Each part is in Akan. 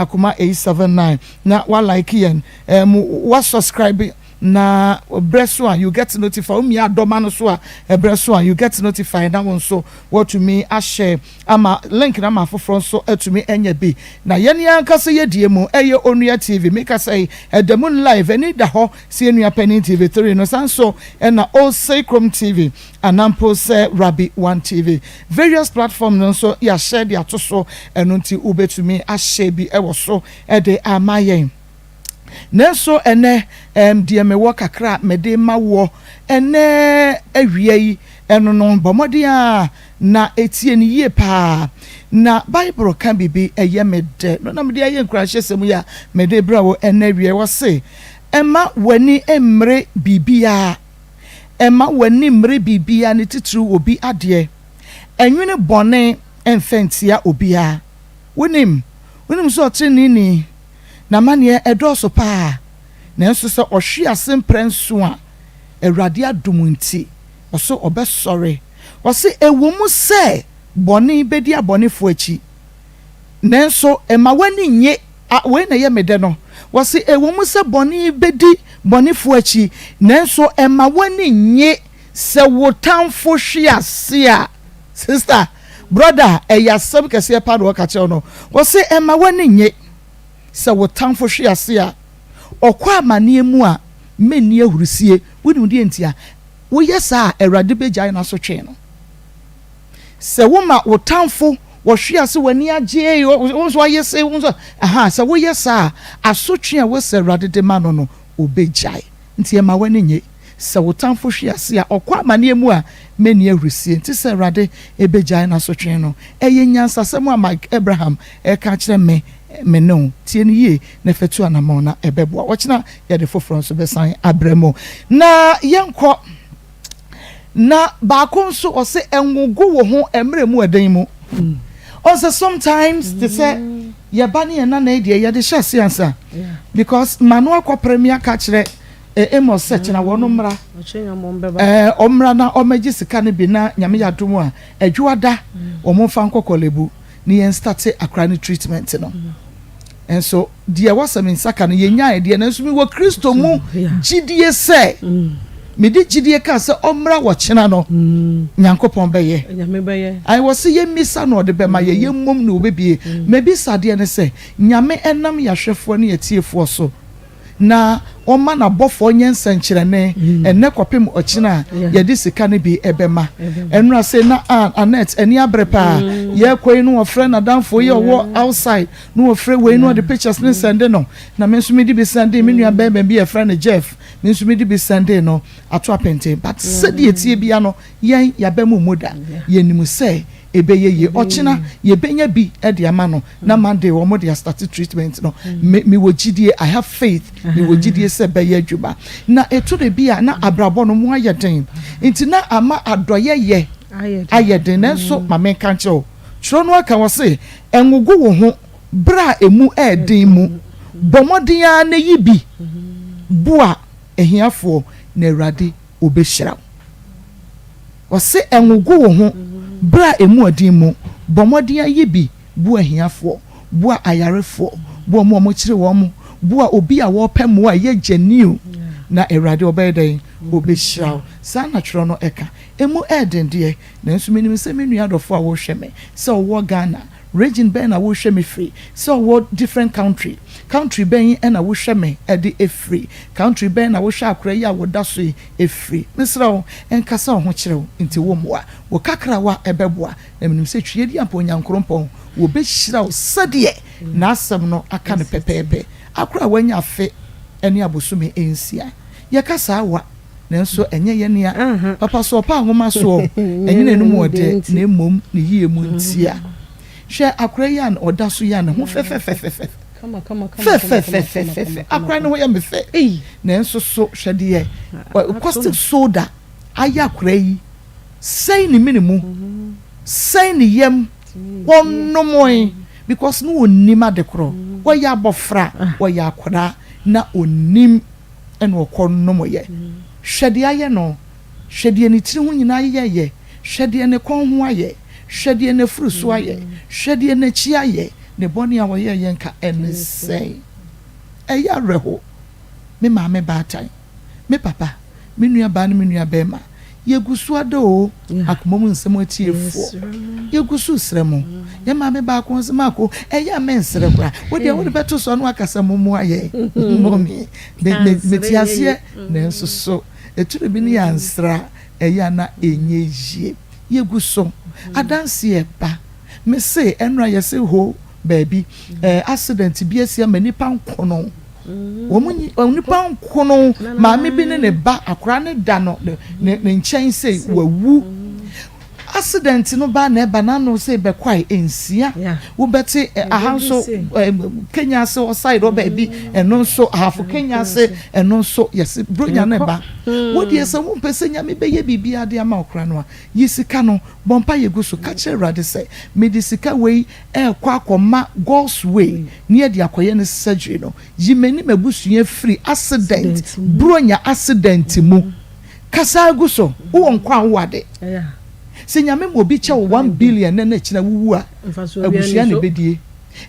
Akoma 879 na wa like yɛn, wa subscribe, na brɛ so a you get notified. Womia adɔma no so a, ɛbrɛ so a you get notified, na wo nso wɔtumi ahyɛ ama link na ama afoforɔ nso atumi anya bi. Na yɛn ankasa yɛdie mu ɛyɛ Onua TV. Meka sɛ ɛda mu live, ɛni da hɔ si Enua Panyin TV 3 no san so, ɛna Ose Krom TV anampo sɛ Rabi One TV, various platform no nso yɛahyɛ de ato so. Ɛno nti wobɛtumi ahyɛ bi ɛwɔ so ɛde ama yɛn. Nanso ɛnɛ deɛ mewɔ kakra a mede ma woɔ ɛnɛ awia yi, ɛno no, bɔ mmɔden a na etie no yie paa. Na Bible ka biribi ɛyɛ me dɛ no, na mede ayɛ nkurahyɛsɛm yi a mede brɛ wo ɛnɛ awia. Wɔ se ɛma w'ani mmere biribiara, ɛma w'ani mmere biribiara, ne titiriw obi adeɛ. Ɛnwene bɔne ɛmfɛ ntia obiara. Wonim sɛ ɔteneneeni na amaneɛ ɛdɔɔso paa, nanso sɛ ɔhwe ase mprɛ nso a, Awurade adom nti ɔso ɔbɛsɔre. Ɔse ɛwɔ mu sɛ bɔne bɛdi abɔnefoɔ akyi, nanso ɛma w'ani nye a. Wei na ɛyɛ me dɛ no. Wɔse ɛwɔ mu sɛ bɔne bɛdi bɔnefoɔ akyi, nanso ɛma w'ani nye sɛ wo tamfo hwe ase a. Sister, brother, ɛyɛ asɛm kɛseɛ pa na wɔka kyerɛw no. Wɔse ɛma w'ani nye sɛ wo tamfo hwe ase a, ɔkɔ amanneɛ mu a, menni ahurusie. Wonim deɛ nti a woyɛ saa a, Awurade bɛgyae n'asotwe no. Sɛ woma wo tamfo wɔhwe ase, w'ani agye, wo nso ayɛ se wo nso aha, sɛ woyɛ saa a, asotwe a wɔsɛ Awurade de ma no, obɛgyae. Nti ɛma w'ani nye sɛ wo tamfo hwe ase a, ɔkɔ amanneɛ mu a, menni ahurusie nti sɛ Awurade ɛbɛgyae n'asotwe no. Ɛyɛ nyansasɛm a Mike Abraham ɛka kyerɛ me ne wo. Tie no yie na fɛtu anammɔn na ɛbɛboa. Wɔkyena yɛde foforɔ nso bɛsan abrɛ mu. Na yɛnkɔ na baako nso, ɔsɛ ɛnwogo wɔ ho mmerɛ mu ɛdan mu. Ɔsɛ sometimes te sɛ yɛba ne yɛn nana yi deɛ, yɛde hyɛ ase ansa because mano akɔpere mi aka kyerɛ Amos sɛ kyena wɔn mmra, ɔmmra na ɔmmɛgye sika no bi, na Nyame yɛ adom a, adwoada wɔn mfa nkɔ Korle Bu ne yɛn start akora ne treatment no. Nso deɛ wɔsɛ me nsa ka no, yɛnyaa deɛ, nanso mi wɔ Kristo mu gyidie sɛ mede gyidie ka sɛ ɔmmra wɔkyena no, Nyankopɔn bɛyɛ. Ayi wɔ sɛ yɛmmisa na ɔde bɛma yɛ, yɛmmom na ɔbɛbie. Mabisa adeɛ ne sɛ Nyame ɛnam yɛahwɛfoɔ ne yɛtiefoɔ so na ɔma n'abɔfoɔ nyɛ nsɛnkyerɛnne ɛnɛ kɔpem ɔkyena a yɛde sika no bi ɛbɛma. Ɛnura sɛ na Anet ani abere paa. Yɛkɔ yi no, wɔfrɛ n'adamfo yi a ɔwɔ outside na wɔfrɛ wei na ɔde pictures ne send no, na me nso mede bi send me nua bɛrima bi yɛfrɛ no Jeff. Me nso mede bi send no ato apɛnten, but sɛdeɛ tie bia no, yɛn yɛabɛ mu mu da, yɛnim sɛ ɛbɛyɛ yie. Ɔkyena yɛbɛnya bi de ama no na Monday wɔn de astart treatment no. Me mewɔ gyidie, I have faith, mewɔ gyidie sɛ bɛyɛ adwuma. Na etu de bi a na abrabɔ no mu ayɛ den nti na ama adɔyɛyɛ ayɛ den, nanso maame nka nkyerɛ o, twerɛ no aka wɔ se ɛnwogo wo ho bere a emu ɛɛden mu. Bɔ mmɔden ara na yi bi boa ahiafoɔ na Awurade obɛhyira wo. Ɔse ɛnwogo wo ho bere a emu ɔden mu. Bɔ mmɔden ayi bi boa ahiafoɔ, boa ayarefoɔ, boa ɔmo a ɔmo kyerɛ wɔn mo, boa obi a wɔrepɛ mmoa a ɛyɛ genuine, na Awurade ɔbɛyɛ dɛn? Obɛhyira wo. Saa na twerɛ no ɛka. Emu ɛɛden deɛ, nanso menim sɛ me nua adɔfoɔ a wɔrehwɛ me, sɛ ɔwɔ Ghana, region bɛn na wɔrehwɛ me firi, sɛ ɔwɔ different country, country bɛn ɛna wɔhwɛ me ɛde efiri, country bɛn na wɔhwɛ akora yi a wɔda so yi efiri, mesrɛ wo, ɛnkasa wo ho kyerɛ wo nti wo mmoa wo kakrawa ɛbɛboa. Na menim sɛ twie di ampa Onyankoropɔn wɔbɛhyira wo sɛdeɛ n'asɛm no aka no pɛpɛɛpɛ. Akora a wanya afe ne abosome 6, yɛka saa wa, nanso ɛnyɛ yɛ nea papa so ɔpa ahoma soɔ, ɛnyɛ n'anum ɔdɛ, na mmom ne yie mu ntia. Hwɛ akora yi a ɔda so yi a, ne ho fɛfɛfɛfɛfɛ fɛfɛfɛfɛfɛ. Akora ne ho yɛ me fɛ, nanso so hwɛ deɛ caustic soda ayɛ akora yi. Sɛn ne mene mu, sɛn ne yam wɔnomoe, because ne wɔnim ade korɔ. Wɔyɛ abɔfra, wɔyɛ akwadaa na onim ɛna ɔkɔ nomoyɛ. Hwɛ deɛ ayɛ no, hwɛ deɛ ne tiri ho nyinaa yɛyɛ, hwɛ deɛ ne kɔn ho ayɛ, hwɛ deɛ n'afuru so ayɛ, hwɛ deɛ n'akyi ayɛ. Ne bɔne a ɔyɛɛ yɛn ka ɛne sɛn? Ɛyɛ awerɛho. Me maame baatan, me papa, me nua baa ne me nua bɛɛma, yɛgu so ada oo, akoma mu nsɛm atiefoɔ, yɛgu so resrɛ mo. Yɛn maame baako nso, Maako, ɛyɛ a mensrɛ koraa. Wo deɛ wode bɛto so a na waka sɛ mommoa yɛn. Mummy, me, me, mete aseɛ, nanso so ɛturo bi ne yɛansrɛ a, ɛyɛ a na ɛnyɛ yie. Yɛgu so. Adanseɛ ba. Me se ɛnora yɛse ho baabi eh, accident bi asi ama nipa nkono. Wɔn nyi nipa nkono maame bi ne ne ba akora ne da no ne ne ne nkyɛn sei wawu. Accident no ba na ɛba n'ano sei bɛkwae nsia. Wobɛte eh, aha nso eh, Kenya ase hɔ side hɔ baabi ɛno nso ahafo Kenya ase ɛno nso yɛse bronya no ɛba. Wo deɛ sɛ wompɛ sɛ Nyame bɛyɛ biribiara de ama wo koraa no a Yi sika no, bɔ mpaeɛ gu so, ka kyerɛ Awurade sɛ, Mede sika wei rekɔ akɔma God's Way na yɛde akɔyɛ ne surgery no. Yi me ne m'abusua firi accident, Buronya accident mu. Kasa gu so. Wowɔ nkwa a wowɔ ade. Sɛ Nyame ma obi kyɛ wo one billion nnɛ na akyina wowu a, abusua na ɛbɛdie.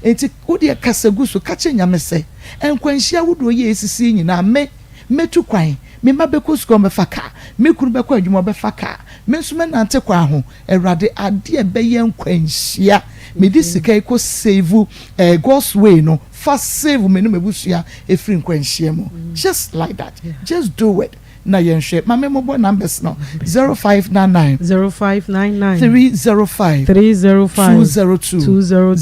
Enti wodeɛ kasa gu so, ka kyerɛ Nyame sɛ, Nkwanhyia ahodoɔ yi a ɛsisi yi nyinaa, me, mɛtu kwan, me mma bɛkɔ sukuu a wɔbɛfa kaa, me kunu bɛkɔ adwuma ɔbɛfa kaa, me nso mɛnante kwan ho, Awurade, adeɛ a ɛbɛyɛ nkwanhyia, mede sika yi kɔ save eh, God's way no, fa save me ne m'abusua ɛfiri nkwanhyia mu. Just like that, just do it. Na yɛnhwɛ. Ma me mmobɔ numbers no, 0599. 0599. 305. 305. 202. 202.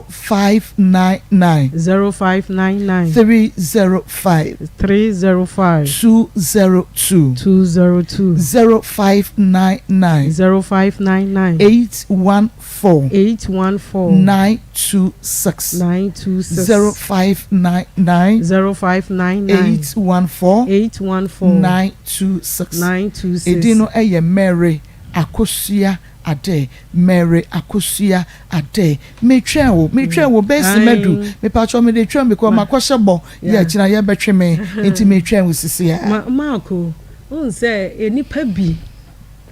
0599. 0599. 305. 305. 202. 202. 0599. 0599. 814. 814. 926. 926. 0599. 0599. 814. 814. 926. 926. Edin no yɛ Mary Akosua Adeh. Mary Akosua Adeh. Metwɛn wo, metwɛn wo bɛsi madu. Mepakyɛw mede twɛn because makɔhyɛ bɔ yɛ akyina yɛbɛtwe me nti metwɛn wo sisi a. Ma Marko, wohu sɛ nnipa bi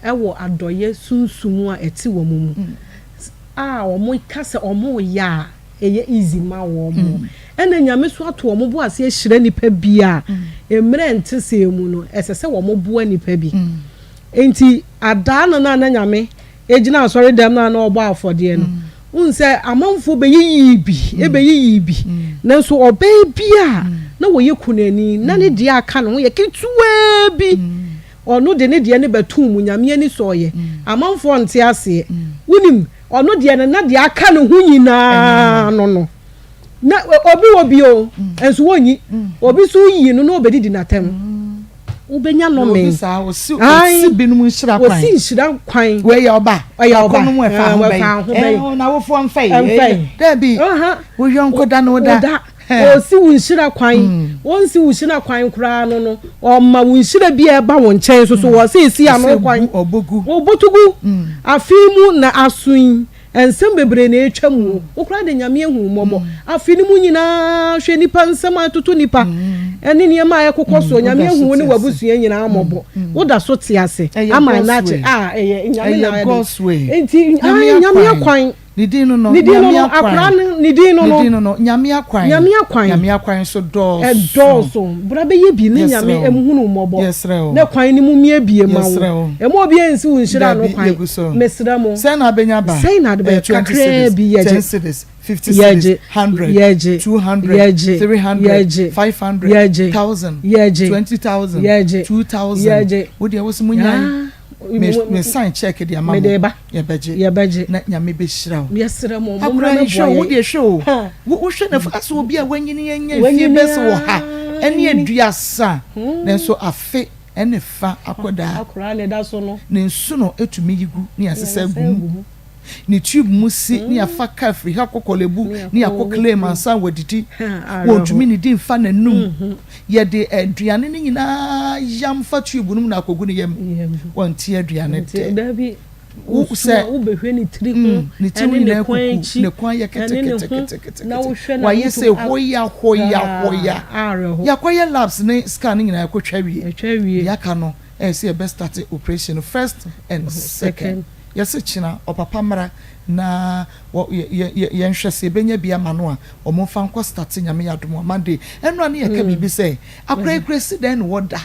wɔ adɔeɛ sunsum a ɛte wɔn mu a wɔka sɛ wɔreyɛ a ɛyɛ easy ma wɔn. Ɛna Nyame nso ato wɔn bo ase ahyira nnipa bi a mmerɛ nte sɛɛ mu no ɛsɛ sɛ wɔboa nnipa bi. Enti adaa no na na Nyame gyina asɔredɛm no a na ɔbɔ afɔdeɛ no, wohu sɛ amanfoɔ bɛyiyii bi, bɛyiyii bi. Nanso ɔbaa bi a na ɔyɛ kunani, na ne deɛ aka ne ho yɛ ketewaa bi, ɔno de ne deɛ no bɛtoo mu, Nyame ani sɔeɛ. Amanfoɔ nte aseɛ. Wonim, ɔno deɛ no, na deɛ aka ne ho nyinaa no no. Na obi wɔ bi o, nso wɔnyi. Obi nso yi no na ɔbɛdidi n'atɛm. Wobɛnya nnome. Obi saa, ɔsi, ɔsi binom nhyira kwan. Ɔsi nhyira kwan. Wei yɛ ɔba. Ɔyɛ ɔba. Akɔnom ɛfa ho bɛyi. Ɛɛ, n'awofoɔ mfɛ yi. Mfɛ yi. Dɛbi. Wo yɔnko da no da. Da. Ɔsi wo nhyira kwan. Ɔnsi wo nhyira kwan koraa no no, ɔma wo nhyira bi a ɛba wo nkyɛn nso so, ɔsi esi ano kwan. Ɔbɔ gu. Ɔbɔto gu. Afe mu na aso yi. Nsɛm bebree na ɛretwa mu o. Wo koraa de Nyame ahu wo mmɔbɔ. Afe no mu nyinaa hwɛ nnipa nsɛm a ɛtoto nnipa ɛne nneɛma a ɛkokɔ soɔ. Nyame ahu wo ne w'abusua nyinaa mmɔbɔ. Wo da so te ase ama ɛna akye a ɛyɛ Nyame na ayɛ de. Nti Nyame akwan. Ne din no no, Ne din no Nyame no, akwan. akwadaa no ne din no no. Ne din no no, Nyame akwan. Nyame akwan. Nyame akwan nso dɔɔso. Ɛdɔɔso. Bra bɛyɛ bi ne Yɛsrɛ Nyame wo. nhunu wo mmɔbɔ. Yɛsrɛ wo. Na kwan no mu miebie ma wo. Yɛsrɛ wo. Ɛma obiara nsi wo nhyira ano Dabi, kwan. yɛgu so. Mesrɛ mo. Sɛn na abɛnya aba? Sɛn na ade bɛyɛ? Ɛyɛ 20 Kakraa cedis, bi yɛgye. 10 cedis, 50 cedis, Yɛgye. 100, Yɛgye. 200, Yɛgye. 300, Yɛgye. 500, Yɛgye. 1000, Yɛgye. 20,000, Yɛgye. 2,000. Yɛgye. Wo deɛ wo se monyae. Ah, Me me sign check de ama mo. Mede ba. Yɛbɛgye. Yɛbɛgye. Na Nyame bɛhyira wo. Yɛsrɛ mo, mommra Akora yi hwɛ mmɛboa o, wo yɛn. deɛ hwɛ o. Ha. Wo wohwɛ na asɛ obi a wanyini anya mfie Wanyini bɛsɛ wɔ ha aa, ɛne anyini. aduasa. Nanso afe ɛne fa akɔdaa. Akora ne da so no. Ne nsono tumi yi gu ne yɛasesa agu mu. gu mu. Ne tube mu si ne yɛafa car firi ha kɔ Korle Bu ne yɛakɔ claim ansa wadidi. Wɔntumi nnidi mfa n'anum. Yɛde aduane no nyinaa yam fa tube no mu na akɔgu ne yam. Wɔnte aduane dɛ. Wo sɛ wobɛhwɛ ne tiri ho ne tiri ho ɛne ne nyinaa kɔn kuku, akyi ne kɔn ayɛ ɛne ne ho na keteketekete. wohwɛ na Wayɛ wotu sɛ hoya hoya hoya. awerɛho. Yɛakɔyɛ labs ne scan no nyinaa yɛakɔtwa awie. Ɛtwa awie. Deɛ aka no ɛyɛ sɛ yɛbɛ start operation no first and second. Yɛse kyena ɔpapa mmra na wɔ yɛ yɛ yɛ yɛnhwɛ sɛ yɛbɛnya bi ama no a ɔmo nfa nkɔ starte Nyame yɛ adom a Monday. Ɛnora ne yɛka biribi sɛ akora yi kora esi dɛn na wɔda?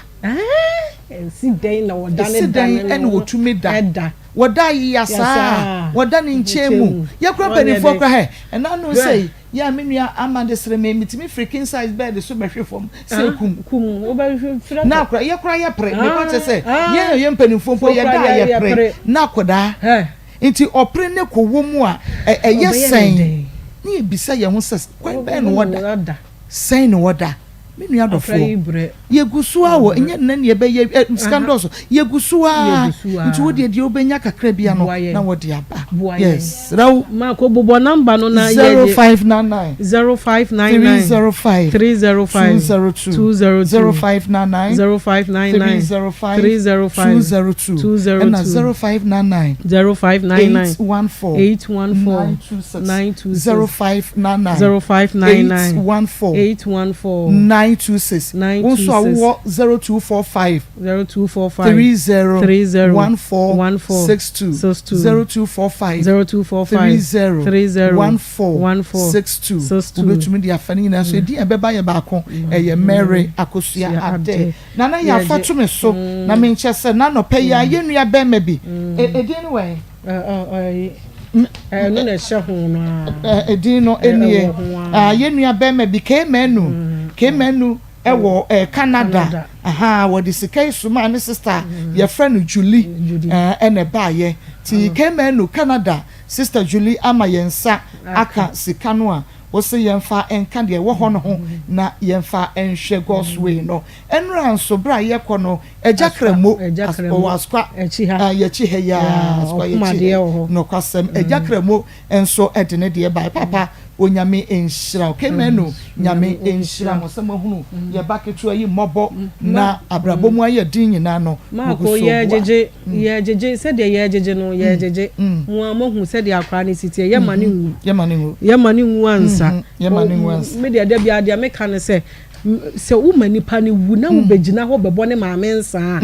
Esi dɛn na wɔda ne Esi da dɛn ne na no wɔtumi da? da. Wɔda yea saa a, wɔda ne nkyɛn mu. Yɛ kora mpanimfoɔ kora hɛ, ɛna no sɛ yɛ a me nua Amande sere me, metumi firi king size bed so bɛhwe fam sɛ kum. Kum wobɛhwe Na akora yɛ kora yɛ pere, mepa kyɛ sɛ yɛn a yɛ mpanimfoɔ mpo yɛda a yɛ pere na akɔdaa. Nti ɔpere ne kɔ wɔ mu a ɛyɛ sɛn ne yɛbisa yɛn ho sɛ kwan bɛn na wɔda, sɛn na wɔda. Me nua dɔfoɔ, yɛgu so a wɔ nyɛ nnɛ ne yɛbɛyɛ sika dɔɔso, yɛgu so a nti wo deɛ wobɛnya kakra bia no na wɔde aba. Yes, rɛw. Maako bobɔ number no na 0599 0599 305 305 202 202 0599 0599 305 305 202 202 ɛna 0599 0599 814 814 926 926 0599 0599 814 814 926. Wo nso a 926 wowɔ 0245 0245 30 30 14 14 62 62 0245 0245 30 30 14 14 62 62. Wobɛtumi de afa no nyinaa so. Ɛdin a ɛbɛba yɛ baako, ɛyɛ Mary Akosua Ade. Nana yɛ afa to me so na menkyɛ sɛ nanɔpɛ yi a yɛnnua bɛrima bi ɛdin no wɛn. Ɛno na ɛhyɛ ho no a. Ɛdin no nie. Ɛwɔ ho a. Yɛnnua bɛrima bi Kmanu Kmanu ɛwɔ Canada. Canada. Aha wɔde sika yi soma ne sister yɛfrɛ no Julie. Julie. Ɛna ɛbaayɛ ti Kmanu Canada, Sister Julie ama yɛn nsa aka sika no a wɔsɛ yɛmfa nka deɛ ɛwɔ hɔ no ho na yɛmfa nhwɛ God's way no. Ɛnura nso bere a yɛkɔ no, Agya Kramo. Agya Kramo. Ɔwɔ Asokwa. Akyi ha. Ah, yɛkyi ha yi a. Asokwa ɔkom yɛkyi adeɛ ha. wɔ hɔ. Nokwasɛm, Agya Kramo nso ɛde ne deɛ bae. Papa, Onyame nhyira wo. Kmanu, Nyame nhyira mo sɛ moahunu yɛba ketewa yi mmɔbɔ na abrabɔ mu ayɛ den nyinaa no Maako mogu so boa. Yɛgyegye yɛgyegye sɛdeɛ yɛgyegye no, yɛgyegye mo a moahu sɛdeɛ akwaraa no si teɛ, yɛma ne nwu. Yɛma ne nwu. Yɛma ne nwu ansa. Yɛma ne nwu ansa. Me deɛ, da biara deɛ meka ne sɛ sɛ woma nipa no wu na wobɛgyina hɔ bɛbɔ ne maame nsa a,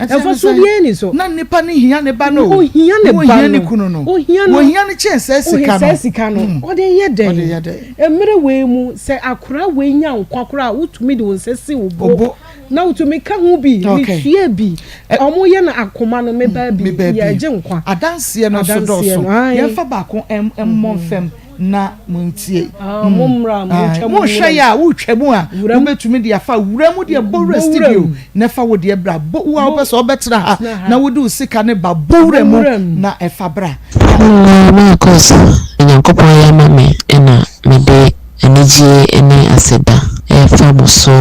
ɛmfa so biara ni so. Na nipa ne hia ne ba no. Ohia ne ba Ohia ne no. kunu no. Ohia no. Ohia ne kyɛn sɛ sika no. Sɛ sika no ɔde yɛ Ɔde yɛ dɛn? Dɛn? Mmerɛ wei mu sɛ akora wei nya nkwa koraa a, wotumi de wo nsa si wo bo Obo. na wotumi ka ho bi. Metua bi, ɔmo yɛ no akoma no meba bi. Meba bi. Yɛgye nkwa. Adanseɛ no nso Adanseɛ dɔɔso. no, ae. Yɛmfa baako mmɔ mfam na montie. Ah, mommra, montwa mu Monhwɛ nwura yɛ a wotwa mu a Wura mu. wobɛtumi de afa wura mu deɛ bɔ wura Bɔ wura studio mu. na ɛfa wo deɛ bra. Bɔ wo a wopɛ sɛ wobɛtena ha Tena ha. na wode wo sika ne ba, bɔ wura mu wura mu. na ɛfa bra. Hello, Marcus. Onyankopɔn ayɛ ama me ɛna mede anigye ne aseda ɛrefa mo so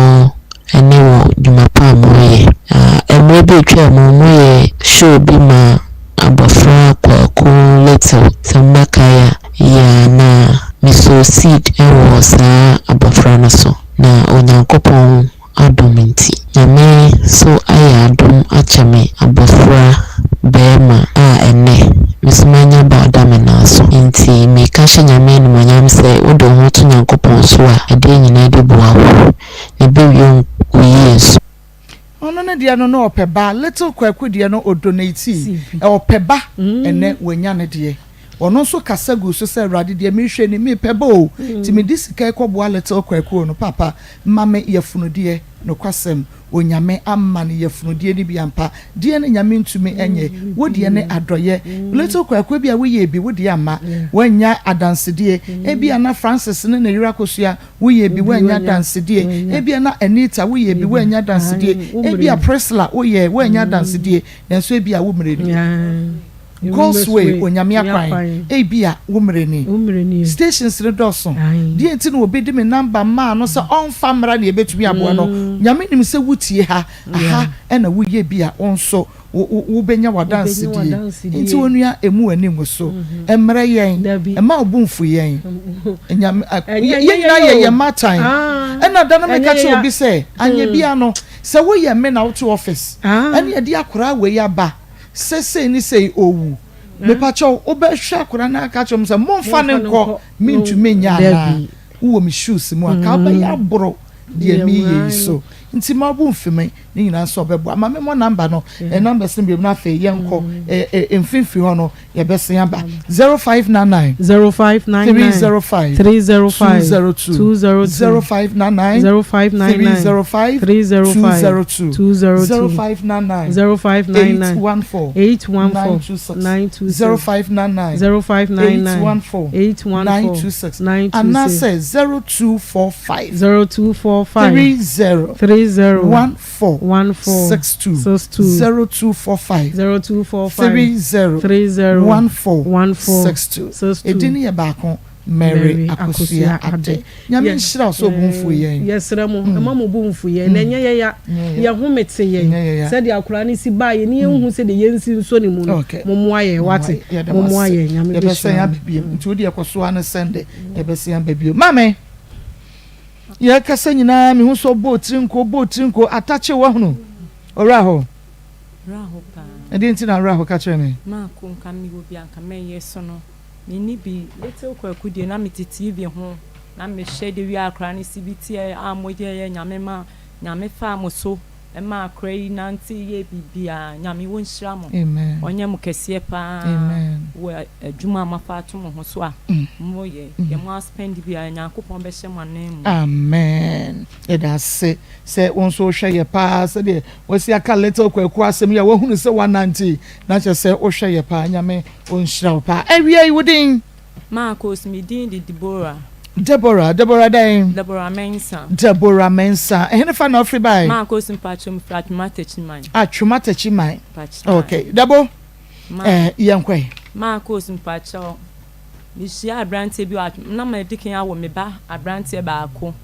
ne wɔ dwuma pa a moreyɛ. Ah, mmerɛ bi atwa mu, moyɛ show bi ma abɔfra Kwaku Little, sɛ mobɛkae a, yɛ a na mesoo seed wɔ saa abɔfra no so. Na Onyankopɔn adom nti, Nyame so ayɛ adom akyɛ me abɔfra bɛrima a ɛnnɛ me nso manya ba ɔda me nan so. Nti meka hyɛ Nyame animuonyam sɛ wode wo ho to Nyankopɔn so a, adeɛ nyinaa de boa wo. Na ɛbɛwie wo yie nso. Ɔno ne deɛ no na ɔpɛ ba. Little Kwaku deɛ no ɔdonate, ɔpɛ ba. Ɛnɛ wanya ne deɛ. Ɔno nso kasa gu so sɛ, Awurade, deɛ mehwɛ ni, mepɛ ba o, nti mede sika kɔboa Little Kwaku o no. Papa ma me yɛfunudeɛ. Nokwasɛm, Onyame ama no yɛfunudeɛ no bi ampa. Deɛ no Nyame ntumi nyɛ? Wo deɛ ne adɔyɛ. Little Kwaku bi a woyɛ bi, wo deɛ ama woanya adansedie. Ebi a na Francis ne ne yere Akosua, woyɛ bi, woanya adansedie. Ebi a na Anita, woyɛ bi, woanya adansedie. Ebi a Priscilla, woyɛ, woanya adansedie. Nanso ebi a wo mmerɛ ni. God's way, Onyame akwan, ebi a wo mmerɛ ni. Stations no dɔɔso deɛ nti na obi de me number maa no sɛ ɔmfa mmra na yɛbɛtumi aboa no. Nyame nim sɛ wotie ha aha ɛna woyɛ bi a, wo nso wobɛnya w'adansedie. Nti onua, emu w'ani ngu so mmerɛ yɛn, ɛma wo bo mfu yɛn. Nyame yɛn nyinaa yɛ yɛn matan. Ɛna da no meka kyerɛ obi sɛ anyɛ bia no sɛ woyɛ me na wote office ɛne yɛde akoraa wei aba sɛ sei ne sei owu, mepakyɛw, wobɛhwɛ akwadaa no aka kyerɛ m sɛ momfa ne nkɔ, mentumi nyɛ anaa? Wowɔ me shoes mu a, ka wobɛyɛ aboro. deɛ meyɛ yi so. Nti ma wo bo mfi me, ne nyinaa nso ɔbɛboa. Ma memmɔ number no, numbers no biom na afei yɛnkɔ mfimfini hɔ no yɛbɛsen aba. 0599 0599 305 305 202 202 0599 0599 305 305 202 202 0599 0599 814 814 926 926 0599 0599 814 814 926 926 anaasɛ 0245 0245 30 30 14 14 62 62 0245 0245 30 30 14 14 62. 62. Edin no yɛ baako, Mary Akosua Ade. Nyame nhyira wo sɛ obu mfu yɛn. Yɛsrɛ mo, ɛma mo bo mfu yɛn, na ɛnyɛ yɛya, yɛn home te yɛn sɛdeɛ akwadaa no si baeɛ ne yɛnhu sɛdeɛ yɛnsi nsɔ ne mu no. Mommoa yɛn, wate? Mommoa yɛn, Nyame Yɛbɛsɛn bɛhyira aba mo. bio. Nti wo deɛ kɔ so ara ne sɛnde, yɛbɛsɛn aba bio. Maame, yɛkasa nyinaa mehu sɛ ɔbɔɔ tiri nko, ɔbɔɔ tiri nko, atakye wahunu. Ɔwura hɔ. Werɛ ahow paa. Ɛdeɛn nti na werɛ ahow ka kyerɛ me? Maako nka mewɔ bi a nka mɛyɛ so no menni bi little kwaku deɛ na mete TV ho na mehwɛ de wie akora no si bi teɛ a moyɛyɛ nyame ma nyame faa mo so ma akora yi nante yɛ biribiaa nyame wɔ nhyira mo ɔnyɛ mo kɛseɛ paa wɔ adwuma a moafa ato mo ho so a moyɛ deɛ mo aspend biaa nyankopɔn bɛhyɛ mo anan mu. Amen yɛda ase sɛ wo nso wohwɛ yɛ paa sɛdeɛ wasi aka little kwaku asɛm yi a wahunu sɛ wanante yi na kyerɛ sɛ wohwɛ yɛ paa nyame ɔnhyira wo paa awia yi wo din. Marcos, Me din de Deborah. Deborah, Deborah dɛn? Deborah Mensah. Deborah Mensah, ɛhene fa na wofiri bae? Marcos, Mpakyɛw mefiri Atwoma Takyiman. Atwoma Takyiman, Mpakyɛw. Ok, Debo, Ma. eh, yɛnkɔ ɛ. Marcos, Mpakyɛw, mehyiaa aberanteɛ bi wɔ Atwoma, na madi kan awo me ba aberanteɛ baako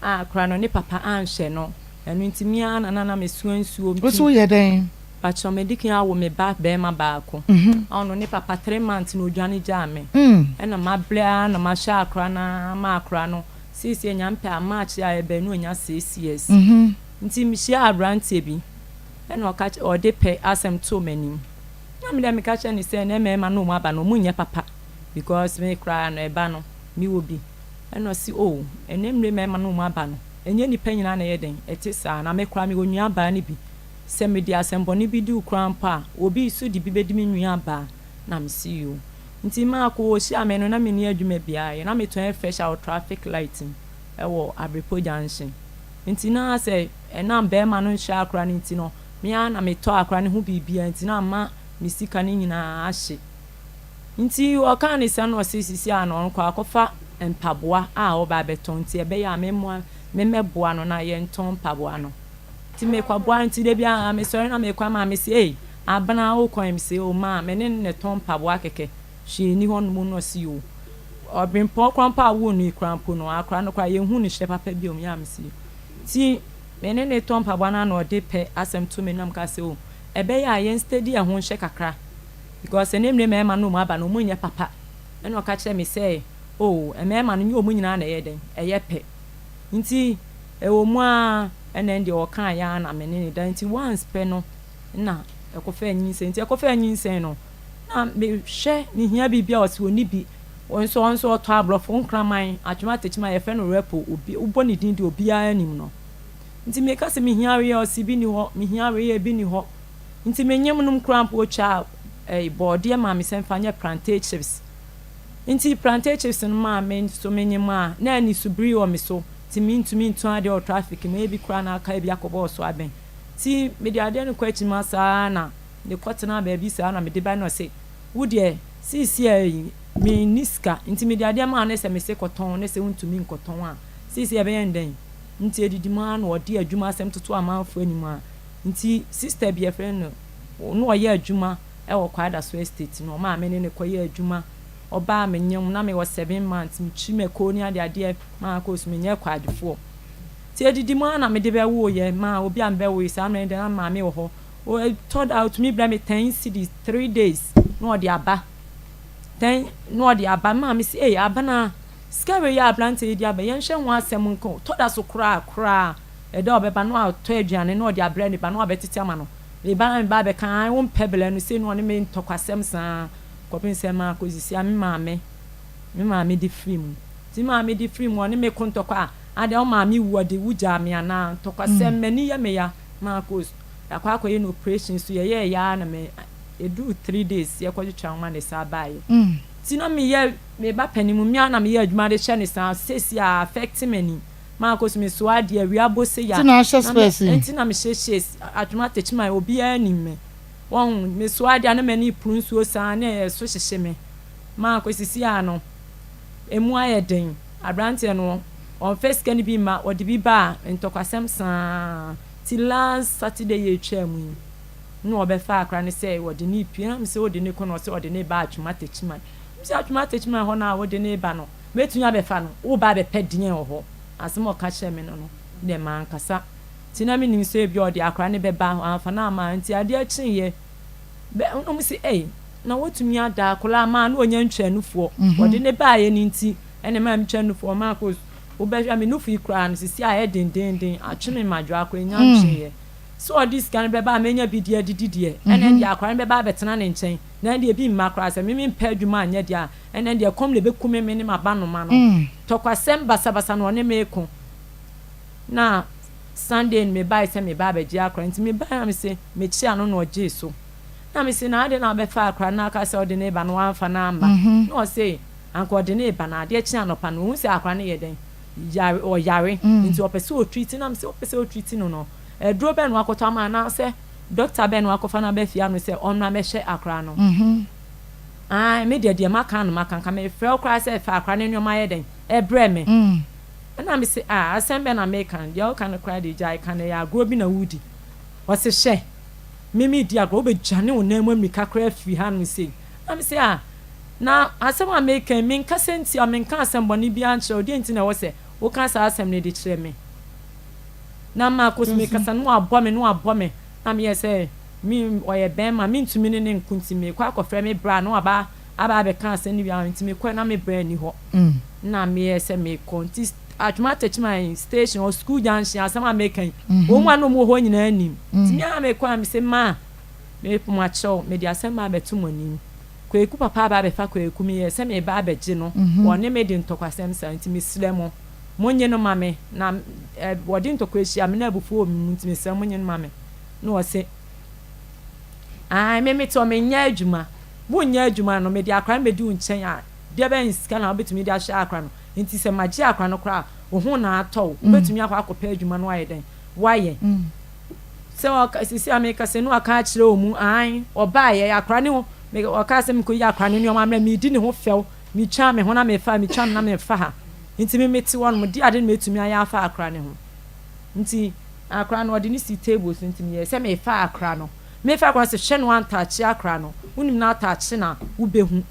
a akora no ne papa anhwɛ no, ɛno nti me ara na na mesoa nsuo Wo nso woyɛ dɛn? Pakyɛw medi kan awo me ba barima baako a ɔno ne papa three months na odwane gyaa me ɛna mabrɛ ara na mahwɛ akora no ara ma akora no seisei Nyame pɛ a March a ɛba yi na onya six years nti mehyiaa abranteɛ bi ɛna ɔka ɔde pɛ asɛm too m'anim na me deɛ meka kyerɛ no sɛ ɛnɛ mmarima no ɔmo aba no ɔmo nyɛ papa because me koraa no ɛba no mewɔ bi ɛna ɔse oh ɛnɛ mmire mmarima no ɔmo aba no ɛnyɛ nipa nyinaa na ɛyɛ dɛn ɛte saa na me koraa mewɔ nua baa no bi Sɛ mede asɛmbɔne bi di wo koraa mpo a, obi so de bi bɛdi me nuabaa. Na mese yoo. Nti Marco ɔhyiaa me no na menni adwuma biara yɛ. Na metɔn air fresher wɔ traffic light mu wɔ Abrepo junction. Nti na sɛ ɛnam barima no nhyɛ akora no nti no, me ara na metɔ akora no ho biribiara nti na ama me sika no nyinaa ahye. Nti ɔkaa no saa na ɔse sisi a no ɔrekɔ akɔfa mpaboa a ɔreba abɛtɔn nti ɛbɛyɛ a memmoa memmɛboa no na yɛntɔn mpaboa no. Nti mekɔboa nti da biara mesɔre na mekɔ a maame se ei Abena wokɔ he? Mese oh maa me ne no na ɛtɔn mpaboa kɛkɛ hwee nni hɔ nom na ɔse oh ɔbempɔn koraa mpo a woo no yi koraa mpo no akora no koraa yɛnhu no hyɛ papa biom yɛ a mese yo nti me ne no tɔn mpaboa no a na ɔde pɛ asɛm to me na meka sɛ oh ɛbɛyɛ a yɛn steady ɛho nhwɛ kakra because ɛnɛ mmerɛ mmarima no ɔmu aba no ɔmu nyɛ papa ɛna ɔka kyerɛ me sɛ oh mmarima no nyɛ ɔmu nyinaa na ɛyɛ dɛn ɛyɛ pɛ Nti ɛwɔ mu ara ɛna ɛndeɛ ɔkaeɛ ara na me ne no da nti once pɛ no na ɛkɔfaa nyinsɛn nti ɛkɔfaa nyinsɛn no na mehwɛ mehia biribi a ɔse ɔnni bi nso ɔno nso ɔtɔ aborɔfo nkraman atwom atekyem a yɛfrɛ no repo obi wobɔ ne din deɛ obiara nim no nti meka sɛ mehia wei a ɔse bi ni hɔ mehia wei a ebi ni hɔ nti menyem nom koraa mpo ɔtwaa ɛyi bɔɔdeɛ maa me sɛ mfa nyɛ plantain chips Ntsi plantain chips no maa me so menyem a na anisobiri wɔ me so ntsi menntumi nntu adeɛ wɔ traffic mu ebi koraa na car bi akɔbɔɔ so abɛn ntsi mede adeɛ no kɔ akyima saa na mekɔ tenaa baabi saa na mede bae na ɔse wo deɛ seisiaa yi menni sika ntsi mede adeɛ maa no sɛ mese kɔtɔn ne sɛ wontumi nkɔtɔn a seisiaa ɛbɛyɛ no dɛn ntsi edidi mu ara na ɔde adwuma asɛm toto amanfoɔ anim a ntsi sister bi yɛfrɛ no na ɔyɛ adwuma wɔ Kwadaso Estate no, ɔmaa me ne no kɔyɛɛ adwuma. Ɔbaa me nyem na mewɔ seven months, metwi mako ne adeadeɛ maa kɔɔ so, menyɛɛ kwaadwofoɔ. Nti adidi mu ara na mede bɛwoeɛ maa obi a mebɛwoe saa mmerɛ no deɛ na me maame wɔ hɔ. Ɛtɔ da a ɔtumi brɛ me ten cedis, three days na ɔde aba. Ten na ɔde aba. Me maame se ei Abena, sika wei a aberanteɛ yi de aba yi, yɛnhwɛ ho asɛm nka o. Tɔ da so koraa koraa ɛda a ɔbɛba na watɔ aduane na ɔde abrɛ ne ba na wabɛtete ama no. Me ba na me ba bɛka ae wo mpɛ blɛ no sei na ɔne me ntɔkwasɛm saa kɔpem sɛ maa kɔsisi a me maame me maame de firi mu nti me maame de firi mu ɔne me ko ntɔkwa a Adɛn wo maame wu ɔde wo gyaa me anaa? Ntɔkwasɛm, m'ani yɛ me ya. Marcus, Yɛakɔ akɔyɛ no operation so yɛyɛɛyɛ ara na me ɛduru 3 days yɛkɔtwetwe ahoma na ɛsan baeɛ. Nti na meyɛ me ba panin mu, me ara na meyɛ adwuma de hyɛ no saa, seesei a affect m'ani. Marcus, Mesoa adeɛ awia bɔ sei a Nti na ahyɛ na me spɛs yi? nti na mehyɛ shades, atwom atɛkyima obiara nim me. Wɔhu, mesoa adeɛ a na m'ani repuru nsuo saa na ɛso hyehye me. Marcus, Seesei a no, emu ayɛ den. Aberanteɛ no, ɔmfa sika no bi mma, ɔde bi ba a, ntɔkwasɛm saa. Nti last Saturday yi a ɛtwaa mu yi, na ɔbɛfa akora no sɛ wɔde no repue. Na mesɛ wode no rekɔ na ɔsɛ ɔde no reba Atwom Atakyiman. Mesɛ Atwom Atakyiman hɔ no a wode no reba no, mɛtumi abɛfa no? Woreba abɛpɛ deɛn wɔ hɔ? Asɛm a ɔka kyerɛɛ me no no, deɛ mankasa. Nti na menim sɛ ebia ɔde akora no bɛba, wamfa no amma. Nti adeɛ kyeeɛ, bɛ, na wɔse ei, na watumi ada akwadaa ama na ɔnya ntwa nufoɔ. Ɔde no baeɛ no nti ɛna ɛmaa metwa nufoɔ. Marcus, wobɛhwɛ a me nufu yi koraa no sisi ayɛ dendeenden, atwe me mmadwoa koraa, ɛnya ntweeɛ. Sɛ ɔde sika no bɛba a mɛnya bi de adidi deɛ, ɛna ɛndeɛ akwadaa no bɛba abɛtena ne nkyɛn. Na ɛndeɛ ebi mma koraa, sɛ me mempɛ adwuma anyɛ deɛ a, ɛna ɛndeɛ ɛkɔm na ɛbɛku me, me ne m'abanoma no. Tɔkwasɛm basabasa na ɔne me reko. Na Sunday no mebae sɛ mereba abɛgye akwadaa no, nti mebae na mese mekyea no na ɔgyee so. Na mese na adɛn na wobɛfa akwadaa no na aka sɛ wode no reba na woamfa no amma? Na ɔse anka ɔde no reba na adeɛ kye anɔpa no ohu sɛ akwadaa no yɛ dɛn? Yare, ɔyare nti ɔpɛ sɛ ɔtreat no. Na mese wopɛ sɛ wotreat no no, aduro bɛn na wakɔtɔ ama no anaasɛ doctor bɛn na wakɔfa no aba fie ano sɛ ɔmmra mmɛhwɛ akwadaa no? Ae, me deɛ deɛ maka no maka, nka mefrɛ wo koraa sɛ fa akwadaa no nneɛma yɛ dɛn? Ɛbrɛ me. Ɛna mese ah, asɛm bɛn na meka no, deɛ woka no koraa deɛ gyae ka no, ɛyɛ agorɔ bi na woredi. Ɔse hwɛ, me meredi agorɔ, wobɛdwane wo nan mu ammirika koraa afiri hanom sei. Na mese ah, na asɛm a meka yi, menkasa ntia wo, menka asɛm bɔne biara nkyerɛ wo, deɛn nti na ɛwɔ sɛ woka saa asɛm no de kyerɛ me? Na Marcus mekasa no na wabɔ me, na wabɔ me, na meyɛɛ sɛ me ɔyɛ bɛrima, mentumi ne no nko nti mekɔ akɔfrɛ me bra na waba aba abɛka asɛm no wie ama me, nti mekɔɛ na me bra nni hɔ. Na meyɛɛ sɛ mekɔ nti Atwoma Techiman station or school junction asɛm a meka yi wɔn mu a na wɔn wɔ hɔ nyinaa nim nti me a mekɔ a mese ma mepo mo akyɛw mede asɛm ba abɛto mo anim Kwaku papa aba abɛfa Kwaku meyɛɛ sɛ meba abɛgye no wɔne me de ntɔkwasɛm saa nti mesrɛ mo monye no ma me na wɔde ntɔkwa ahyia me na abufuo wɔ me mu nti mesrɛ monye no ma me na ɔse ae me mete hɔ menyɛ adwuma wonyɛ adwuma no mede akora no bɛdi wo nkyɛn a Deɛ bɛn sika na wobɛtumi de ahwɛ akora no? Nti sɛ magye akora no koraa a, wo ho na atɔ wo. Wobɛtumi akɔ akɔpɛ adwuma no ayɛ dɛn? Woayɛ. Sɛ ɔka, sisi a meka sɛ no aka akyerɛ wɔn mu, ae, ɔbaeɛ, akora ne ho, me, ɔkaa sɛ menkɔyi akora no nneɛma mmerɛ, medi ne ho fɛw, metwa me ho na mefa ha, metwa me na mefa ha. Nti me mete hɔ nom, deɛ ade na mɛtumi ayɛ afa akora no ho. Nti akora no, ɔde no sii table so, nti meyɛɛ sɛ mefa akora no. Mefa akora no sɛ hwɛ no antaakye akora no, wonim no ataakye na wobɛhu.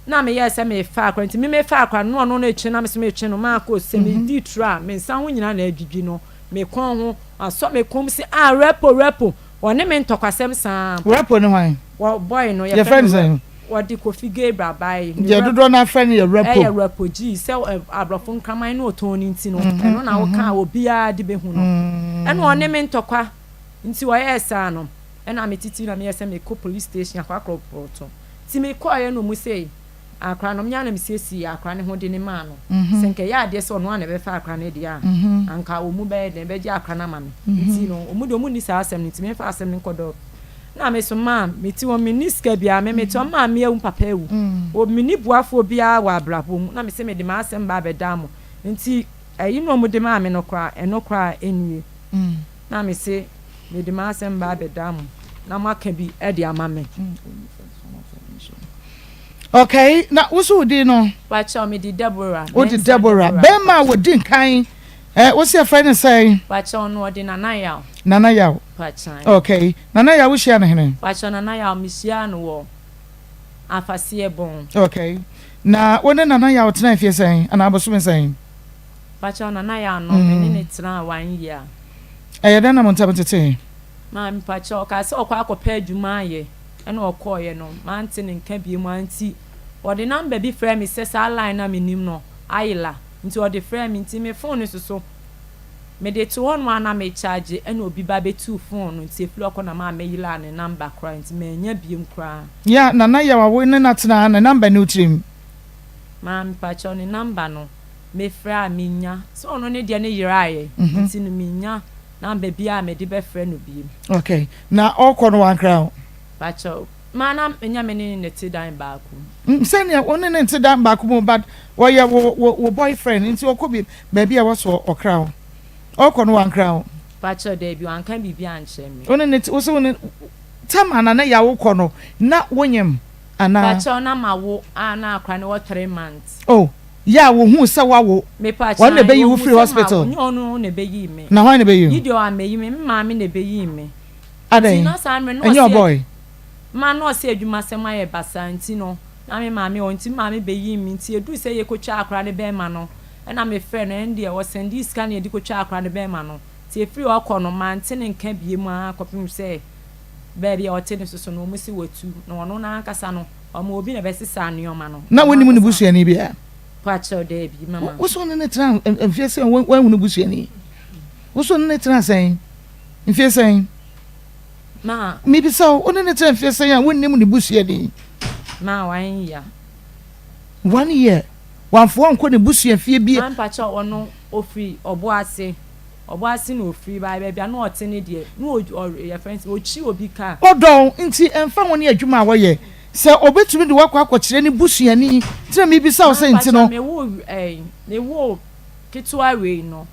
Na meyɛɛ sɛ mefa akora nti me mefa akora no na ɔno no retwe na me nso metwe no maakɔ sɛ medi turo a me nsa ho nyinaa na adwidwi no me kɔn ho asɔ me kɔn mu sɛ ah repo repo ɔne me ntɔkwasɛm saa. Repo ne hwan? Wɔ boy no yɛfrɛ no sɛn? Wɔde Kofi Gabriel bae. Deɛ dodoɔ no afrɛ no yɛ repo. Ɛyɛ repo gyii sɛ aborɔfo nkraman no ɔtɔn no nti no ɛno na woka a obiara de bɛhu no ɛna ɔne me ntɔkwa nti ɔyɛɛ saa no ɛna me titi na meyɛ sɛ mekɔ police station akɔ akɔrɔpɔtɔ. Nti mekɔeɛ no ɔmu sei, akora no, me ara na mesiesiee akora no ho de no maa no. Sɛ nka ɛyɛ adeɛ sɛ ɔno ara na ɛbɛfa akora no deɛ a, anka ɔmu bɛyɛ dɛn, bɛgye akora no ama me. Nti no, ɔmu deɛ ɔmu nni saa asɛm no, nti memfa asɛm no nkɔ dɔk. Na me so maa, mete hɔ, menni sika biara, me mete hɔ, maame awu, papa awu, menni boafoɔ biara wɔ abrabɔ mu, na mese mede m'asɛm ba abɛdaa mo. Nti ayi no a ɔmu de maa me no koraa, ɛno koraa ɛnnie. Na mese mede m'asɛm ba abɛda mo na moaka bi de ama me. Okay, na wo so wo din no? Wakyɛw, me di Deborah. Wo di Deborah. Bɛrima a wɔdi nkan, eh, wo si ɛfrɛ ne sɛn? Wakyɛw no, ɔde Nana Yaw. Nana Yaw. Pakyɛw. Okay, Nana Yaw wo hyia no hene? Wakyɛw, Nana Yaw, me hyia no wɔ Afaseɛ Bon. Okay, na wo ne Nana Yaw tena mfie sɛn anaa abosome sɛn? Pakyɛw Nana Yaw no, me ne no tenaa one year. Ɛyɛ dɛn na mo ntam tetee? Maame pakyɛw, ɔkaa sɛ ɔkɔ akɔpɛ adwuma ayɛ, ɛna ɔkɔeɛ no, mante ne nka biom ara nti ɔde number bi frɛɛ me sɛ saa line no a menim no ayela nti ɔde frɛɛ me nti me phone no soso mede to hɔ nom a na me charge ɛna obi ba bɛtuu phone no nti ɛfiri ɔkɔ na maa meyelaa ne number koraa nti mannya biom koraa. Yeah, Nana Yaw a wo ne no atena ne number nni wo tirim? Maame pakyɛw ne number no. Mefrɛ a mennya. Sɛ ɔno ne deɛ no yeraeɛ nti no mennya number biara a mede bɛfrɛ no biom. Okay, na ɔkɔ no wankra wo? Pakyɛw, ma na ɛnyɛ me ne no na ɛte dan baako mu. Sɛnea wo ne no nte dan baako mu but ɔyɛ wo wo wo boyfriend nti ɔkɔ bi baabi a ɛwɔ so ɔkra wo. Ɔkɔ no wankra wo? Pakyɛw, daabi, wanka biribi ankyerɛ me. Wo ne no te, wo se wo ne, tam a Nana Yaw kɔ no na wonyem anaa? Pakyɛw, na mawo a na akora no wɔ 3 months. Oh, yɛ a wohuu sɛ woawo, Mepakyɛw, wɔn na ɛbɛyi wo wɔhuu firi sɛ mawo, hospital? Nyɛ ɔno na ɛbɛyii me. Na hwan na ɛbɛyi wo? Gideon ammɛyi me, me maame na ɛbɛyii me. Nti Adɛn? na saa mmerɛ no na Ɛnyɛ ɔse ɔbɔe? Ma na ɔse adwumasɛm ayɛ basaa nti no na me maame wɔ nti me maame bɛyii me nti ɛduru sɛ yɛkɔtwa akora no bɛɛma no ɛna mefrɛ no ɛndeɛ ɔsɛndii sika na yɛde kɔtwa akora no bɛɛma no nti ɛfiri hɔ kɔ no mante ne nka biom ara kɔpem sɛ baabi a ɔte no soso no wɔn se watu na ɔno n'ankasa no ɔma obi na ɛbɛsesa nneɛma no. Na Ɔno wonim ne ankasa. busuani biara? Pakyɛw, daabi, mama. Wo so ne ne tena mfeɛ sɛn woanhu ne busuani? Wo so ne ne tena sɛn? Mfeɛ sɛn? Ma. Mebisa wo, wo ne ne tena mfeɛ sɛn a wonnim ne busuani? Ma 1 year. 1 year. Wamfa wo ankɔ ne busua fie bi? Ma mpakyɛw, ɔno ofiri Ɔboase. Ɔboase na ofiri ba baabi a na ɔte ne deɛ na ɔ yɛfrɛ no sɛ ɔkyi obi kaa. Ɔdɔ wo nti ɛmfa ho ne adwuma a wɔyɛ sɛ obetumi de wakɔ akɔkyerɛ ne busuani nti na mebisa wo Ma sɛ nti mpakyɛw, no. mewo ketewa wei no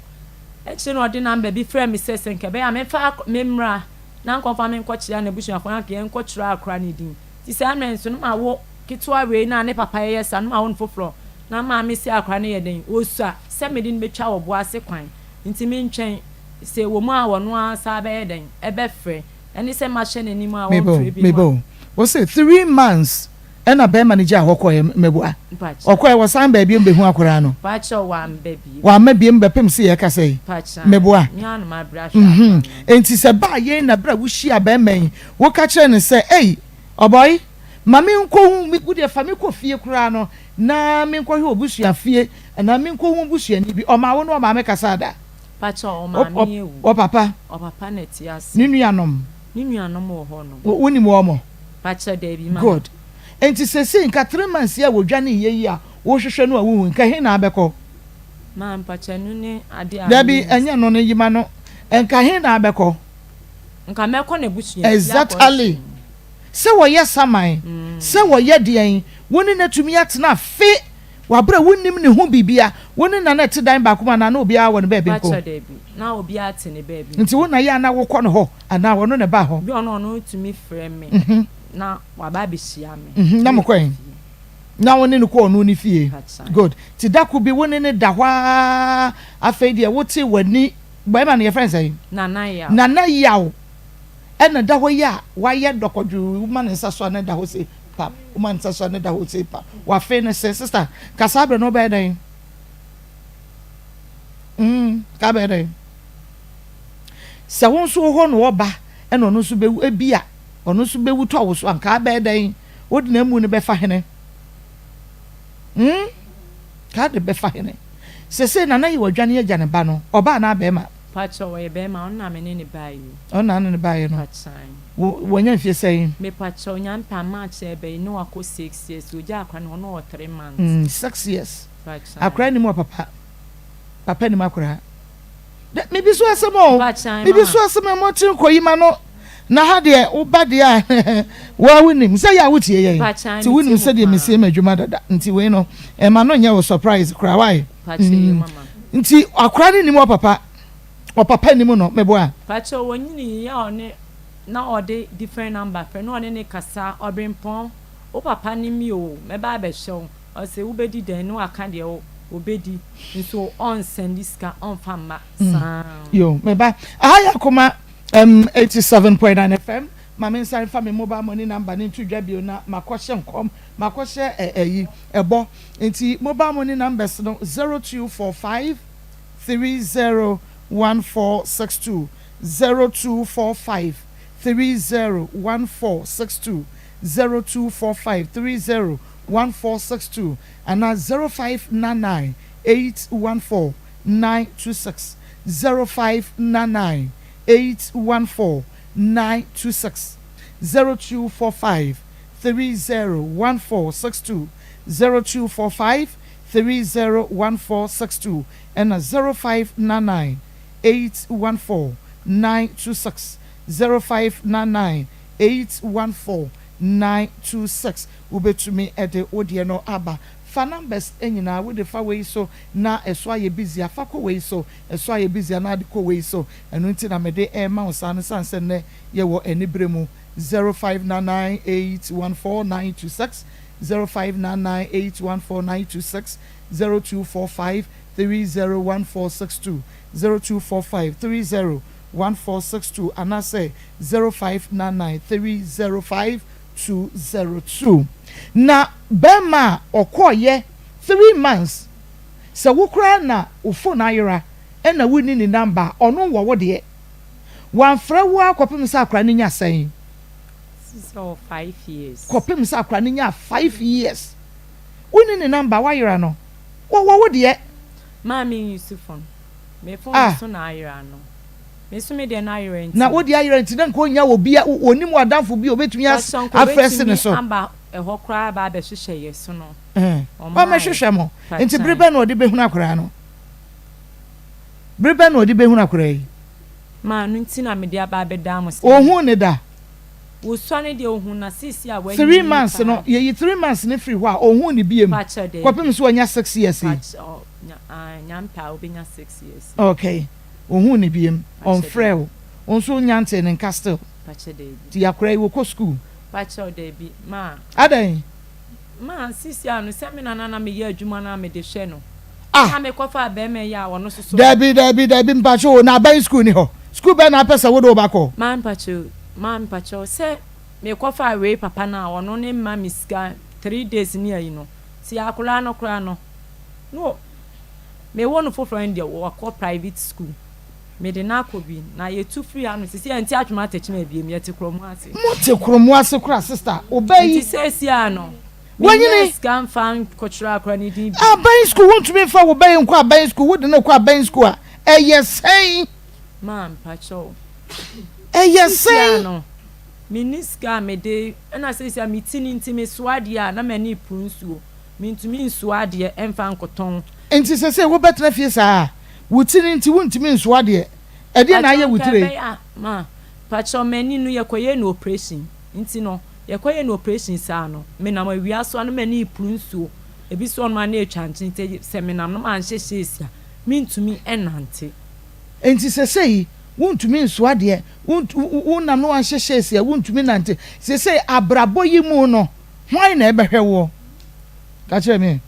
akyire na ɔde number bi frɛ me sɛ nka ɛbɛyɛ a memfa memmra na nkɔmfa me nkɔkyerɛ n'abusuafoɔ na nka yɛnkɔkyerɛ akora ne din. Nti saa mmerɛ nso no ma wo ketewa wei na ne papa yɛyɛ saa no ma wo no foforɔ na maame si akora no yɛ den ɔsua sɛ mede no bɛtwa wɔ boase kwan nti mentwɛn sɛ wɔ mu a wɔno ara saa bɛyɛ den ɛbɛfrɛ ɛne sɛ mahyɛ n'anim a Mebɔ wɔmfrɛ bi mu a. Mebɔ wo sɛ 3 months ɛna bɛrima no gyaa hɔ kɔɛ, mɛboa? Mpakyɛw. Ɔkɔɛ wɔsan baabi mbɛhu akwaraa no? Pakyɛw, wamba bi. Wamma biem bɛpem sɛ yɛkasa yi? Pakyɛw. Mɛboa? Me ano mabrɛ ahwɛ akora no. Enti sɛ baa yɛn na berɛ a wohyia bɛrima yi woka kyerɛ no sɛ, ei ɔbɔe, ma menkɔhu wo deɛ, fa me kɔ fie koraa no na menkɔhwɛ obusua fie anaa menkɔhu busuani bi, ɔma wo ne ɔmaame kasa da? Pakyɛw, ɔmaame ewu. Wɔ papa? Ɔpapa na ɛte ase. Ne nuanom? Ne nuanom wɔ hɔ nom. Wonim wɔ mo? Pakyɛw, daabi, mama. Good. Enti sɛsei nka 3 months yi a wɔdwane yɛ yi a wohwehwɛ no a wohu nka he na abɛkɔ? Ma mpakyɛw, no ne ade a Dabi. menim. Ɛnyɛ no no yima no, nka he na abɛkɔ? Nka mɛkɔ n'abusua fie. Exactly. Sɛ wɔyɛ saman sɛ wɔyɛ deɛn, wo ne no atumi atena afe waberɛ a wonnim ne ho biribia. Wo ne nana ɛte dan baako mu anaa na obiara wɔ ne baabi nko? Pakyɛw, daabi, na obiara te ne baabi. Nti wo na yɛ a na wokɔ no hɔ anaa ɔno ne ba hɔ? Bi ɔno tumi frɛ me na waba abɛhyia me. Na mokɔɛ na wo ne no kɔ ɔno ne fie? Pakyɛw. Good. Nti dako bi wo ne ne da hɔ aa, afei deɛ wote w'ani bɛrima no yɛfrɛ no sɛn? Nana Yaw. Nana Yaw ɛna da hɔ yi a wayɛ dɔkɔdwoo, woma ne nsa so a ne da hɔ se pam, woma ne nsa so a ne da hɔ se pam, wafei no sɛ sister kasa abirɛ no wobɛyɛ dɛn? Ka bɛyɛ dɛn sɛ wo nso wɔ hɔ na ɔba ɛna ɔno nso bɛwu, ebi a ɔno nso bɛwu tɔ wo so a, nka bɛyɛ dɛn? Wode na emu no bɛfa hene? Ka de bɛfa hene sese Nana yi wɔdwane agya ne ba no, ɔbaa na abɛɛma? Pakyɛw, ɔyɛ bɛrima, ɔno na me ne ne baa yi. Ɔno na ne ne baeɛ no? Pakyɛw. Wɔnya mfie sɛn? Mepakyɛw, nyampa March ɛbɛyi ne wakɔ 6 years. Ogya akora no, ɔno wɔ 3 months. 6 years. Pakyɛw. Akora nim wɔ papa, papa nim akora dɛ mebi so asɛm o. Pakyɛw. Mebi Mama. So asɛm a mɔtiri nkɔ yi ma no na ha deɛ woba deɛ a woa wonim sɛ yɛ a wotie yɛn. Pakyɛw. Nti wonim metie mo sɛdeɛ paa. mesie m'adwuma dada, nti wei no ɛma no nyɛ wo surprise koraa wae. Pakyɛw, mama. Nti akora no nim wɔ papa, ɔpapa nim no, meboa? Pakyɛw, wɔnyini yɛ a ɔne na ɔde different number frɛ na ɔne ne kasa, ɔbrempɔn, wo papa ne mi o, mɛba abɛhyɛ wo, ɔsɛ wobɛdi dɛn ne waka deɛ obɛdi nso ɔnsɛnde sika ɔmfa mma saa. Yo, meba aha yɛ Akoma 87.9 FM. Ma me nsan fa me mobile money number ne nto dwa bio na makɔhyɛ nkɔm, makɔhyɛ ɛyi ɛbɔ. Nti mobile money numbers no, 0245 301462, 0245 301462, 0245 301462 ana 0599 814 926, 0599 814 926, 0245 301462, 0245. 30 1462 ɛna 0599 814 926, 0599 814 926. Wobɛtumi de wo deɛ no aba. Fa numbers nyinaa, wode fa wei so na ɛso ayɛ busy a, fa kɔ wei so, ɛso ayɛ busy a na ade kɔ wei so. Ɛno nti na mede rema wo saa no, sane sɛ nnɛ yɛwɔ anibere mu. 0599 814 926, 0599 814 926, 0245 301462, 0245 301462 anaasɛ 0599 305 202. Na bɛrima a ɔkɔɔyɛ 3 months, sɛ wo koraa na wo phone ayera ɛna wonni ne number a, ɔno wɔ wo deɛ, wamfrɛ wo akɔpem sɛ akora no nya sɛn? Sisi ɔwɔ 5 years. Kɔpem sɛ akora no nya 5 years, wonni ne number, wayera no, wɔwɔ wo deɛ. Maame use phone. Me phone Ah. so na ayera no. Me so me deɛ na ayera nti. Na wode ayera nti na nka onya wɔ bia onim adamfo bi a obɛtumi afrɛ se ne so. Aba ɛhɔ koraa ba abɛhyehyɛ yɛ so no. Ɔmmaa Ɔmɛhwehwɛ mo. Pakyɛ. Nti bere bɛ na ɔde bɛhunu akwaraa no? Bere bɛ na ɔde bɛhunu akwaraa yi? Maa no nti na mede aba abɛda mo sɛ. Ohun ne da? Wosua ne deɛ ohun na sisi a wɔanyi 3 months no, yɛyi 3 months ne firi hɔ a, ohun ne biem? Pakyɛ de. Kɔpem so wanya 6 years yi? Pakyɛ ɔ nya ah nyampa a obenya 6 years. Okay, ohun ne biem, Pakyɛ. Ɔnfrɛ wo, wo nso nya nte ne nka still? Pakyɛ de. Nti akwaraa yi wɔkɔ school? Pakyɛ ɔdabi maa. Adan? Maa sisi a no sɛ me nana na meyɛ adwuma na mede hwɛ no. Ah. Na mekɔfa bɛrima yi a ɔno soso. Dabi, dabi, dabi, mpakyɛ o, na aban school ni hɔ? School bɛn na apɛ sɛ wode wo ba kɔ? Maa mpakyɛ, maa mpakyɛ sɛ mekɔfa wei papa no a ɔno ne ma me sika 3 days ne ayi no ti akwaraa no koraa no no mewɔ no foforɔ no deɛ, wɔkɔ private school, mede no akɔ bi na yɛtu firi ha no sisi yɛnte atwom atɛkyima abiem, yɛte kurom ase. Mo te kurom ase kora, sister, ɔbɛ Nti yi seesi a no Wanyini? menya sika mfa nkɔkyerɛ akwaraa no din bi. Aban school, wontumi nfa wo bɛyi nkɔ aban school? Wode no kɔ aban school a, ɛyɛ sɛn? Maa mpakyɛ. Ɛyɛ Sisi a sɛn? no menni sika a mede, ɛna seesi a meti ne nti mesoa adeɛ a na m'ani puru nsuo, mentumi nsoa adeɛ ɛmfa nkɔtɔn. Nti sɛ wobɛtena fie saa, wo ti no nti wontumi nsoa deɛ, ɛdeɛ na ayɛ wo Pakyɛ, tire? nka ɛbɛyɛ a, ma pakyɛ m'ani no yɛkɔyɛ no operation nti no, yɛkɔyɛ no operation saa no, menam awia so a no m'ani puru nsuo, ebi so ɔno a na etwa nkyɛn, nti sɛ menam no manhyɛ hyɛ a mentumi ɛnante. Nti sɛ sɛyi wontumi nsoa deɛ, wonam no wanhyɛ hyɛ a wontumi nante, sɛ abrabɔ yi mu no, hwan na ɛbɛhwɛ woɔ? Ka kyerɛ me.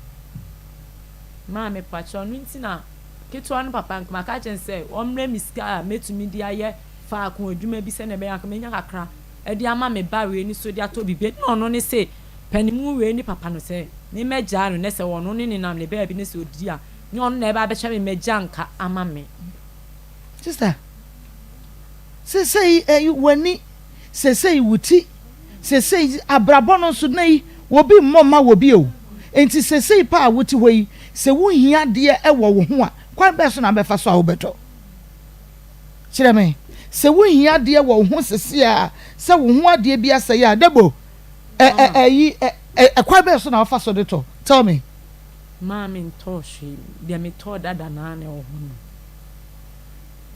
Maame, pakyɛ, ɔno nti na ketewa no papa nka maka kyerɛ no sɛ ɔmmrɛ me sika a mɛtumi de ayɛ faako adwuma bi sɛ na ɛbɛyɛ anka menya kakra ɛde ama me ba wei ni so de atɔ biribi, na ɔno ne se panimu wei ne papa no sɛ memmɛgyaa no, ne sɛ ɔno ne nenam ne baabi ne sɛ ɔdi a ne ɔno na ɛba abɛhyɛ me mɛgya nka ama me. Sister, sesei ɛyi w'ani, sesei wo ti, sesei abrabɔ no nso na yi wobi mmɔ ma wɔ bi o. Nti sesei pa a wote hɔ yi, sɛ wohia adeɛ ɛwɔ wo ho a, kwan bɛɛ so na bɛfa so a wobɛtɔ? Kyerɛ me, sɛ wohia adeɛ wɔ wo ho sesi a, sɛ wo ho adeɛ bi asɛe a, debo ɛ ɛ ɛyi ɛ ɛ ɛkwan bɛɛ so na wofa so de tɔ? Tell me. Maame, ntɔɔ hwee deɛ, metɔɔ dada naa na ɛwɔ hɔ no.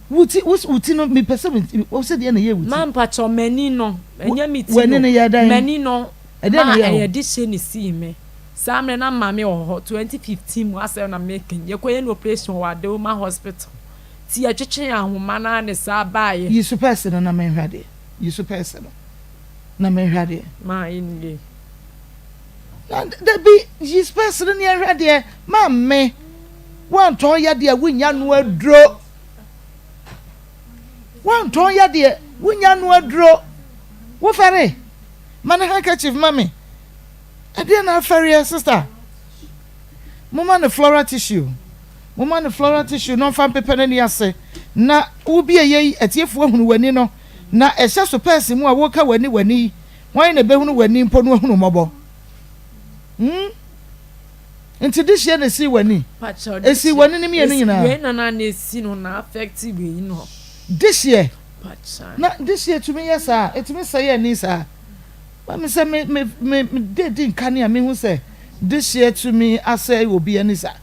Wo ti, wo ti no, mepɛ sɛ me wo sɛ deɛ na ɛyɛ wo ti. Maa mpakyɛ, m'ani no, ɛnyɛ me ti. W'ani no no yɛ dɛn? M'ani no Ɛdeɛn na maa ɛyɛ wo? Ɛyɛ de hyɛ ne sii me saa mmerɛ na maame wɔ hɔ 2015 mu asɛm na meka, yɛkɔyɛ no operation wɔ Adewoma Hospital, ti yɛtwetwe ahoma naa ne saa baayɛ. Yi so pɛɛse no na menhwɛ adeɛ. Yi so pɛɛse no na menhwɛ adeɛ. Maa ɛnnie. Na dabi, yi pɛɛse no ne yɛnhwɛ adeɛ. Maame, woantɔn yadeɛ a wonya no aduro, woantɔn yadeɛ wonya no aduro. Wofɛre ma ne handkerchief ma me. Ɛdeɛ na afɛreɛ, sister? Moma ne floral tissue, moma ne floral tissue na ɔmfa mpepɛ n'ani ase na wobi ɛyɛ yi atiefoɔ ahunu w'ani no na ɛhyɛ so pɛɛse mu a woka w'ani, w'ani yi, wɔn na ɛbɛhunu w'ani mpo no ahunu mmɔbɔ, Nti de hyia na esi w'ani? Pakyɛ. Esi w'ani ne mmienu nyinaa? Wei nana na esi no na affect wei no. De hyia? Pakyɛ. Na de hyia etumi yɛ saa? Etumi sɛ yɛ ani saa? Maame, sɛ me me me me de di nka ne a mehu sɛ dehyeɛ tumi asɛe obi ani saa?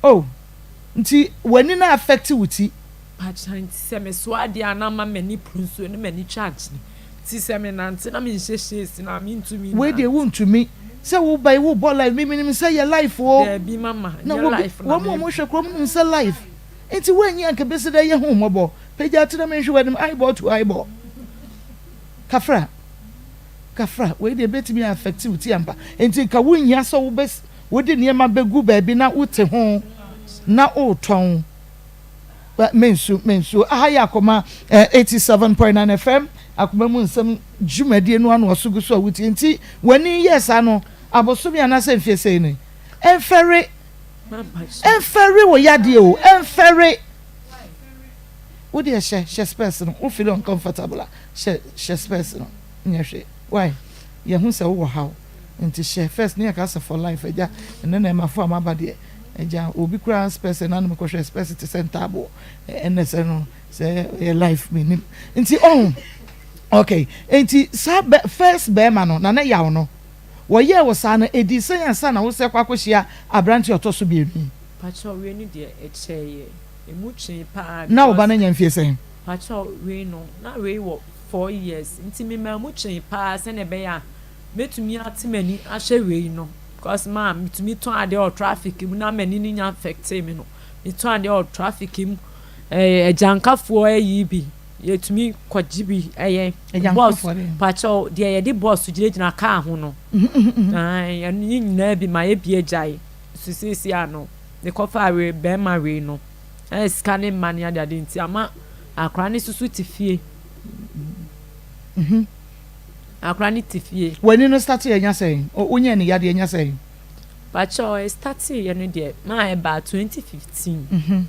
Oh, nti w'ani no affect wo ti? Pakyɛ nti sɛ mesoa adeɛ a na ama m'ani pru nsuo ne m'ani twa akyene nti sɛ menante na menhyɛ shades no a mentumi Wei deɛ nnante. wontumi. Sɛ wo ba yi wo bɔ life me menim sɛ yɛ life oo. Daabi mama Na nyɛ wobi life na wɔn a mebɔ. wɔhwɛ koraa wɔn nim sɛ life nti woanyi anka besi dɛ yɛ hu mmɔbɔ. Pagya ti na menhwɛ w'anim eyeball to eyeball. Kafra kafra wei deɛ ebetumi a affect wo ti ampa. Nti nka wonhia sɛ wobɛ wode nneɛma begu baabi na wote ho na wotɔn. Mensu mensu aha yɛ Akoma 87.9 FM Akoma mu nsɛm dwumadie no ano ɔso gu so a wotie nti w'ani yɛɛ saa no abosome anaasɛ mfie sei ni ɛmfɛre ɛmfɛre wo yadeɛ o ɛmfɛre wo deɛ hyɛ hyɛ spɛs no wo feel uncomfortable a hyɛ hyɛ spɛs no nyɛ hwee why yɛhu sɛ wowɔ haw Nti hyɛ first ne yɛka sɛ for life agya ɛnɛ na ɛmafo a maba deɛ agya obi koraa spɛs ɛna no mekɔhwɛ spɛs te sɛ ntaaboɔ ɛnɛ sɛ no sɛ ɛyɛ life menim nti ɔho okay nti saa bɛ first bɛrima no na ne yaw no wɔyɛɛ wɔ saa no ɛdi sɛ ansa na wosɛ kɔ akɔhyia aberante ɔtɔ so mmienu yi. Pakyɛw wei no deɛ ɛkyɛeɛ ɛmu twee paa Na wo ba because. no anya mfie sɛn? Pakyɛw wei no na wei wɔ 4 years nti memaa mu twee paa sɛnea ɛbɛyɛ a Mɛtumi ate m'ani ahwɛ wei no because maa metumi tɔn adeɛ wɔ traffic mu na m'ani no nya affectee me no. Metɔn adeɛ wɔ traffic mu, ɛɛ agyankafoɔ ayi bi, yɛtumi kɔgye bi ɛyɛ bɔs Agyankafoɔ deɛ. pakyɛw deɛ yɛde bɔs gyinagyina kaa ho no. Ɛno ne nyinaa bi mayɛ bi agyae. So seesei ano mekɔfaa wei bɛrima wei no ɛna sika ne mma ne adeade nti ama akwadaa no soso te fie. Akora no te fie. W'ani no startee anya sɛn? Wonyaa ne yadeɛ anya sɛn? Pakyɛw ɛstartee yɛ no deɛ maa ɛbaa 2015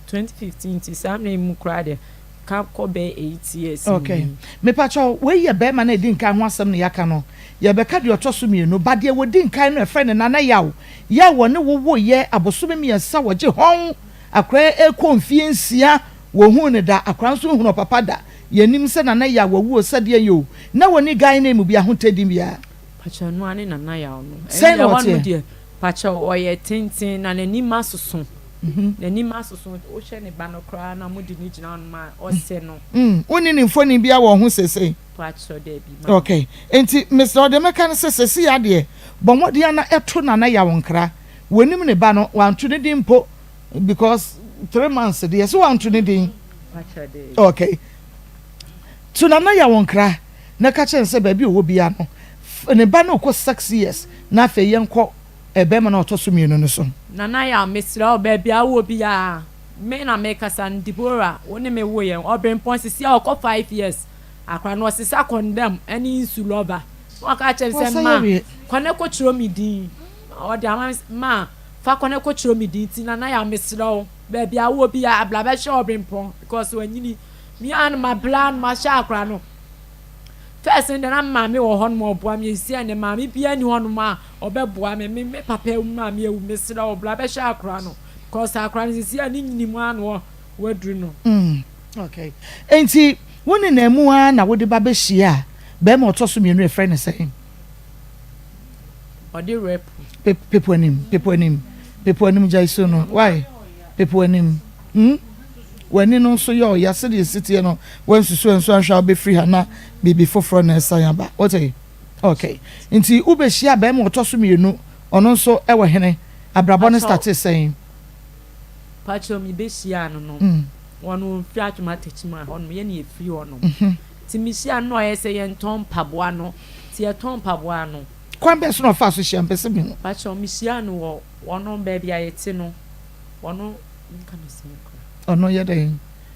2015 nti saa mmerɛ yi mu koraa deɛ ka kɔ bɛyɛ 8 years Okay. ni. Mepakyɛw, wei yɛ bɛɛma no a ɛdi nkan ho asɛm na yɛaka no. Yɛbɛka deɛ ɔtɔ so mmienu. Ba deɛ wɔdi nkan no yɛfrɛ no Nana Yaw. Yaw wɔne wo woeɛ abosome mmiɛnsa wɔgye hɔn. Akora yi ɛrekɔ mfie nsia wɔnhuu no da. Akora nso nhunu ɔpapa da. Yɛnnim sɛ Nana Yaw wawu o sɛ deɛn o, na wɔnni guy name bi ahotadi biara. Pakyɛw ɛno ara ne Nana Yaw no. Sɛn Ɛnde na ɛhɔ nom ɔteɛ? deɛ pakyɛw ɔyɛ tenten na n'anim asoso. N'anim asoso wohwɛ ne ba no koraa na mode no gyina hɔnom a ɔsɛ no. Mm, wonni ne mfoni biara wɔ wo ho seesei? Pakyɛw daabi mama. Ok, enti mesrɛ wo deɛ mɛka ne sɛ seesei ara deɛ bɔ mmɔden ara na to Nana Yaw nkra. Wɔnnim ne ba no, wanto ne din mpo because 3 months deɛ so wanto ne din? Okay. To Nana yɛ wo nkra na ka kyerɛ no sɛ baabi a ɔwɔ biara no ne ba no rekɔ 6 years na afei yɛnkɔ eh, bɛrima no a ɔtɔ so mmienu no so. Nana Yaw, mesrɛ wo, baabi a wowɔ biara, me na merekasa no, Deborah, wo ne me woeɛ, ɔberempɔn, seesei a ɔkɔ 5 years, akora no, ɔsesa kɔndɛm ne nsu rɔba. Na waka akyerɛ me sɛ, Wasan Ma, awie. kɔ na kɔtwerɛ me din. Ɔde ama me sɛ, Ma, fa kɔ na kɔtwerɛ me din. Nti Nana Yaw, mesrɛ wo, Baabi a wowɔ biaa bra bɛhwɛ ɔbempɔn because wanyini. Me ara no mabra no mahyɛ akora no. First no deɛ na me maame wɔ hɔ nom ɔboa me seisei ɛnɛ maame biaa nni hɔ nom a ɔbɛboa me. Me me papa awu me maame awu mesrɛ wo bra bɛhwɛ akora no because akora no seisei a ne nyini mu ara na waduru no. Mm okay enti wo nenam mu ara na wode ba bɛhyia bɛɛma ɔtɔ so mmienu yɛfrɛ no sɛn? Ɔde rep. Pe pepo anim pepo anim pepo anim gyae su no why pepo anim hmm w'ani no nso yɛ ɔya sɛdeɛ ɛsi teɛ no wansusu ansu anhwɛ a wobɛfiri ha na biribi foforɔ na ɛsan aba wote ok nti wobɛhyia bɛrima ɔtɔ so mmienu ɔno nso ɛwɔ hene abrabɔ no Pakyɛw starte sɛn? pakyɛw mebɛhyiaa no no ɔno ɔmfiri Atwom Atakyimaa hɔ nom yɛne yɛfiri hɔ nom nti mehyiaa no na ɔyɛ sɛ yɛntɔn mpaboa no nti yɛtɔn mpaboa no. Kwan bɛn so na ɔfaa so hyia? Mepɛ sɛ mihu. Pakyɛw, mihyiaa no wɔ wɔn baabi a yɛte no. Wɔn, menka no sɛn koraa. Ɔno yɛ dɛn?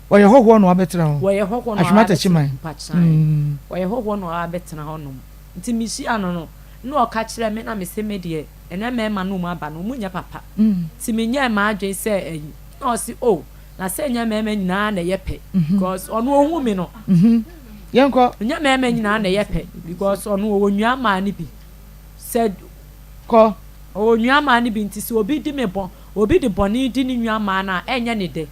Ɔyɛ hɔhoɔ na wabɛtena hɔ? Wɔyɛ hɔhoɔ na Ahwema wabɛtena, Takyiman? mpakyɛw. Wɔyɛ hɔhoɔ na wabɛtena hɔnom. Nti mihyiaa no no, nna ɔka kyerɛɛ me na mese me deɛ, ɛnɛ mmarima no a wɔaba no, wɔnyɛ papa. Nti menyɛɛ m'adwene sɛ ayi. Na ɔse oh, na sɛ ɛnyɛ mmarima nyinaa na ɛyɛ pɛ because ɔno ohuu me no. Yɛnkɔ. Ɛnyɛ mmarima nyinaa na ɛyɛ pɛ because ɔno ɔwɔ nua mmaa no bi sɛ. Kɔ. Ɔwɔ nua mmaa no bi nti sɛ obi di me bɔ obi de bɔne di ne nua mmaa no a ɛnyɛ ne dɛ.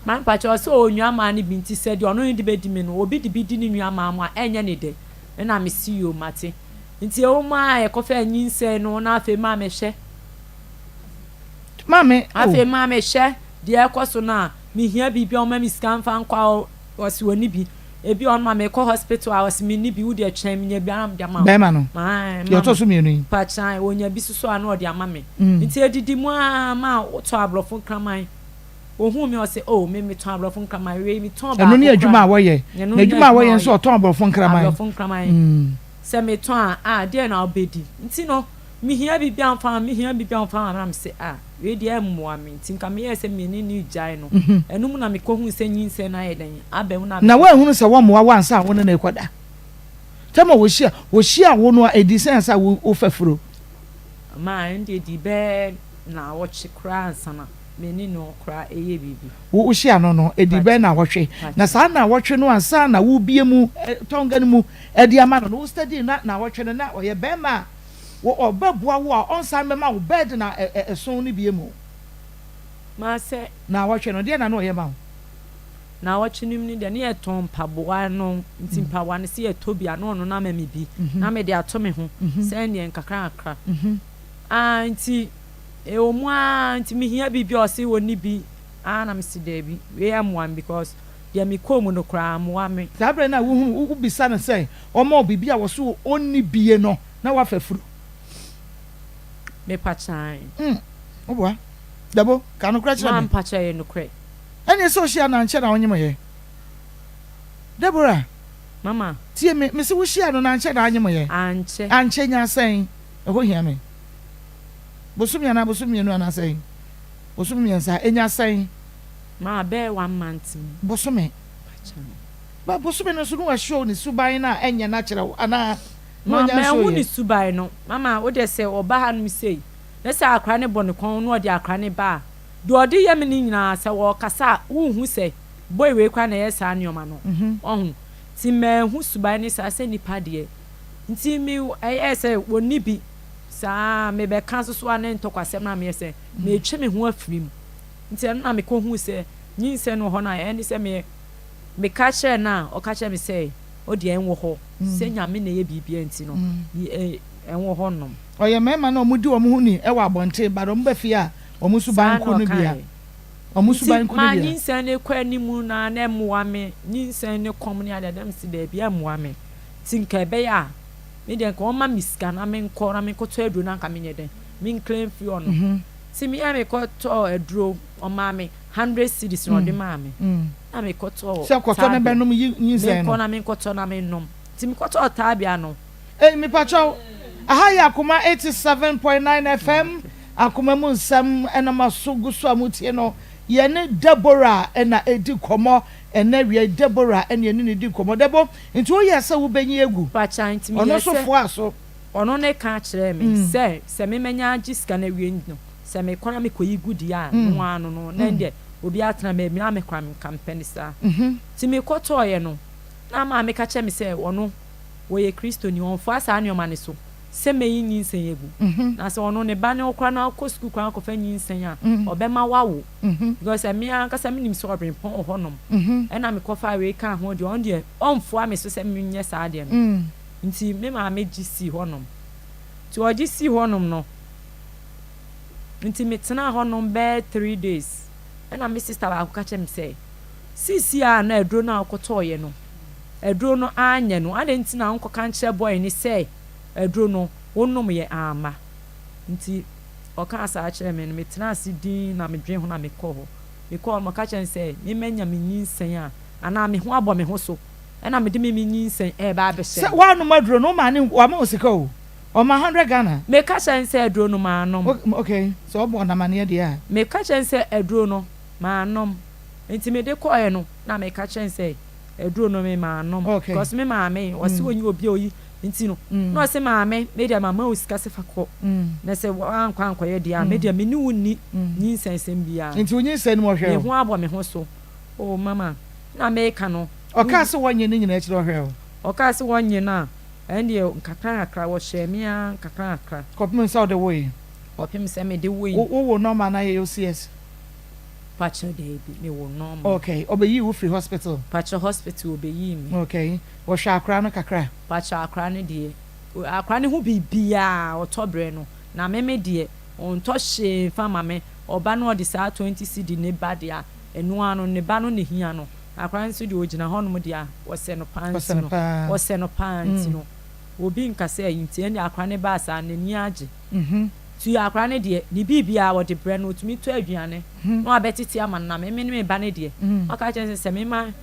Maame mpakyɛ ɔsɛ ɔwɔ nua mmaa no bi nti sɛ deɛ ɔno ne de bɛdi me no obi de bi di ne nua mmaa mu a ɛnyɛ ne dɛ ɛna me se yoo mate. Nti ɛwɔ mu ara a yɛkɔfaa nyinsɛn no na afei maa mehwɛ. Maame, oh. Afei maa mehwɛ deɛ ɛrekɔ so no a, mehia biribi a ɔma me sika mfa nkɔ a ɔse ɔnni bi. Ebi wɔ hɔ nom a mekɔ hospital a ɔse menni bi, wo deɛ twɛn menya bi a na mede ama wo. Bɛrima no, Ae, deɛ ɔtɔ mama. so mmienu yi. Mpakyɛ ae, ɔnya bi soso a na ɔde ama me. Nti ɛdidi mu ara maa wotɔ aborɔfo nkraman. Ohuu me ɔse oh me metɔn aborɔfo nkraman wei metɔn Ɛno baako ne adwuma koraa. a wɔyɛ. Ɛno ne N'adwuma a adwuma a wɔyɛ nso ɔyɛ. ɔtɔn aborɔfo nkraman. Aborɔfo nkraman. Sɛ metɔn a ah deɛn na wobɛdi? Nti no mehia biribi a ɔmfa ma me, mehia biribi a ɔmfa ma me na mese ah wei deɛ ɛmmoa me nti nka meyɛɛ sɛ me ne no regyae no. Ɛno mu na mekɔhuu sɛ nyinsɛn no ayɛ dɛn aba mu na Na mekɔ. woanhunu sɛ wɔmmoa wo ansa a wo ne no rekɔda? Tam a wɔhyia wɔhyiaa wo no a ɛdii sɛn ansa a wo wofa furo? Maa ɛno deɛ ɛdii bɛyɛ naawɔtwe koraa ansa na me ne no koraa ɛyɛ biribi. Wo wohyia no no, ɛdii bɛyɛ naawɔtwe. Na saa naawɔtwe no ansa na worebue mu tɔnga no mu de ama no no, wo study na naawɔtwe no na ɔyɛ barima a wo ɔbɛboa wo a ɔnsan mmɛma wo bed na ɛso no bie mu. Maa sɛ. Naawɔtwe no, deɛn na na ɔyɛ ma wo? Naawɔtwe no mu no deɛ, na yɛtɔn mpaboa no, nti mpaboa no sɛ yɛtɔ bi a na ɔno no ama me bi na mede ato me ho sɛdeɛ nkakra nkakra. Ah, nti ɛwɔ mu ara nti mehia biribi a ɔse ɔnni bi ah na mese daabi wei ɛmmoa me because deɛ mekɔɔ mu no koraa ammoa me. Saa berɛ no a wohunu wobisa no sɛ ɔmma wo biribi a ɔse ɔnni bie no na woafa afuru. Mepa kyae. Mm, woboa. Dabo, ka nokorɛ kyerɛ Ma me. mpakyɛ ɛyɛ nokorɛ. Ɛneɛ sɛ ɔhyia no ankyɛ na wonyemoyɛ. Deborah. Mama. Tie me, mese wohyia no na ankyɛ na anyemoyɛ. Ankyɛ. Ankyɛ nyaa sɛn? Ɛhɔ hia me. Bosome anaa bosome mmienu anaa sɛn? Bosome mmiɛnsa. Enya sɛn? Ma bɛyɛ one month mu. Bosome. Ba bosome no nso no wa show ne suban no a ɛnyɛ no akyerɛ wo anaa? Na Ma ɔnya nso mahu yɛ. ne suban no. Mama wo deɛ sɛ ɔba ha nom sei na sɛ akora no bɔ ne kɔn na ɔde akora no ba a, deɛ ɔde yɛ me no nyinaa sɛ ɔɔkasa a wonhu sɛ boy wei koraa na ɛyɛ saa nnoɔma no. Wahu? Nti manhu suban no saa sɛ nipa deɛ. Nti me ɛyɛɛ sɛ wɔnni bi saa mebɛka nso so a ne ntɔkwasɛm no a meyɛ sɛ metwe me ho afiri mu. Nti ɛno na mekɔhuu sɛ nyinsɛn no wɔ hɔ no a ɛne sɛ me meka kyerɛɛ no a ɔka kyerɛɛ me sɛ ɔdeɛ ɛnwɔ hɔ sɛ Nyame na ɛyɛ biribiara nti no ɛnwɔ hɔ nom. Ɔyɛ mmarima no a wɔdi wɔn ho ni wɔ abɔnten but wɔn ba fie a wɔn Saa suban na nko no bi a. ɔkaeɛ. Wɔn Nti suban nko no maa bi a. nyinsɛn no rekɔ anim no ara na ɛmmoa me, nyinsɛn ne kɔm ne adeade na mese daabi ɛmmoa me. Nti nka ɛbɛyɛ a, me deɛ nka wɔmma me sika na menkɔ na menkɔtɔ aduro na nka menyɛ dɛn, menclaim mfiri hɔ nom. Nti me a mekɔtɔɔ aduro, ɔmaa me hundred cedis na ɔde maa me, na mekɔtɔɔ Sɛ kɔtɔ na taabea, bɛnom yi nyinsɛn no. menkɔ na menkɔtɔ na mennom. Nti mekɔtɔɔ taabea no. Ei mepakyɛw, aha yɛ Akoma 87.9 FM, Akoma mu nsɛm na moaso gu so a motie no. Yɛne Deborah na ɛredi nkɔmmɔ ɛnnɛ awia yi. Deborah na yɛne no redi nkɔmmɔ. Debo, nti woyɛɛ sɛ wobɛnyi agu? Pakyɛ, nti Ɔno meyɛɛ nso sɛ. foaa so. Ɔno ne ka kyerɛɛ me sɛ, sɛ me manya agye sika no awie no, sɛ mekɔ na mekɔyi gu deɛ a, no ara no no, na ɛndeɛ obiara tena baabi na me koraa nka mepɛ no saa. Nti mekɔtɔeɛ no, na maame ka kyerɛ me sɛ ɔno ɔyɛ Kristoni, ɔmfoa saa nneɛma no so sɛ mɛyi nyinsɛn agu. Na sɛ ɔno ne ba ne wo koraa na wokɔ sukuu koraa na wokɔfa nyinsɛn a, ɔbɛma woawo. Because me ankasa menim sɛ ɔberempɔn wɔ hɔnom. Ɛna mekɔfaa wei kaa ho deɛ, ɔno deɛ ɔmfoa me so sɛ menyɛ saa adeɛ no. Nti me maame gye sii hɔnom. Nti ɔgye sii hɔnom no, nti metenaa hɔnom bɛyɛ 3 days. Ɛna me sister baako ka kyerɛɛ me sɛ, seesei a na aduro no a wokɔtɔeɛ no, aduro no anyɛ no, adɛn nti na wonkɔka nkyerɛ boy no sɛ aduro no wonomyɛ amma? Nti ɔkaa saa kyerɛɛ me no, metenaa ase dinn na medwen ho na mekɔɔ hɔ. Mekɔɔ hɔ no, ɔka kyerɛɛ me sɛ me manya me nyinsɛn a, anaa me ho abɔ me ho so, ɛna mede me me nyinsɛn reba abɛhyɛ Sɛ no. woanom aduro no, wo maame wama wo sika o, ɔma hundred Ghana. Meka kyerɛɛ no sɛ aduro no manom. Ok, sɛ ɔbɔ no amaneɛ deɛ a. Meka kyerɛɛ no sɛ aduro no manom. Nti mede kɔeɛ no, na meka kyerɛɛ no sɛ aduro no me manom. Because me maame, ɔse ɔnyi obi a ɔyi nti no, na ɔse maame, me deɛ mama wo sika sɛ fa kɔ, na sɛ woankɔ ankɔyɛ deɛ a, me deɛ me ne wo nni nyinsɛnsɛm biara. Nti wo nyinsɛn no mu ɔhwɛɛ wo? Me ho abɔ me ho so. Oh mama, na meka no. Ɔkaa sɛ wɔnnye ne nyinaa akyiri ɔhwɛɛ wo? Ɔkaa sɛ wɔnnye no a, ɛndeɛ nkakrankakra, wɔhyɛɛ me ara nkakrankakra. Kɔpem sɛ wode woe? Kɔpem sɛ mede woe. Wo wo normal anaa yɛyɛ wo CS? Pakyɛ daabi, me wo normal. Okay, ɔbɛyii wo firi hospital? Pakyɛ hospital ɔbɛyii me. Okay, wɔhwɛ akora no kakra? Pakyɛ akora no deɛ. Akwadaa no ho biribiara ɔtɔ brɛ no, na me me deɛ, ɔntɔ hwee mfa mma me. Ɔba no ɔde saa 20 cedi no ba deɛ a, ɛno ara no, ne ba no na ɛhia no. Akwadaa no nso deɛ ɔgyina hɔnom deɛ a, wɔsɛ no paa nti no, wɔsɛ no paa nti no, obi nka sɛ ayi nti, ɛnde akwadaa no baa saa no, n'ani agye. Nti akwadaa no deɛ, ne biribiara wɔde brɛ no, ɔtumi tɔ aduane na wabɛtete ama no, na me me ne me ba no deɛ, waka kyerɛ no sɛ, sɛ mema.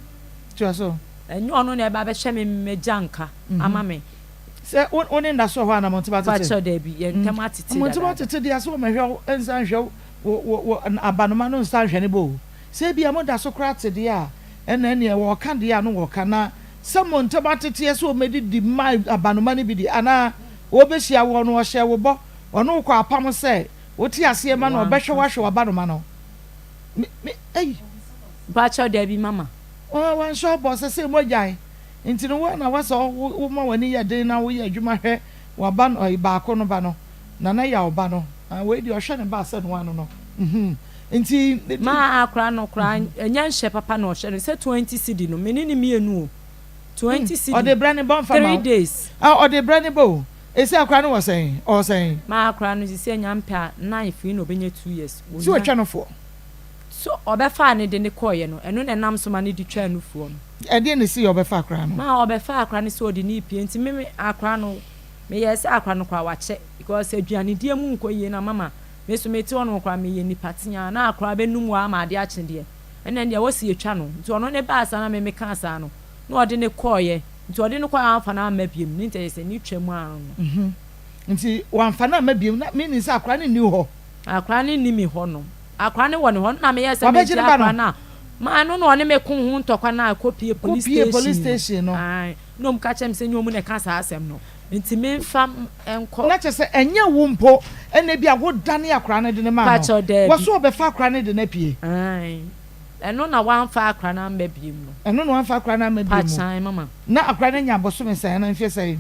Ɛnyɛ ɔno na ɛba bɛhwɛ me m'agya nka ama me. Sɛ wo ne nna so wɔ hɔ a na mo ntem atete? Mpakyɛw dabi, yɛn ntem atete dadaada. Mo ntem atete deɛ sɛ wɔmɛhwɛ wo nsa nhwɛ wo wo abanoma no nsa nhwɛ ne ba o. Sɛ ebia mo da so koraa te deɛ a ɛna ɛneɛ wɔka deɛ a no wɔka na sɛ mo ntem ateteɛ sɛ wɔmɛdidi ma abanoma no bi deɛ anaa wɔbɛhyia woɔ no ɔhyɛ wo bɔ ɔne wo kɔ apam sɛ wote aseɛ ma no ɔbɛhwɛ wo ahwɛ w'abanoma no. Me me ei. Mpakyɛw dabi mama. Wanhyɛ ɔbɔ sɛ sɛ moagyae nti no wo na wɔ sɛ woma w'ani yɛ den na woyɛ adwuma hwɛ w'aba no baako no ba no Nana Yaw ba no wei deɛ ɔhwɛ ne ba sɛ noa no no nti. Maa akora no koraa ɛnyɛ nhyɛ papa na ɔhyɛ no sɛ 20 cedi no me ne no mmienu o 20 cedi Ɔde brɛ ne bɔ nfa ma 3 wo days. Ɔde brɛ ne bɔ o ɛsɛ akora no wɔ sɛn ɔwɔ sɛn. Maa akora no sisi anya mpɛ a 9 firi na ɔbɛnya 2 years Sɛ wɔnya. watwa no foɔ. So ɔbɛfaa no de no kɔeɛ no, ɛno na ɛnam so ma no de twaa nufoɔ no. Ɛdeɛn na ɛsiiɛ a ɔbɛfaa akwadaa no? Maa ɔbɛfaa akwadaa no sɛ ɔde no repie nti me me akwadaa no meyɛɛ sɛ akwadaa no koraa wakyɛ because aduanedie mu nkɔ yie na mama me nso mete hɔ nom koraa meyɛ nipa teaa na akwadaa bɛnum wɔ ama adeɛ akye deɛ ɛnna ɛndeɛ wɔ se yɛtwa no nti ɔno ne baa saa na me mekaa saa no na ɔde no kɔeɛ nti ɔde no kɔeɛ amfa no amma biom ne nti ɛyɛ sɛ ne twa mu ara no. Nti wamfa no amma biom na meaning sɛ akwadaa no nni hɔ. Akwadaa no nni me hɔ nom. Akwadaa no wɔ ne hɔ no na meyɛɛ sɛ Wabɛgye megye ne ba no? akwadaa no a, maa ɛno na ɔne me koo ho ntɔkwa no a ɛkɔpie police Kɔpie police station station no. no. Ae, na wɔka kyerɛɛ me sɛ ɛnyɛ wɔn na ɛka saa asɛm no, nti memfa nkɔ. Na kyerɛ sɛ ɛnyɛ wo mpo na ebia wodane akwadaa no de no maa no. Pakyɛw, daabi. Wɔ so ɔbɛfa akwadaa no de no apue? Ae, ɛno na wamfa akwadaa no amma biom no. Ɛno na wamfa akwadaa no amma biom. Pakyɛ, ae mama. Na akwadaa no anya bosome sɛn anaa mfeɛ sɛn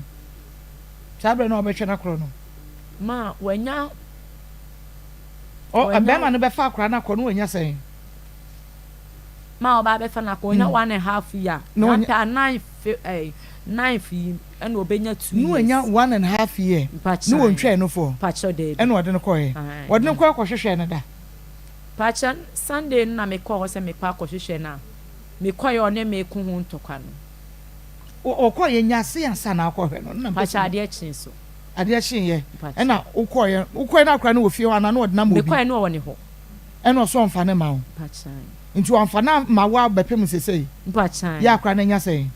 saa berɛ no a wɔbɛtwe no akorɔ no? Ma wanya. Ɔ bɛrima no bɛfa akwadaa no akɔ no wanya sɛn? Ma ɔba abɛfa no akɔ onya one and half year. Na Na wanya. pɛ a ninth ɛɛ ninth yi ɛna ɔbɛnya two Na years. wanya one and half year. Na Mpakyɛ wɔntwaa no foɔ. Mpakyɛ daabi. Ɛna ɔde no kɔɛ. Ae Wɔde no na. kɔɛ kɔhwehwɛɛ no da. Mpakyɛ Sunday no na mekɔɔ hɔ sɛ mekɔ akɔhwehwɛ no a, mekɔɛ ɔne me ko ho ntɔkwa no. Ɔkɔeɛ nya ase ansa na akɔhwɛ no. Na mpɛ Mpakyɛ sɛ. adeɛ kyee so. Adeɛ kyeeɛ Mpakyɛ. ɛna wokɔeɛ, wokɔeɛ na akwadaa no wɔ fie hɔ anaa na ɔde no ama obi? Mekɔeɛ na ɔwɔ ne hɔ. Ɛna ɔse ɔmfa no mma wo? Mpakyɛ. Nti wamfa no amma wo a bɛpem sesei? Mpakyɛ. Yɛ akwadaa no anya sɛn?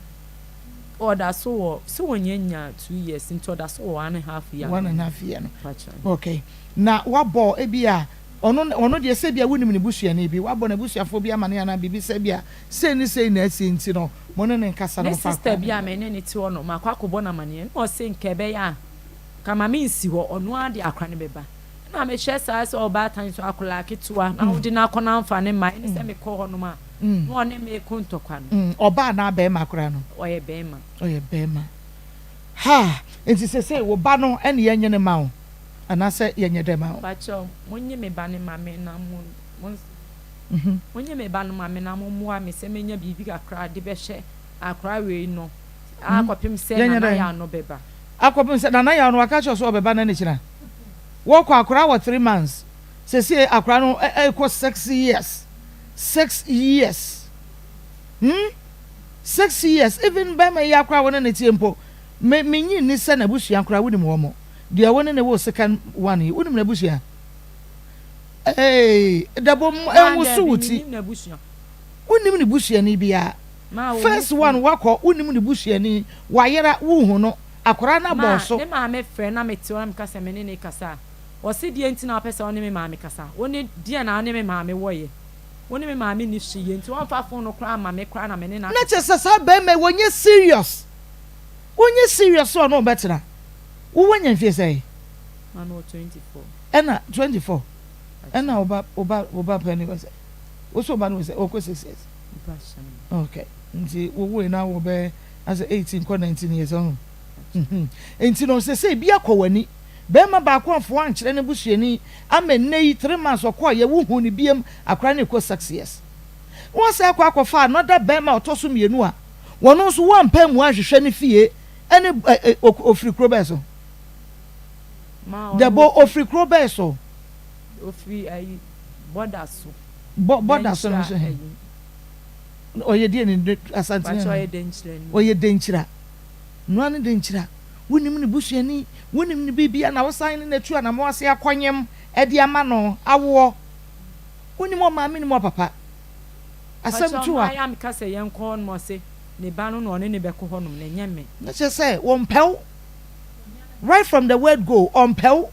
Ɔda so wɔ, sɛ ɔnnya nyaa 2 years nti ɔda so wɔ one and half year One no. and half year no. Mpakyɛ. Okay. Na wabɔ ebia ɔno ɔno deɛ sɛ ebia wonim ne busuani bi, wabɔ n'abusuafoɔ bi amaneɛ anaa biribi sɛ ebia sei ne sei na asie nti no mo ne no nkasa na Me momfa sister akwadaa bi no a mmra. me ne no te hɔ no, makɔ akɔbɔ no amaneɛ na ɔse nka ɛbɛyɛ a nka ma mensi hɔ, ɔno ara de akora no bɛba. Ɛna mehwɛ saa sɛ ɔbaatan nso akwadaa ketewa na wode no akɔ na amfa no mma, ɛne sɛ mekɔ hɔnom a na ɔne me reko ntɔkwa no. Ɔbaa anaa barima koraa no? Ɔyɛ barima. Ɔyɛ barima. Haa! Nti sesei wo ba no ɛne yɛnye no ma wo anaasɛ yɛnyɛ dɛn ma wo? Pakyɛw, monye me ba no ma me na mo, mo, monye me ba no ma me na mommoa me sɛ menya biribi kakra de bɛhwɛ akora wei no akɔpem sɛ Yɛnyɛ Nana dɛn? Yaw no bɛba. Akɔpem sɛ Nana Yaw no waka akyerɛ wo sɛ ɔbɛba na ne kyena wɔkɔ akora wɔ 3 months sesie akora no ɛkɔ 6 years, 6 years, 6 years. Even bɛrima yi akora wo ne ne tie mpo, me menyi nni sɛ n'abusua koraa wonim wɔn mo deɛ wo ne ne wo second one yi wonim n'abusua ee dabo Maa ɛnwoso daabi wo ti. Menim n'abusua. Wonim ne busuani biara? Maa wɔn First fi. one wakɔ, wonim ne busuani? Wayera wohu no akora no abɔɔ Maa so. ne maame frɛ na mete hɔ na meka sɛ me ne ne kasa a, ɔse deɛ nti na wopɛ sɛ wo ne me maame kasa? Wo ne deɛn na wo ne me maame wɔyɛ? Wo ne me maame nni hwee yɛ nti wɔmfa phone no koraa mma me koraa na me ne no Na kyerɛ akasa. sɛ saa bɛrima yi wɔnyɛ serious, wɔnyɛ serious sɛ ɔne wo bɛtena. Wo wanya mfie sɛn? Maa mewɔ 24. Ɛna 24 Pakyɛ. Ɛna wo ba wo ba wo ba panin wɔ sɛ wo so wo ba no wɔ sɛ ɔkɔ 6 years? Mpakyɛ. Okay, nti wo woe na wɔ bɛyɛ asɛ 18 kɔ 19 years ɔho. Nti no sɛ sɛ ebi akɔ w'ani bɛrima baako amfo ankyerɛ ne busuani ama nnɛ yi 3 months ɔkɔɔ yɛ wohu ne biem akora ne kɔ 6 years wɔn sɛ akɔ akɔfa another bɛrima a ɔtɔ so mmienu a wɔn nso wɔampɛ mu anhwehwɛ ne fie. Ɛne ɛ ɛ ofiri kuro bɛɛ so? Dɛbo ofiri kuro bɛɛ so? Ofiri ayi bɔda so. Bɔ bɔda so no nso he? Ɔyɛ deɛ ni Asante ni? Ɔyɛ Denkyira ni. Ɔyɛ Denkyira. Noa ne Denkyira. Wonim ne busuani, wonim ne biribia na wosan ne no atu anamɔ ase akɔnyem de ama no awoɔ. Wonim ɔmaame nim ɔpapa. Asɛm to a. Pakyɛw mayɛ a meka sɛ yɛnkɔ hɔ nom ɔse ne ba no na ɔne no bɛkɔ hɔ nom na ɛnyɛ me. Na kyerɛ sɛ wɔmpɛ wo right from the word go ɔmpɛ wo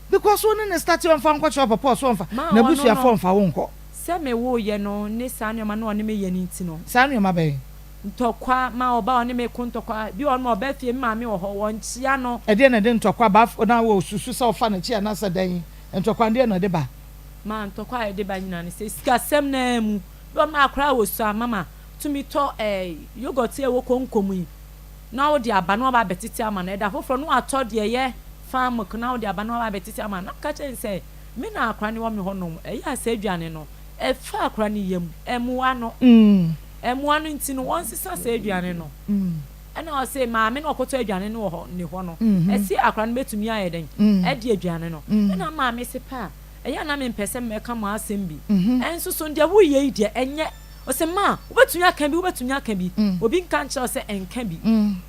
because wo ne no starte ɔmfa nkɔkyerɛ ɔpapa ɔse ɔmfa Ma ɔno no n'abusuafoɔ mfa wo nkɔ. Sɛ me woo yɛ no ne saa nnoɔma no a ɔne me yɛ no nti no. Saa nnoɔma bɛn? Ntɔkwa ma ɔba a ɔne me ko ntɔkwa bi wɔ hɔ nom a ɔba fie me maame wɔ hɔ wɔnkyea no. Ɛdeɛn na ɛde ntɔkwa ba na wo susu sɛ ɔfa n'akyi anaasɛ dɛn ntɔkwa no deɛn na ɛde ba? Ma ntɔkwa a ɛde ba nyinaa ne sɛ sikasɛm no ara mu. Bi wɔ hɔ nom a akwadaa a ɔsua mama tumi tɔ ɛɛ yogurt yi a ɛwɔ konko mu yi na wode aba na waba abɛtete ama no. Ɛda foforɔ na watɔ deɛ ɛyɛ farm milk na wode aba na waba abɛtete ama no. Na meka kyerɛ no sɛ me na akwadaa no wɔ me hɔnom, ɛyɛ a saa aduane no ɛfa akwadaa no yam, ɛmmoa no. Ɛmmoa no nti no wɔnsesa saa aduane no. Ɛna ɔse maame no ɔkɔtɔ aduane no wɔ hɔ ne hɔ no, ɛse akwadaa no bɛtumi ayɛ dɛn adi aduane no. Ɛna maame se paa. Ɛyɛ a na mempɛ sɛ mɛka mo asɛm bi. Ɛnso so deɛ woreyɛ yi deɛ, ɛnyɛ. Ɔse, Ma, wobɛtumi aka bi, wobɛtumi aka bi. Obi nka nkyerɛ wo sɛ nka bi.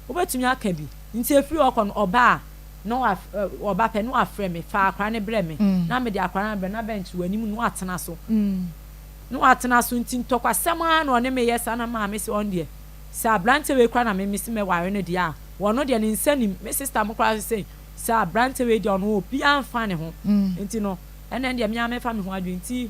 Wobɛtumi aka bi. Nti ɛfiri hɔ kɔ no, ɔba a, na wa, ɔba pɛ, na wafrɛ me, fa akwadaa no brɛ me. Na mede akwadaa no abrɛ no, na bɛnkye wɔ anim na watena so. Na watena so. Nti ntɔkwasɛm ara na ɔne me yɛ saa, na maame se ɔno deɛ, sɛ aberanteɛ wei koraa na me mese mɛware no deɛ a, ɔno deɛ ne nsa nnim. Me sister mo koraa nso sei. Sɛ aberante wei deɛ ɔno obiara mfa ne ho nti no ɛna ɛndeɛ me ara mɛfa me ho adwene nti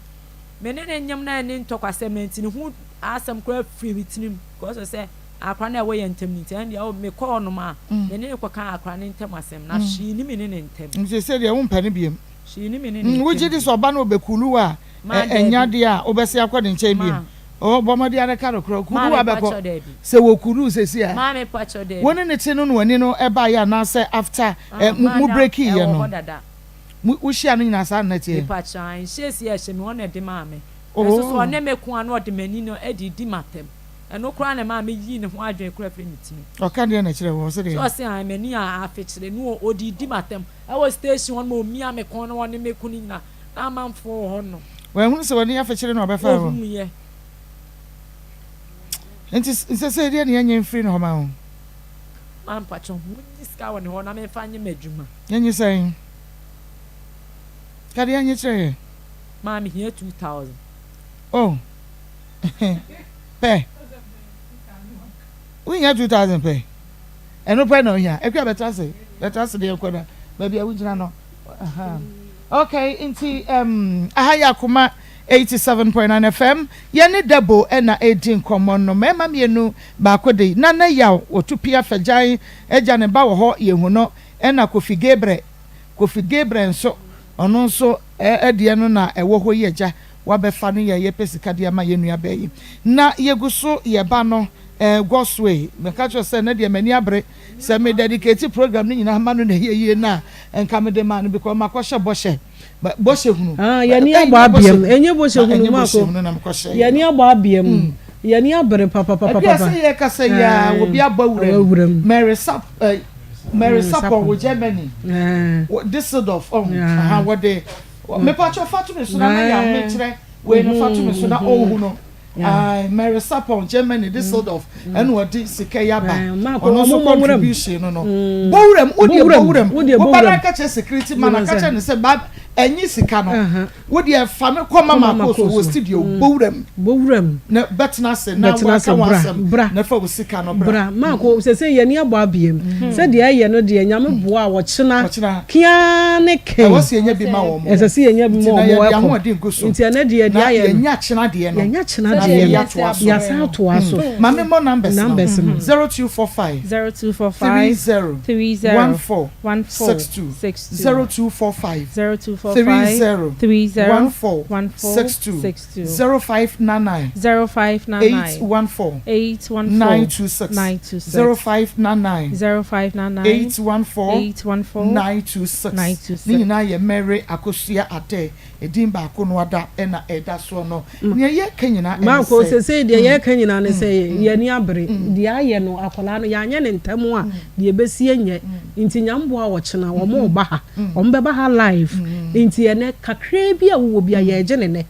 me ne no nyem na ɛne ntɔkwasɛm no nti ne ho asɛm koraa firi me tirim because of sɛ akora no a ɛwɔ yɛn ntam no nti ɛndeɛ oh mekɔ hɔnom a me ne no kɔka akora no ntam asɛm na hwee ni me ne ne ntam. Nti seesei deɛ wompɛ no biom? Hwee ni me ne ne ntam Wogye di biom. sɛ ɔba no ɔbɛkulu wo a Ma ɛnyɛ daabi. adeɛ a wobɛse akɔ ne nkyɛn biom? Ma. Oh, bɔ mmɔden ara ka nokorɛ. Ɔkuru Maame a bɛkɔ. pakyɛ daabi. Sɛ wɔkuru seesei a. Maame pakyɛ daabi. Wo ne no te no na w'ani no baeɛ anaasɛ after Ah, mo ma mo na breakiiɛ ɛwɔ no? hɔ dada. Mo wohyia no nyinaa saa na na ɛteɛ? Me pakyɛ ae, nhyɛsi a ɛhyɛ me ɔna ɛde maa me. Nanso so Oh. ɔne me ko a na ɔde m'ani no de redi m'atɛm. Ɛno koraa na ɛmaa me yii ne ho adwene koraa firii me tirim. Ɔka deɛn na ɛkyerɛ wo? Ɔse Sɛ deɛn? ɔse ae, m'ani a afekyere no ɔde redi m'atɛm. Ɛwɔ station hɔ no ma ɔmia me kɔn na ɔne me ko no nyinaa. Na amanfoɔ wɔ hɔ nom. Wanhunu sɛ w'ani afekyere na ɔbɛfaa hɔ? Ɔhunuiɛ. Nti sesei deɛ ne yɛnyɛ mfiri ne hɔ ma wo? Ma mpakyɛw monyi sika wɔ ne hɔ na memfa nyɛ m'adwuma. Yɛnye sɛn? Ka deɛ yɛnye kyerɛ yɛn. Ma mehia 2000. Oh pɛ wohia 2000 pɛ ɛno pɛ na ohia akua bɛtra ase bɛtra ase deɛ nkɔ na baabi a wogyina no. Okay, nti um, aha yɛ Akoma 87.9 FM. Yɛne Debo na ɛredi nkɔmmɔ no. Mmarima mmienu, baako de Nana Yaw, wɔtu pia fagyan agya ne ba wɔ hɔ, yɛhu no, ɛna Kofi Gabriel. Kofi Gabriel nso, ɔno nso ɛdeɛ no na ɛwɔ hɔ yi agya, wabɛfa no yɛ yɛpɛ sika de ama yɛn nuabaa yi. Na yɛgu so yɛba no, eh, Gosway, meka kyerɛ sɛ na deɛ m'ani abere Sɛ me dedicate program no nyinaa ma no na ɛyɛ yie no a, nka mede maa no because makɔhyɛ bɔhyɛ. Bɔhyɛ hunu. Ah, yɛni abɔ abiam. Enye bɔhyɛ hunu mako. Bɔhyɛ hunu na mekɔhyɛ. Yɛni abɔ abiam. Mm. Yɛni abere papapapa. Ebi ase yɛ kasa yi a obi abɔ wuram. Mary Sap eh, Mary Sapon wɔ Germany. Düsseldorf ɔho. Aha wɔde. Mepatwɔ fa to me so na na yɛ amekyerɛ wei no fa to me so na ɔhu no. Ae, Mary Sapong, Germany, Düsseldorf, ɛna ɔde sika yi aba. Ɔno nso contribution no no. Bowuram, wo deɛ bowuram. Woba na ka kyerɛ security man, ka kyerɛ no sɛ ba ɛnye sika no. Wo deɛ fa me kɔ Mama Akos wɔ studio, bowuram. Bowuram. Na bɛtena ase na waka w'asɛm na fa wo sika no bra. Bra. Maako, sese yɛn ani abɔ abiem. Sɛ deɛ ɛyɛ no deɛ, Nyame boa a, ɔkyena, kea ne ken. Ɛwɔ sɛ yɛnya bi ma wɔn. Ɛsɛ sɛ yɛnya bi ma wɔn ɛkɔ. Nti na yɛde ahoɔden gu so. Nti ɛnɛ deɛ deɛ ayɛ no. Na yɛnya kyena deɛ no. Yɛnya kyena deɛ no. Yɛatoa so. Yɛasan atoa so. Ma me mmɔ numbers no. Numbers no. 0245. 0245. 30. 30. 14. 14. 62. 62. 0245. 0245. four 3 5 0 3 0 1 4 1 4 6 2 6 2 0 5 9 9 0 5 9 8 9 1 4 8 1 4 9 2 6 9 2 6 0 5 9 9 0 5 9 9 8 1 4 8 1 4 9 2 6 9 2 Ne 6. nyinaa yɛ Mary Akosua Adɛ, edin baako no ada ɛna ɛda soɔ no. Nea yɛka nyinaa ɛne Maako sɛ sesei deɛ yɛreka nyinaa ne sɛ yɛn ani abere. Deɛ ayɛ no akwadaa no, yɛanyɛ ne ntɛm a, deɛ ɛbɛsi nyɛ. Nti Nyamboa ɔkyena wɔn reba ha. Wɔn bɛba ha live. Nti ɛnɛ kakraa bi a wowɔ bi a yɛregye ne nɛ.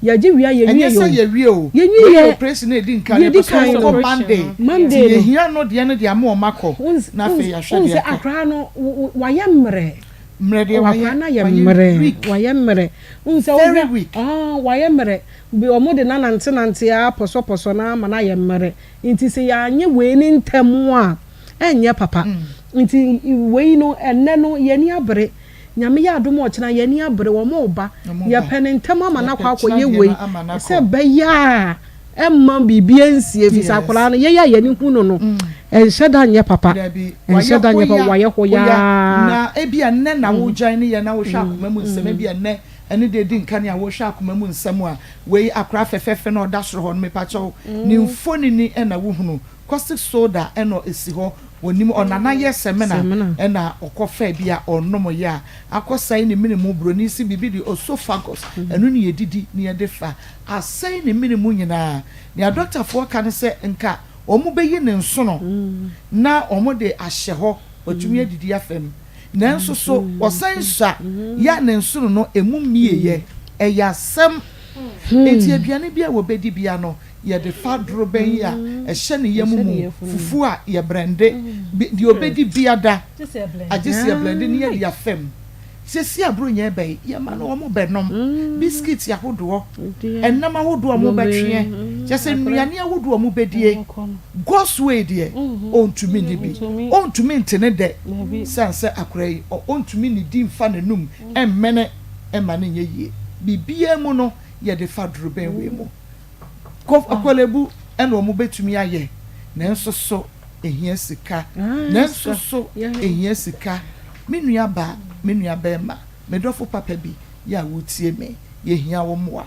Yɛgye wie a yɛnwie Ɛnyɛ yɛ sɛ o. yɛwie o. Yɛnwie Wei yɛ. operation na edi nkan. Deɛ Yɛpɛ edi sɛ kan wɔn no. kɔ Monday. Monday Nti no. yɛhia no deɛ no de ama wɔn akɔ. Na afei yɛahwɛ Wohu deɛ sɛ aka. akwadaa no wayɛ mmerɛ. Mmerɛ deɛ wayɛ Akwadaa no ayɛ wayɛ mmerɛ. weak. Wayɛ mmerɛ. Wohu sɛ Very wohwɛ weak. Ah, wayɛ mmerɛ. Bi wɔn de nanante ara pɔsɔpɔsɔ no ama no ayɛ mmerɛ. Nti sɛ yɛanyɛ wei ne ntɛm a, ɛnyɛ papa. Nti wei no, ɛnnɛ no, yɛn ani abere. Nyame yɛ adom a ɔkyena yɛn ani abere, wɔn reba. Wɔn reba. Yɛpɛ ne ntɛm ama no akɔ Yɛpɛ akɔyɛ kyena deɛ wei. no ama no akɔ. Sɛ ɛbɛyɛ a ɛmma biribi nsie fi sɛ akwadaa no yɛyɛ a yɛne hu no no ɛnhyɛ da nyɛ papa. Dabi, ɛnhyɛ da nyɛ papa, wayɛ hoyaa. Na ebi a nnɛ na wogyan ne yɛ na wohwɛ akoma mu nsɛm, ebi a nnɛ ɛne deɛ di nka ne a wohwɛ akoma mu nsɛm a, wei akora fɛfɛɛfɛ na ɔda soro hɔ no, mepakyɛw, ne mfonini ɛna wohunu. Caustic soda ɛna esi hɔ onim ɔnana yɛ sɛmina. Sɛmina. Ɛna ɔkɔ fɛ bi a ɔnom yɛ a akɔsɛe ne mene mu. Buroni si biribi de esophagus, ɛno ne yɛdidi ne yɛde fa asɛe ne mene mu nyinaa. Nea dɔktafoɔ ka ne sɛ nka wɔn bɛyi ne nsono na wɔn de ahyɛ hɔ, watumi adidi afam, nanso so ɔsan sua yɛ a ne nsono no emu mmieyɛ ɛyɛ asɛm. Eti aduane bi a wɔbɛdi bia no, yɛde fa duro bɛn yi a ɛhyɛ ne yam Ɛhyɛ ne mu. yafunu mu. Fufu a yɛbrɛnde deɛ ɔbɛdi bia da agye sɛ yɛblende ne yɛde afam. Sɛsi aburo nyɛ bɛyi yɛma no, wɔn bɛnom biscuit ahodoɔ, ɛnam ahodoɔ a wɔn bɛtweɛ, kyɛ sɛ nnuane ahodoɔ a wɔn bɛdie. God's way deɛ, ɔntumi ni bi, ɔntumi nte ne dɛ san sɛ akora yi ɔntumi ne di nfa n'anum ɛmmɛnɛ ɛma ne nyɛ yie. Biribiara mu no yɛde fa duro bɛn wei mu kɔ akɔlebu ɛna wɔn bɛtumi ayɛ, nanso so ehia sika, nanso so ehia sika. Me nua baa, me nua bɛrima, me dɔfo papa bi yɛ a wotie me, yɛhia wɔn mmoa.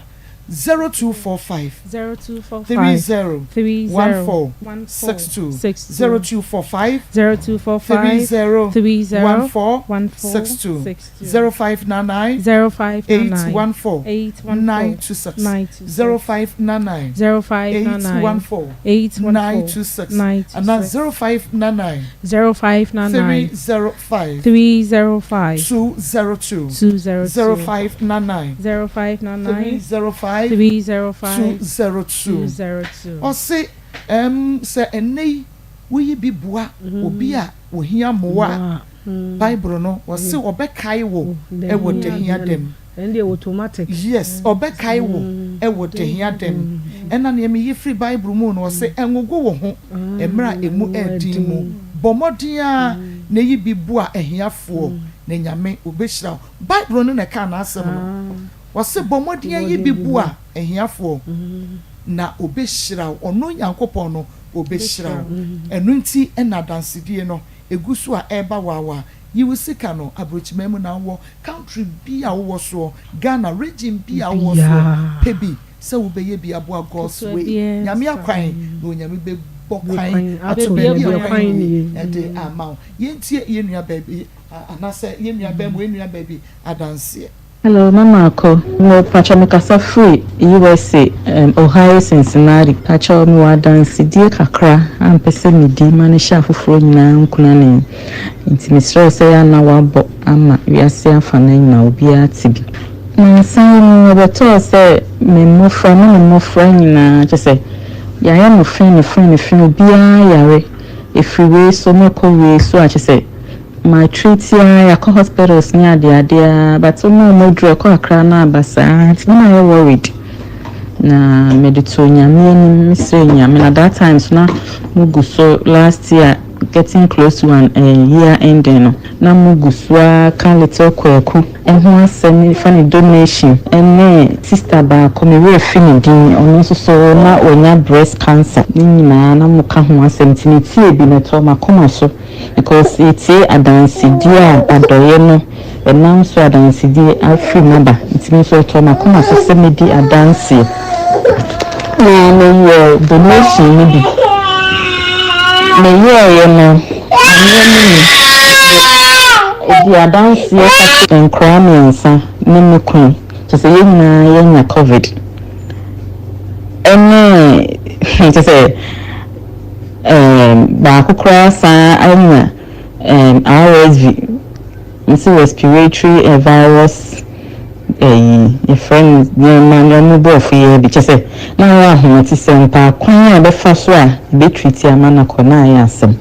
0245 0245 30 30 14 14 62 62 0245 0245 30 30 14 14 62 62 0599 0599 814 814 926 926 0599 0599 814 814 926 ana 926 0599 0599 305 305 202 202 0599 0599 305 305 202. 202. Ɔse sɛ ɛnɛ yi woyi bi boa obi a ohia mmoa a, Bible no ɔse ɔbɛkae wo ɛwɔ dahia dɛm. Ɛn deɛ automatic. Yes, ɔbɛkae wo ɛwɔ dahia dɛm. Ɛna nea meyi firi Bible mu no, ɔse ɛngogo wo ho mmerɛ a emu ɛɛden mu, bɔ mmɔden a na eyi bi boa ahiafoɔ na Nyame obɛhyira wo. Bible no na ɛka n'asɛm no, ɔse bɔ mmɔden ayi bi boa ahiafoɔ na obɛhyira wo, ɔno Nyankopɔn no obɛhyira wo. Ɛno nti ɛna adansedie no egu so a ɛreba waawa. Yiwu sika no, aburokyima mu na wɔ country bi a wowɔ soɔ, Ghana region bi a wowɔ soɔ, pɛ bi sɛ wobɛyɛ bi aboa God's Ketewa way. biara Nyame nsa. akwan na Onyame bɛbɔ kwan kwan ato ato baabi baabi a a kwan kwan nie nie. ɛde ama wo. Yɛntie yɛn nua baabi anaasɛ yɛn nua bɛrima, yɛn nua baabi adanseɛ. Hello, Mama Ako. Mo pacho me kasa firi USA, Ohio, Cincinnati. Pacho, me wɔ adansedie kakra a mpɛ sɛ medi ma no hyɛ afoforɔ nyinaa nkunane. Nti mesrɛ wo sɛ yɛ ana wabɔ ama wiase afa no nyinaa obiara te bi. Nansa yi mu ɛbɛtɔɔ sɛ me mmɔfra me ne mmɔfra nyinaa kyɛ sɛ yɛayɛ no fe ne fe ne fe, obiara yare. Ɛfiri wei so na ɛkɔ wei so a kyɛ sɛ ma treat a yɛakɔ hospitals ne adeade a, but ɔmo a ɔmo aduru ɛkɔ akra na aba saa, nti na mayɛ worried na mede to Nyame anim, mesrɛ Nyame. Na that time so na mugu so last year. getting close to an year ending no na mo gu so ara ka little Kwaku ho asɛm fa ne donation ne sister baako me werɛ fi ne din ɔno nso so na wanya breast cancer ne nyinaa na mo ka ho asɛm nti me tie bi no ɛtɔɔ makoma so because yɛtie adansedie a adɔeɛ no ɛnam so adansedie afiri mu aba nti me nso ɛtɔɔ m'akoma so sɛ mɛdi adanseɛ na meyɛɛ donation no bi meyɛɛyɛ no ameɛ no mu ɛdi adanseɛ ka nkoraa mmiɛnsa ne me kunu kyerɛ sɛ yɛn nyinaa yɛanya covid ɛne kyerɛ sɛ Ɛɛm baako koraa san anya ɛɛm RSV, mese respiratory virus ɛyi yɛfrɛ no nneɛma nneɛma borɔfo yi bi kyɛ sɛ na ayɛ ahometesɛm paa kwan a yɛbɛfa so a yɛbɛ treat ama no akɔ na ayɛ asɛm.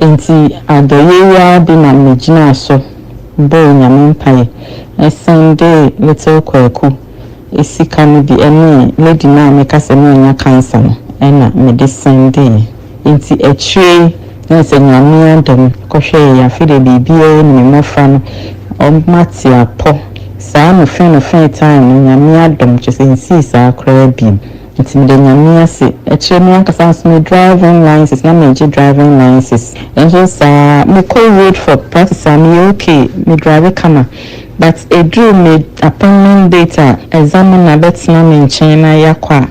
Nti adɔeɛ yi ara bi na megyinaa so bɔɔ Nyame mpaeɛ sɛndee little Kwaku sika no bi ne lady no a meka sɛ na ɔnya cancer no na mede sɛndee. Nti akyire yi na sɛ Nyame adom kɔhwɛɛ yɛ afei deɛ biribiara nni me mmɔfra no wɔn ate apɔ saa no fee no fee time no Nyame adom kyerɛ sɛ nsii saa koraa biom nti meda Nyame ase. Akyire me ankasa nso me driving license na megye driving license nso saa mekɔ road for practice a meyɛ okay me drive kama. But ɛduru me appointment date a examiner bɛtena me nkyɛn na yɛakɔ a,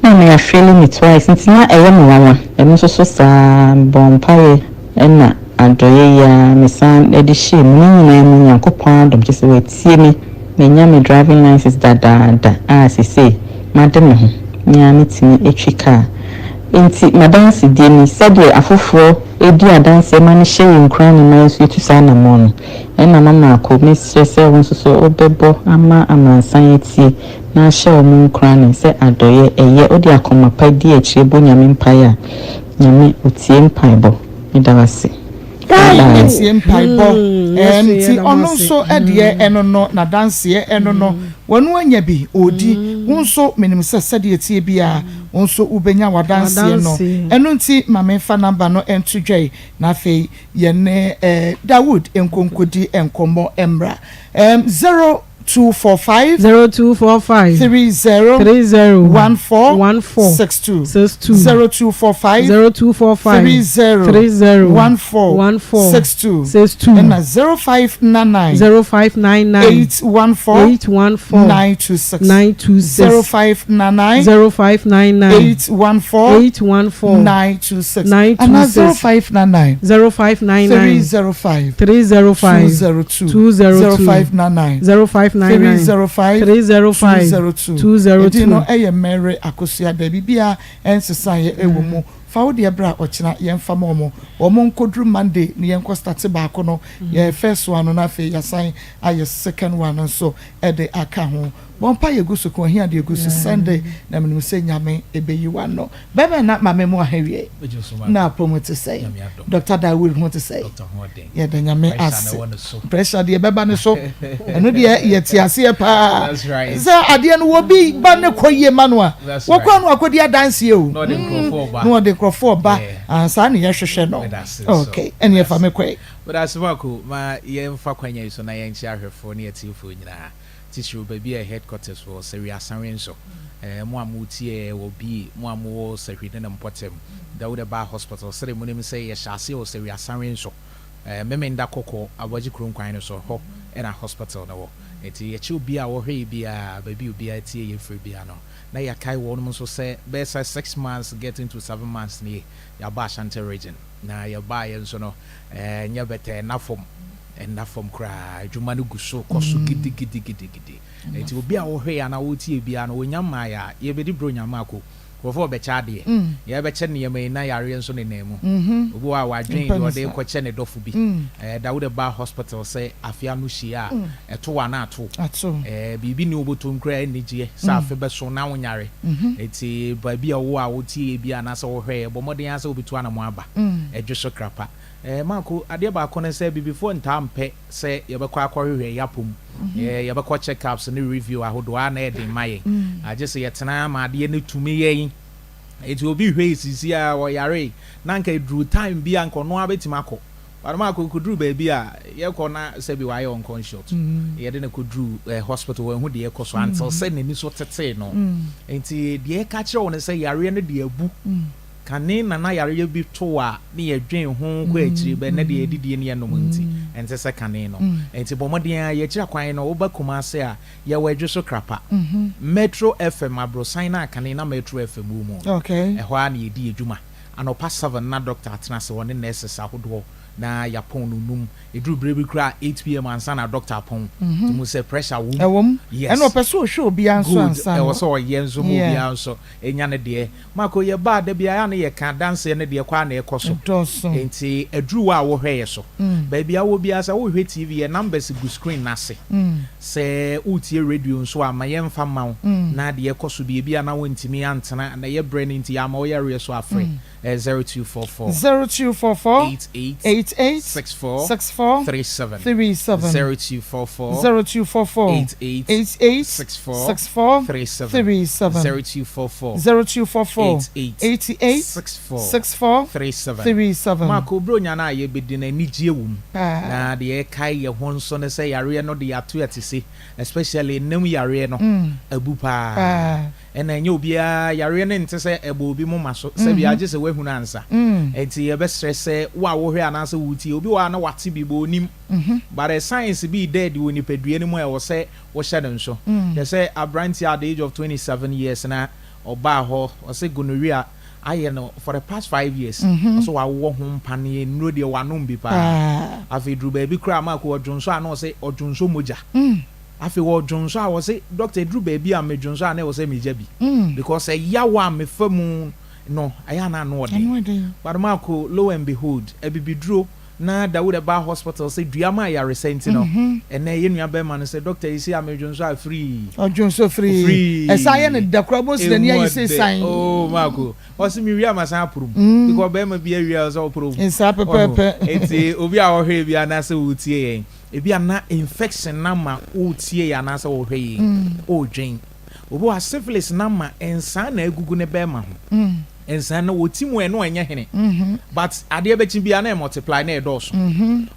na ama yɛafeeli me twice nti na ɛyɛ me nwanwa. Ɛno nso so saa ara, mebɔɔ mpaeɛ ɛna adɔeɛ yi ara mesan de hyɛɛ mu. Ne nyinaa mu Nyankopɔn adom kyerɛ sɛ watie me, manya me driving license dadaada a seesei made me ho, me ara metumi twi car. Enti m'adansedie ni, sɛdeɛ afoforɔ di adanseɛ ma no hyɛ yɛn nkuran no ma yɛn nso yɛtu saa anammɔn no. Ɛna mama akɔ. Mesrɛ sɛ wo nso so wobɛbɔ ama amansan atie na ahyɛ wɔn nkurane sɛ adɔeɛ ɛyɛ. Wode akoma pa di akyire bɔ Nyame mpaeɛ a, Nyame ɔtie mpaebɔ. Meda wo ase. Bye Nyame bye. tie mpaebɔ ɛɛm nti ɔno nso deɛ ɛno no nadanseɛ ɛno no wano anya bi ɔɔdi wo nso menim sɛ sɛdeɛ ɛteɛ biara wo nso wobɛnya wadanseɛ no ɛno nti ma menfa number no nto dwa yi na afei Yɛne Dawud nkonkodi nkɔmmɔ mmra. 0245. 0245. 30. 30. 14. 14. 62. 62. 0245. 0245. 30. 30. 14. 14. 62. 62. Ɛna 0599. 0599. 814. 814. 926. 926. 0599. 0599. 814. 814. 926. 926. Anaa 0599. 0599. 305. 305. 202. 202. 0599. 0599. 305. 305. 202. 202. Edin no yɛ Mary Akosua. Baabi biara nsesaeɛ wɔ mu. Fa wo deɛ bra ɔkyena yɛmfa ma wɔn. Wɔn nkɔduru Monday na yɛnkɔ starte baako no. Yɛ first one no na afei yɛasan ayɛ second one no nso de aka ho. Bɔ mpaeɛ gu so, ka ohia deɛ gu so, Sunday na menim sɛ Nyame bɛyi w'ano. Bɛbɛn na Maame mo aha wie na apɔ mu te sɛn? Doctor Dawood ho te sɛn? Yɛda Nyame ase. Pressure deɛ bɛba ne so, ɛno deɛ yɛte aseɛ paa. Sɛ adeɛ no wɔ bi ba ne kɔ yie ma no a, wɔkɔ ano akɔdi adanseɛ o. Na ɔde nkurɔfoɔ ba. Saa ne yɛhwehwɛ no. Okay, ɛne ɛfa me kɔɛ. Medase Marco, ma yɛmfa kwanya yi so na yɛnkyɛ ahwɛfoɔ ne atiefoɔ nyinaa. Titiriw baabi a headquarters wɔ, Sahwi Asanwe nso. Ɛɛ, mo a moretie yɛn wɔ BA, mo a mowɔ Sahwi ne ne mpɔtam, Dawuda Bar Hospital, sɛdeɛ monim sɛ yɛhyɛ aseɛ wɔ Sahwi Asanwe nso. Ɛɛ, Memenda Kɔkɔɔ, Aboagye Kurom kwan no so, ɛhɔ na hospital no wɔ. Enti yɛkyɛ obiara a ɔhwɛ yɛn biara, baabi a obiara tie yɛn firi biara no, na yɛakae wɔnom nso sɛ bɛyɛ sɛ six months getting to seven months nie, yɛaba Ashanti Region. Na yɛbaeɛ nso no, ɛɛ, ɛnyɛ bɛtɛɛ, ɛnna fam. Ɛnna fam koraa. Adwuma no gu so kɔ so gidigidigidigidi. Enti obi a ɔhwɛ yɛn anaa ɔretie biara no, ɔnya mmaeɛ a, yɛbɛdi Buronya mako. Nkurɔfoɔ rebɛkyɛ adeɛ. Yɛrebɛkyɛ nneɛma yi na yareɛ nso nenam mu. Obi wɔ hɔ a, wadwen deɛ ɔde rekɔkyɛ ne dɔfo bi. Ɛda wode ba hospital sɛ afe ano hyia a, ɛto wo anaa ato wo. Biribi nni wo bɔtɔm koraa a ɛnni gyeɛ sɛ afe bɛso na wonyare. Enti baabi a wowɔ a wotie yɛn biara anaasɛ wohwɛ yɛn, bɔ mmɔden ara sɛ wobɛtu anammɔn aba. Dwo so kra pa. Eh, Marko, adeɛ baako ne sɛ Abibifoɔ ntaa mpɛ sɛ yɛbɛkɔ akɔhwehwɛ yɛn apɔ mu. Eh, yɛbɛkɔ check-ups ne review ahodoɔ a na ɛyɛ den ma yɛn. Agye sɛ yɛtena ma adeɛ no tumi yɛn. Enti obi hwɛ yi sisi a ɔyare na anka eduru time bi a anka ɔno ara bɛtumi akɔ. But ɔma akɔduru baabi a yɛkɔ na sɛbi wayɛ unconscious. Yɛde no kɔduru hospital wanhu deɛ ɛkɔ so until sɛ n'ani so tetee no. Enti deɛ ɛka kyerɛ wo ne sɛ yareɛ no deɛ abu. Kane na na yareɛ bi to wo a ne yɛdwen ho kɔ akyiri but ɛnnɛ deɛ yɛdidie ne yɛnom nti ɛnte sɛ kane no. Enti bɔ mmɔden ara yɛakyiri akwan no woba Kumase a yɛwɔ Adwoso Krapa. Metro FM aborosan no a kane na Metro FM wɔ mu no ɛhɔ ara na yɛdi yɛn dwuma. Anɔpa seven na dɔkta atena ase ɔne nurses ahodoɔ na yɛapɔn no num. Ɛduru berɛ bi koraa a eight PM ansa na dɔkta apɔn. Nti mu sɛ pressure wom. Ɛwom. Yes. Ɛna ɔpɛ sɛ ɔhwɛ obiara nso Good. ansa Ɛwɔ no. sɛ ɔyɛ nso ma Yeah. obiara nso nya ne deɛ. Marco, yɛba a da biara ɛyɛ a na yɛka adanseɛ no deɛ kɔ ara na ɛkɔ so. Ɛdɔɔso. Nti aduru wo a wohwɛ yɛ so. Baabi a wowɔ biara sɛ worehwɛ TV yɛ numbers gu screen no ase. Sɛ woretie radio nso a ma yɛmfa mma wo na deɛ ɛkɔ so bi ebia na wontumi antena na ɛyɛ berɛ no nti yɛama wo yareɛ so afrɛ 0244 0244 88 88 64 64 37 37 0244 0244 88 88 64 64 37 37 0244 0244 88 88 64 64 37 37. Marco, Buronya no a yɛbɛdi no anigyeɛ wɔ mu. Paa. Na deɛ ɛkae yɛ ho nso ne sɛ yareɛ no de yɛato yɛte se especially nam yareɛ no abu paa. Paa. Ɛna ɛnyɛ obiara yareɛ no nte sɛ ɛbɔ obi moma so sɛbi agye sɛ woahunu ansa. Nti yɛbɛsrɛ sɛ wo a wohwɛ anaasɛ wotie obi wɔ hɔ a na wate bi but ɔnim but ɛ science bi da adi wɔ nipadua no mu a ɛwɔ sɛ wohyɛ no nso. Kyerɛ sɛ aberanteɛ at the age of 27 years na ɔbaa hɔ ɔse gonorrhea ayɛ no for the past 5 years ɔsɛ wawɔ ho mpaneɛ nnuro deɛ wanom bi paa. Afei duru baabi koraa maako ɔdwonso a na ɔsɛ ɔdwonso mogya. Afei ɔdwonso a wɔsɛ doctor duru baabi a medwonso a na ɛwɔ sɛ megya bi because ɛyaw a mefa mu no ɛyɛ ana ano ɔden. But maako, lo and behold, abibiduro na Dawud ɛba hospital sɛ dua ma ayaresɛ nti no ɛnɛ yɛ nua bɛrima no sɛ doctor yi si a medwonso a free. Ɔdwonso free. Ɛsan yɛ ne da koraa bó si n'ani ayi sɛ san. Oh maako, ɔsi mi wia ma san aporo mu because bɛrima bi awia ɔsɛ ɔporo mu. Nsa pɛpɛɛpɛ. Eti obi a ɔhwɛ bi anaasɛ ɔretie yɛn ebi ana infection na ma ɔretie yɛn anaasɛ ɔhwɛ yɛn ɔredwen obi wa syphilis na ma nsaa na egugu ne bɛrima ho nsaa na wɔti mu ɛno ɛnyɛ hene but adeɛ bɛkyi bi a na multiply na ɛdɔɔso.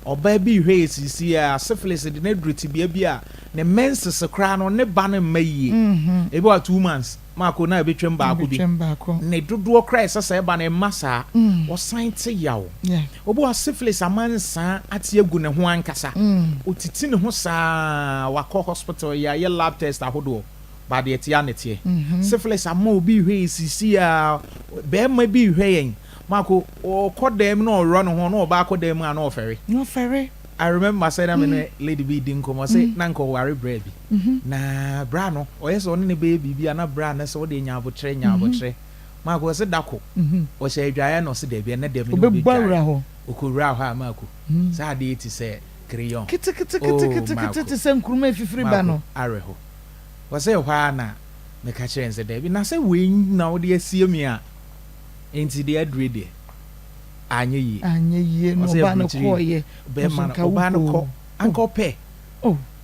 Ɔbaa bi hwɛ yɛ sisi a syphilis de ne duru tibea bi a ne menses koraa no ne ba no mma yie. Ebi wa 2 months maako na ebetwam baako bi ne dodoɔ koraa ɛsɛ sɛ ɛba ne mma saa ɔsan te yaw. Obi wa syphilis ama nsaa ate agu ne ho ankasa otiti ne ho saa wakɔ hospital yɛ ayɛ lab test ahodoɔ baade ɛte a ne teɛ. Syphilis ama obi hwɛ yɛ sisi a bɛrima bi hwɛ yɛn maako ɔkɔ dan mu na ɔworɔ ne ho na ɔba akɔ dan mu a na ɔfɛre. Ɔfɛre. I remember sɛ na me ne lady bi di nkɔmɔ sɛ na nka ɔware brɛ bi na bra no ɔyɛ sɛ ɔne ne bɛyɛ biribi a na bra no sɛ wode nya abotrɛ nya abotrɛ maako ɔsɛ dako ɔhyɛ adwaeɛ na ɔsɛ daabi ɛnɛ dɛm ne wobɛbɔ awura hɔ. Ɔkɔwura hɔ a maako saa adeɛ ti sɛ crayon. Keteketeketekete te sɛ nkuruma efifiri ba no. Awerɛ hɔ wɔsɛ ɛhɔ a na meka kyerɛ n sɛ daabi na sɛ wei na wode asie mi a nti deɛ adure deɛ anyɛ yie. Anyɛ yie na ɔbaa no kɔɔyɛ. Bɛrima no ɔbaa no kɔ anka ɔpɛ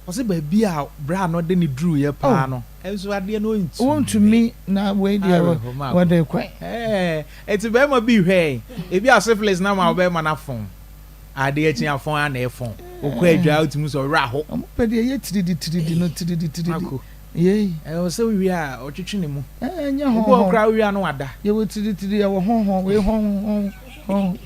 ɔsɛ baabi a bra no de ne duruyɛ paa no ɛnso adeɛ no ɔntumi. Wɔntumi na wei deɛ wɔde kwan. Ɛɛ eti bɛrima bi hwɛ ebi a syphilis na ma ɔbɛrima na fɔn adeɛ akyi afɔn a na ɛfɔn okɔ adwa otumi sɛ ɔwerɛ aho. Ɔmo pɛ deɛ ɛyɛ tiridi tiridi no tiridi tiridi. Yei. Ɛwɔ sɛ wowie a ɔtwitwi ne mu. Ɛɛ nyɛ hɔn. Obi wɔ koraa wowie a no wada. Yɛwɔ tiridi tiridi yɛwɔ hɔn hɔn wei hɔn hɔn hɔn.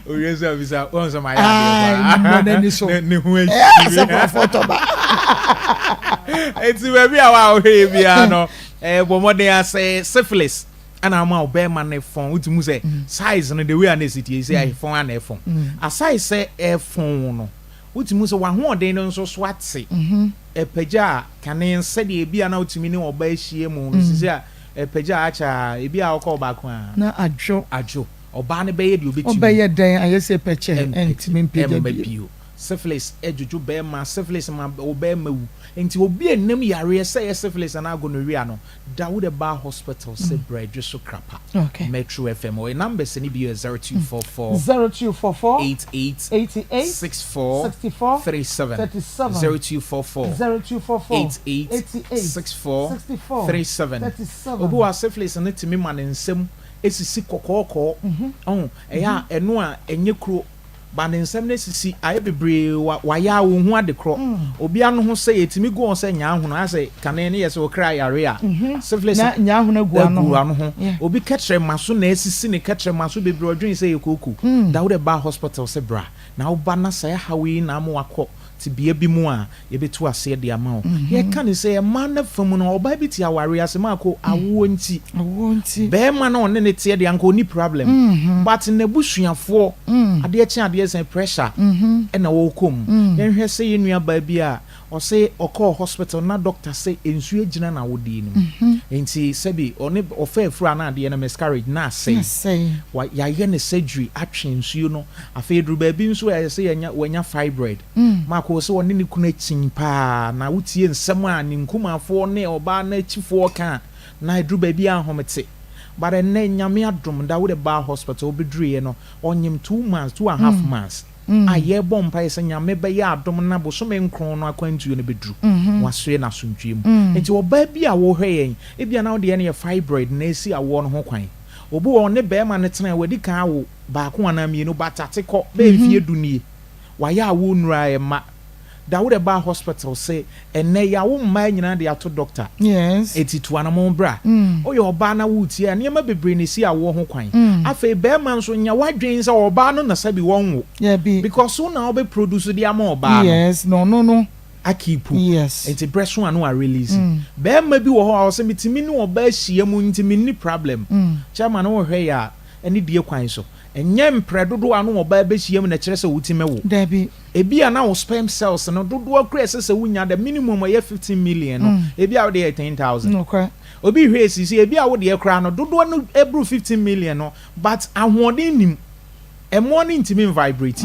Owie nso abisa wɔn nso ma yɛ adeɛ paa. Mmɔ n'ani so. Ne ho akyi. Ɛɛ sɛ kɔfɔ tɔba. Eti baabi a wa ahwɛ yɛ biara no ɛɛ bɔ mmɔden asɛ syphilis ɛna ama ɔbɛrima ne fɔn wotumi sɛ size no the way a na esi tie sɛ ɛfɔn a na ɛfɔn aside sɛ ɛfɔn no wotumi sɛ wahoɔden no nso so ate ɛpagya a kane sɛdeɛ ebi a na wotumi ne ɔba ahyia mu no sisi a ɛpagya a akyɛ a ebi a ɔkɔ ɔbaako a na adwo. Adwo ɔbaa no bɛyɛ deɛ obetumi. Ɔbɛyɛ dɛn ayɛ sɛ pɛkyɛ ɛntumi mpagya bio. Syphilis dwodwo bɛɛma, syphilis ma wo bɛɛma wu. Nti obi a ɛnam yareɛ sɛ ɛyɛ syphilis anaa gonorrhea no, da wo de ba hospital sɛ bra adwo so krapa. Metro FM ɔyɛ numbers no bi yɛ 0244 0244 88 88 64 64 37 37 0244 0244 88 88 64 64 37. 37. Obi wɔ a syphilis no tumi ma ne nsam sisi kɔkɔɔkɔɔ. Ɔho, ɛyɛ a ɛno a ɛnyɛ kuro Ba ne nsɛm no asisi ayɛ bebree wa wayɛ a wonhu ade korɔ. Obi ano ho sɛ yɛtumi gu wɔn sɛ nyaa-hono ayɛ sɛ kane no yɛ sɛ okra yare a syphilis Na nyaa-hono agu ano agu ho. ano ho. Yeah. Obi kɛtrɛma so na asisi ne kɛtrɛma so bebree ɔdwene sɛ ɛyɛ kooko. Da wode ba hospital sɛ bra na woba na saa haw yi na ama wakɔ tebea bi mu a yɛbɛtu aseɛ de ama wo. Yɛka no sɛ mmaa no fa mu no, ɔbaa bi te awareɛ ase maako awoɔ nti. Awoɔ nti. Barima no a ɔne no teɛ deɛ anka ɔnni problem but n'abusuafoɔ adeɛ kye adeɛ sɛn pressure ɛna ɔrekɔ mu. Yɛnhwɛ sɛ yɛn nua baa bi a ɔse ɔkɔɔ hospital na doctor se nsuo agyina n'awodeɛ no mu nti sɛbi ɔne ɔfa afuru a na adeɛ no miscarriage na asɛe. Wa yɛayɛ no surgery atwe nsuo no afei aduru baabi nso a ɛsɛ sɛ yɛnya wanya fibroid. Marco sɛ ɔne ne kunu akyin paa, na wotie nsɛm a ne nkumafoɔ ne ɔbaa no akyifoɔ ka a, na ɛduru baabi a ahomete. But ɛnnɛ, Nyame adom, da wode baa hospital wobɛduruiɛ no, ɔnyem two months, two and half months, a yɛrebɔ mpaeɛ sɛ Nyame bɛyɛ adom na bosome nkron no akwantuo no bɛduru, na wasoɛ no asomdwoeɛ mu. Nti ɔbaa bi a wohwɛ yɛn, ebia na wo deɛ no yɛ fibroid na ɛsi awoɔ no ho kwan. Obi wɔ hɔ, ɔne barima no tenae, wadi kan awo baako anaa mmienu, but ate kɔ bɛyɛ mfeɛ du nie. Wayɛ a wo nnuru a ɛma da wo de ba hospital se ɛnɛ ya wo mmaa nyinaa de ato doctor Yes. eti tu anamon bra. Woyɛ ɔbaa na wo tie a nneɛma bebree na esi awoɔ ho kwan. Afei barima nso nya wadwen sɛ ɔbaa no na sɛbi wɔnwo. Dabi. Because wo na wo bɛ produce de ama ɔbaa no. Yes, na ɔno no. Akeepu. Yes. Nti berɛ so a na wa release. Barima bi wɔ hɔ a ɔse metumi ne ɔbaa hyia mu nti menni problem. Chairman wo hwɛ yɛ a ɛne die kwan so. Ɛnyɛ mprɛ dodoɔ a na ɔbaa bɛhyiam na ɛkyerɛ sɛ wotumi wo. Dabi. Ebia na wo sperm cells no dodoɔ koraa a ɛsɛ sɛ wonya, the minimum ɛyɛ 15 million no, ebia wo deɛ yɛ 10,000. Nokorɛ. Obi hwɛ esisi, ebia wo deɛ koraa no dodoɔ no ɛboro 15 million no, but ahoɔden nnim. Ɛmoɔ no ntumi nvibrate.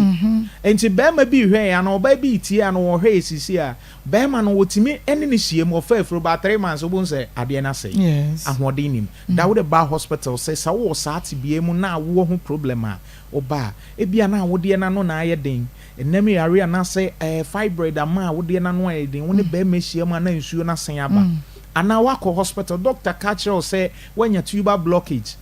Nti barima bi rehwɛ yɛn anaa ɔbaa bi retie anaa ɔrehwɛ yɛn sisi a, barima no wɔtumi ne no hyiam, ɔfa afuro about three months wobɛhu sɛ adeɛ no asɛe. Yes. Ahoɔden nnim. Da wode ba hospital sɛ sɛ wowɔ saa tebea yi mu na awoɔ ho problem a, woba a, ebia na awodeɛ no ano na ayɛ den, ɛnam yareɛ anaasɛ ɛɛ fibroid ama awodeɛ no ano ayɛ den, wo ne barima hyia mu a na nsuo no asen aba. Anaa woakɔ hospital, doctor ka kyerɛ wo sɛ woanya tuber blockage,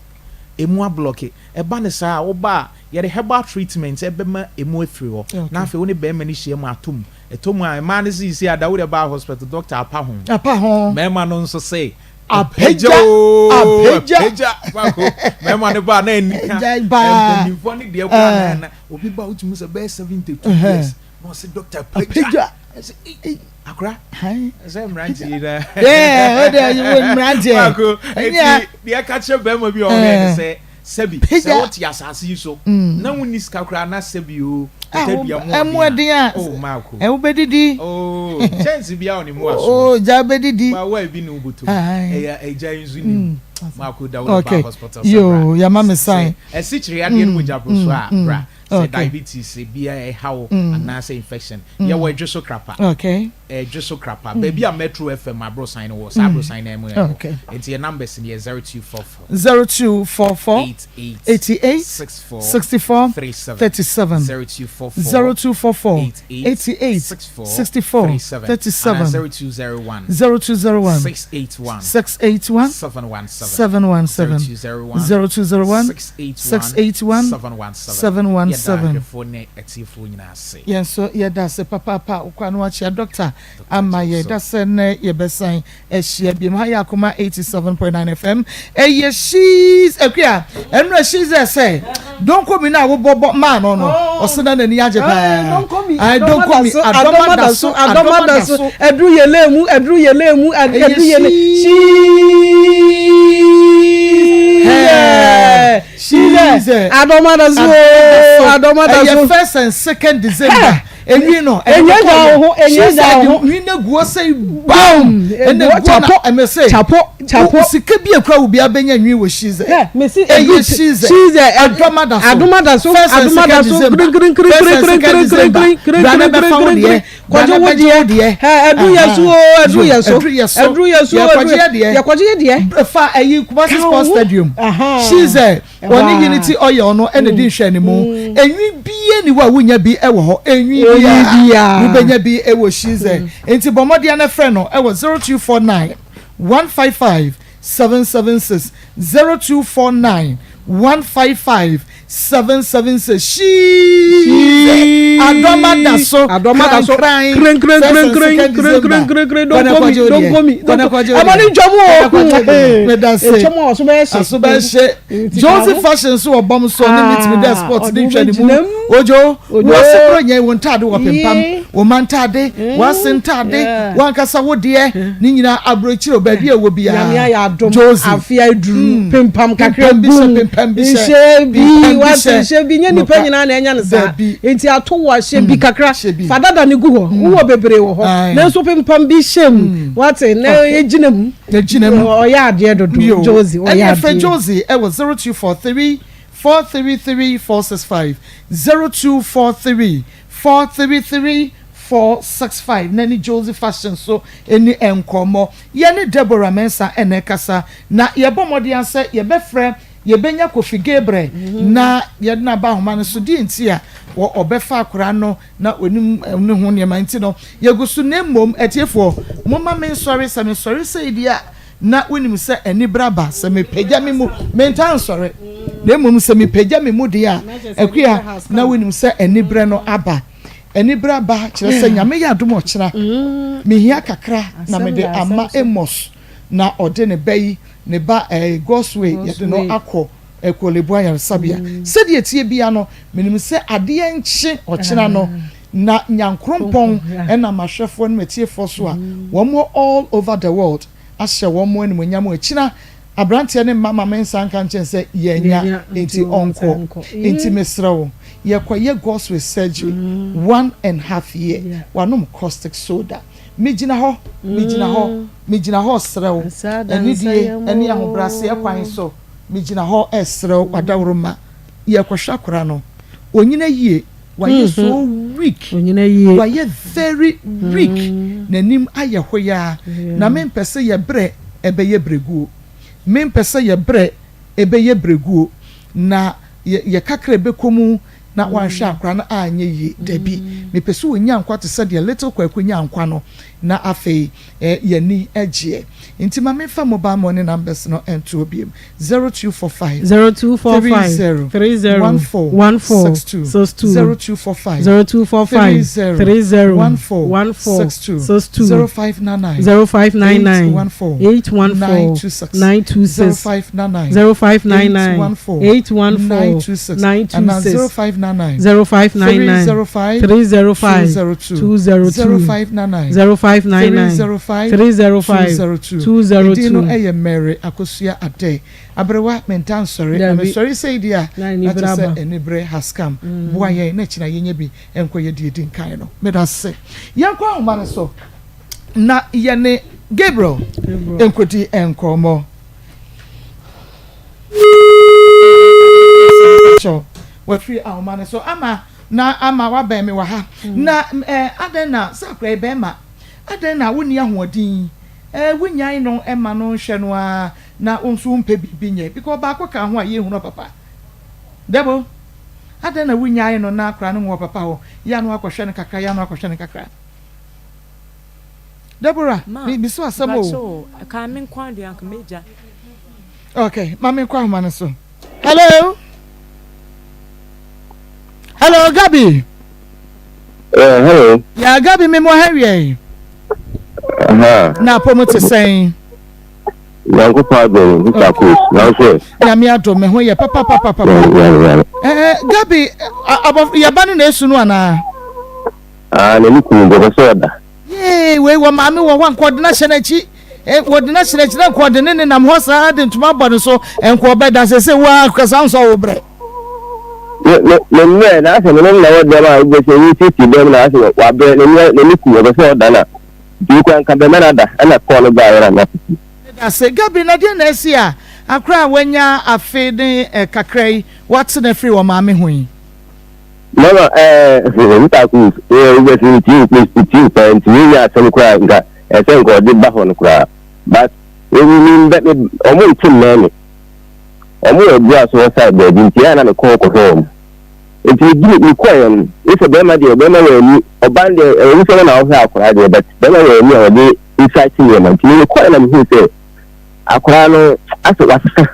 ɛmu ablɔke. Ɛba no saa a, woba a, yɛde herbal treatment bɛma ɛmu afiri hɔ, na afei wo ne barima no hyia mu ato mu. Ɛtɔ mu a, mmaa no se seesei a, da wode ba hospital, doctor apa ho. Apa ho. Mmarima no nso se, Apagya Apagya oo, apagya. apagya. Baako, mmarima no ba a na anika. Agya paa. Mpanimfoɔ no deɛ koraa na Eh. na obi ba a wotumi hu sɛ bɛyɛ 72 Ɛhɛn. years na ɔse doctor apagya. Apagya. Ɛsɛ ei, akora, Hann. sɛ mmeranteɛ yi na. Yeah, o de wo mmeranteɛ. Baako, Ɛnyɛ a. eti deɛ ɛka kyerɛ barima bi a ɔhwɛ ne Eh. sɛ, Sɛbi, sɛ Pagya. wote asase yi so na wonni sika koraa na sɛbi oo, Ah, wo tadua mu ɛmu ɔden ɛden a, a, oh Marco. ɛ wobɛdidi. Oh, kyɛnse biara wɔ ne mmoa so. Oh, gya wobɛdidi. Ba wo a ebi ne wo bɔtɔ mu. Ae. Ɛyɛ agya yi nso nim. Marco da wo ne Okay. ba hospital sɛ Yoo, bra. yɛama me Sɛ sign. asikyire yadeɛ no mogya boro so a, bra. Sɛ Okay. diabetes bi a ɛha wo anaasɛ infection, yɛwɔ Adwo so Krapa. Okay. Ɛdwo so krapa. Baabi a Metro FM aborosan no wɔ, saa aborosan no ara mu na ɛwɔ. Okay. Nti yɛn numbers no yɛ 0244. 0244 88 88 64 64 37. 37 0244 0244 88 88 64 64 37. 37 Anaa 0201 0201 681 681 717. 717 0201 0201 681 681 717. 717. Yɛda ahwɛfoɔ ne atiefoɔ nyinaa ase. Yɛn nso yɛda ase papaapa. Wokɔ ano akyia dɔkta ama yɛ da sɛ nnɛ yɛbɛsan ahyia biom. Ha yɛ Akoma 87.9 FM. Ɛyɛ she's akua. Ɛnura she's sɛ donkomi no a wobɔbɔ maa no no. Ɔsɛ na n'ani agye paa. Ai donkomi adɔma da so adɔma da so. Ɛduru yɛlɛ mu ɛduru yɛlɛ mu ɛduru yɛlɛ she's. Adɔma da so adɔma da so. Ɛyɛ first and second December. Enwi no, Enye gya wo ho, enye gya wo ho. Nwi no gu hɔ sɛ bam. Ɛna egu hɔ na ɛmɛ sɛ. Chapo, chapo. Sika bi ekura wo bi abɛnya nwi wɔ Shize. Hɛ, mesi Ɛyɛ Shize. Shize. Adɔma da so. Adoma da so. First and Adoma da second so. December. Krin krin First krin and krin second krin krin December. krin krin Bra na krin bɛfa wo krin deɛ. krin. Bra Kɔgye na wo bɛgye wo deɛ. deɛ. Hɛ, ɛduru yɛ so o, ɛduru yɛ so. Ɛduru yɛ so. Ɛduru yɛ so o, Yɛkɔgye ɛduru yɛ deɛ. Yɛkɔgye yɛ deɛ. Fa ɛyi Kumasi Ka wo Sports ho. Stadium. Aha. Shize. Ɛhɔ Wɔne a. Unity Oil no ɛna di nhwɛanimu. Enwi bie ni hɔ a wonya bi ɛwɔ hɔ. Enwi Enwi biara. biara. Wobɛnya bi ɛwɔ Shize. Nti bɔ mmɔden na frɛ no ɛwɔ 0249 155 776 0249 155 776. Shize. Adɔma da so. Adɔma da so. Krankran. Krin krin First krin and krin second krin December. krin krin krin. Kɔnɛ Don't call me, kɔgye wo don't deɛ. call me. Kɔnɛ Don't kɔgye wo Ɛma deɛ. ne ntwam o. Kɔnɛ kɔgye wo deɛ. Meda se. Etwam a ɔso bɛyɛ hye. Aso bɛhyɛ Nti Josie ka ho. Fashion so wɔ bɔm so ne meet me there sport ne ɔde ntwa ne mu wobɛgyina mu. Ojo Ojo. wɔse koro nyɛ wo ntaade wɔ pempam Yee. wo ma ntaade wase ntaade Yeah. wankasa wo deɛ ne nyinaa aburokyire baabi a ɛwɔ biara Nyame ayɛ adom. Josie Afe aduru. Pempam kakra Pempam bi hyɛ, gum. pempam bi hyɛ. Nhyɛ bi. Pempam bi Wate hyɛ. nhyɛ bi. Nyɛ nipa Nokwa. nyinaa na ɛnya ne saa. Dabi. Nti ato wɔ ahyɛ bi kakra. Hyɛ bi. Fa dada ne gu hɔ. Wowɔ bebree wɔ hɔ. Aye. Nanso pempam bi hyɛ mu. Wate na egyina mu. Egyina mu. Ɔyɛ adeɛ dodo. Yo. Josie ɔyɛ Ɛne ɛfrɛ adeɛ. Josie ɛwɔ 0243 433 465 0243 433 465 na ne Josie Fashion so ɛni nkɔmmɔ. Yɛne Deborah Mensah ɛna ɛkasa na yɛbɔ mmɔden sɛ yɛbɛfrɛ yɛbɛnya Kofi Gabriel na yɛde no aba ahoma no so deɛ nti a wɔ ɔbɛfa akwaraa no na onim ne ho nneɛma nti no yɛgu so na mmom atiefoɔ momma me nsɔre sɛ mesɔre sɛ yi deɛ a na wonim sɛ anibere aba sɛ mepagya me mu menta nsɔre na mmom sɛ mepagya me mu deɛ a akua na wonim sɛ anibere no aba anibere aba kyerɛ sɛ Nyame yɛ adom ɔkyena mehia kakra na Asɛm mede da asɛm ama so. Amos na ɔde ne ba yi ne ba Godsway yɛde no Godsway. akɔ Korle Bu ayaresabea sɛdeɛ tie bia no menim sɛ adeɛ nkye ɔkyena no na Nyankorompɔn ɛnam ahwɛfoɔ ne matiefoɔ so a wɔn wɔ all over the world ahyɛ wɔn mo animonyam akyina aberanteɛ ne mma ma me nsa nka nkyɛn sɛ yɛnya Yɛnya, nti nti ɔnkɔ ɔnkɔ. nti mesrɛ wo yɛkɔyɛ Godsway surgery 1½ year wanom caustic soda megyina hɔ megyina hɔ megyina hɔ serɛ wo Nsa da nsa anidie yam ɛne o. ahobrɛaseɛ kwan so megyina hɔ ɛserɛ wo wadaworo ma yɛkɔhwɛ akora no onyina yie wayɛ so weak Onyina yie. wayɛ very weak n'anim ayɛ hoyaa na mempɛ sɛ yɛbrɛ ɛbɛyɛ brɛguo mempɛ sɛ yɛbrɛ ɛbɛyɛ brɛguo na yɛ yɛ kakra ɛbɛkɔ mu na wanhwɛ akora no anyɛ yie dabi mepɛ sɛ wɔnya nkwa te sɛ deɛ little Kwaku nya nkwa no na afei yɛni agyeɛ nti ma memfa mobile money numbers no ɛnto obiem 0245 0245 30 30 14 14 62 62 0245 0245 30 30 14 14 62 62 0599 0599 814 814 926 926 0599 0599 814 814 926 926 0599 0599 305 305 202 202 0599 0599 305 305 202 202 Edin no ɛyɛ Mary Akosua Ade aberewa menta nsɔre na Dabi. mesɔre sɛ yi deɛ a Na na anibere kyerɛ sɛ aba. anibere has come boa yɛn na kyina yɛnyɛ bi nkɔ yɛ deɛ di nkan no meda se yɛnkɔ ahoma no so na yɛne Gabriel nkɔdi nkɔmmɔ kyɛw wafiri ahoma no so ama na ama wabɛn me wɔ ha na adɛn na sɛ akora yi bɛrima adɛn na wonni ahoɔden wonyan no ɛma no nhwɛ no a na wo nso wompɛ biribi nyɛ because baako ka ho a yɛhunu papa dɛbo adɛn na wonyae no na akora no wɔ papa hɔ yɛ ano akɔhwɛ no kakra yɛ ano akɔhwɛ no kakra Deborah Ma, mi so asɛm o Mpacho, ka me nkwa deɛ anka megya. Okay ma me nkɔ ahoma no so. Hello, hello Gabi. Hello. Ya Gabi, me mo ha wie. Na apɔ te sɛn? Nyankopɔn adom, Mr. Coach. Na wo Nyame adom, me ho yɛ papapapapa. Gabi, abɔ yɛba no na esu no anaa? Ah, n'ani kum bɔbɔ sɛ ɔda. Yee, wei wɔ maame wɔ hɔ a nkɔde no ahyɛ n'akyi. Wɔde no ahyɛ n'akyi na nkɔde ne nenam hɔ saa de ntoma abɔ ne so nkɔ ɔbɛda sɛ sɛ waa kasa nsɔ wo brɛ. Me me me mmerɛ na asɛ me ne no na ɛwɔ dɛm a wobɛ sɛ yɛresiesie dɛm na asɛ wabrɛ n'ani n'ani ku ɔpɛ sɛ ɔda na nti wokura nka bɛmɛ no ada ɛna kɔɔ no baeɛ na mapete. Medase. Gabi, na deɛn na asi a akora a wanya afe ne kakra yi woatena afiri wɔ maame ho yi? Mama ɛɛ Mr. Cruz ɛɛ wobɛsi me tie me tie paa nti wei nyɛ asɛm koraa nka ɛsɛ nka ɔde ba hɔ no koraa but me me me ɔmo nte mmɛn me. Wɔn wɔ abura so hɔ side baabi nti ɛyɛ a na mekɔ hɔ kɔhwɛ wɔn. Nti meduru mekɔeɛ no, wo sɛ bɛrima deɛ bɛrima wɔ ani, ɔbaa no deɛ ɛwɔ mu sɛ wo na wohwɛ akwadaa deɛ but bɛrima wɔ ani a ɔde insight nneɛma nti me mekɔeɛ na mehuu sɛ akwadaa no asɛ wasesa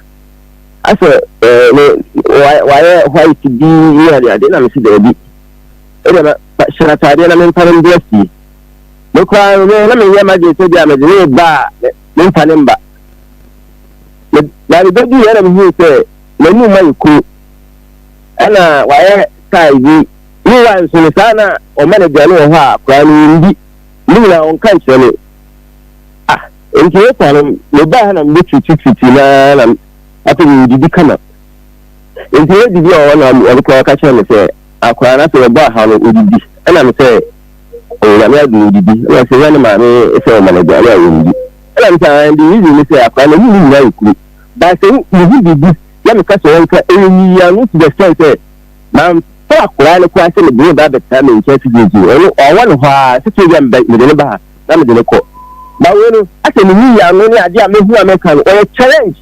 asɛ ɛɛ ne wayɛ white bi ne ade ade na mesi daabi ɛdeɛ ma hyɛ ataadeɛ na memfa no mbra fie. Me koraa no na menyɛ m'adwene sɛ bi a mede ne ba a memfa ne mba. Me, na mebɛduiɛ na mehuu sɛ n'anum ayɛ kuro, ɛna wayɛ style bi. Meanwhile nso no, saa na ɔma no aduane wɔ hɔ a akwadaa no ɔndi. Ne nyinaa ɔnka nkyerɛ me. Ah, nti wokɔ no, mebaa ha na mebɛtwitwitwitwi na na afei medidi kama. Nti yɛdidi wɔ hɔ na ɔno koraa ɔka kyerɛ me sɛ akwadaa no afei ɔbɔ aha no ɔdidi. Ɛna me sɛ, Onyame adom ɔdidi. Ɛna sɛ yɛ ne maame sɛ ɔma no aduane a ɔndi. Ɛna me sɛ aane the reason ne sɛ akwadaa no n'anim nyinaa yɛ kuru but sɛ mehu biribi na meka sɛ ɔnka ɛyɛ nyiyiano to the extent sɛ mamfa akwadaa no koraa sɛ mede no ba abɛtena me nkyɛn physically ɔno ɔwɔ ne hɔ ara sɛ sɛ ebia mede no ba ha na mede no kɔ but wei no asɛ me nyiyiano ne adeɛ a mehu a mɛka no ɔyɛ challenge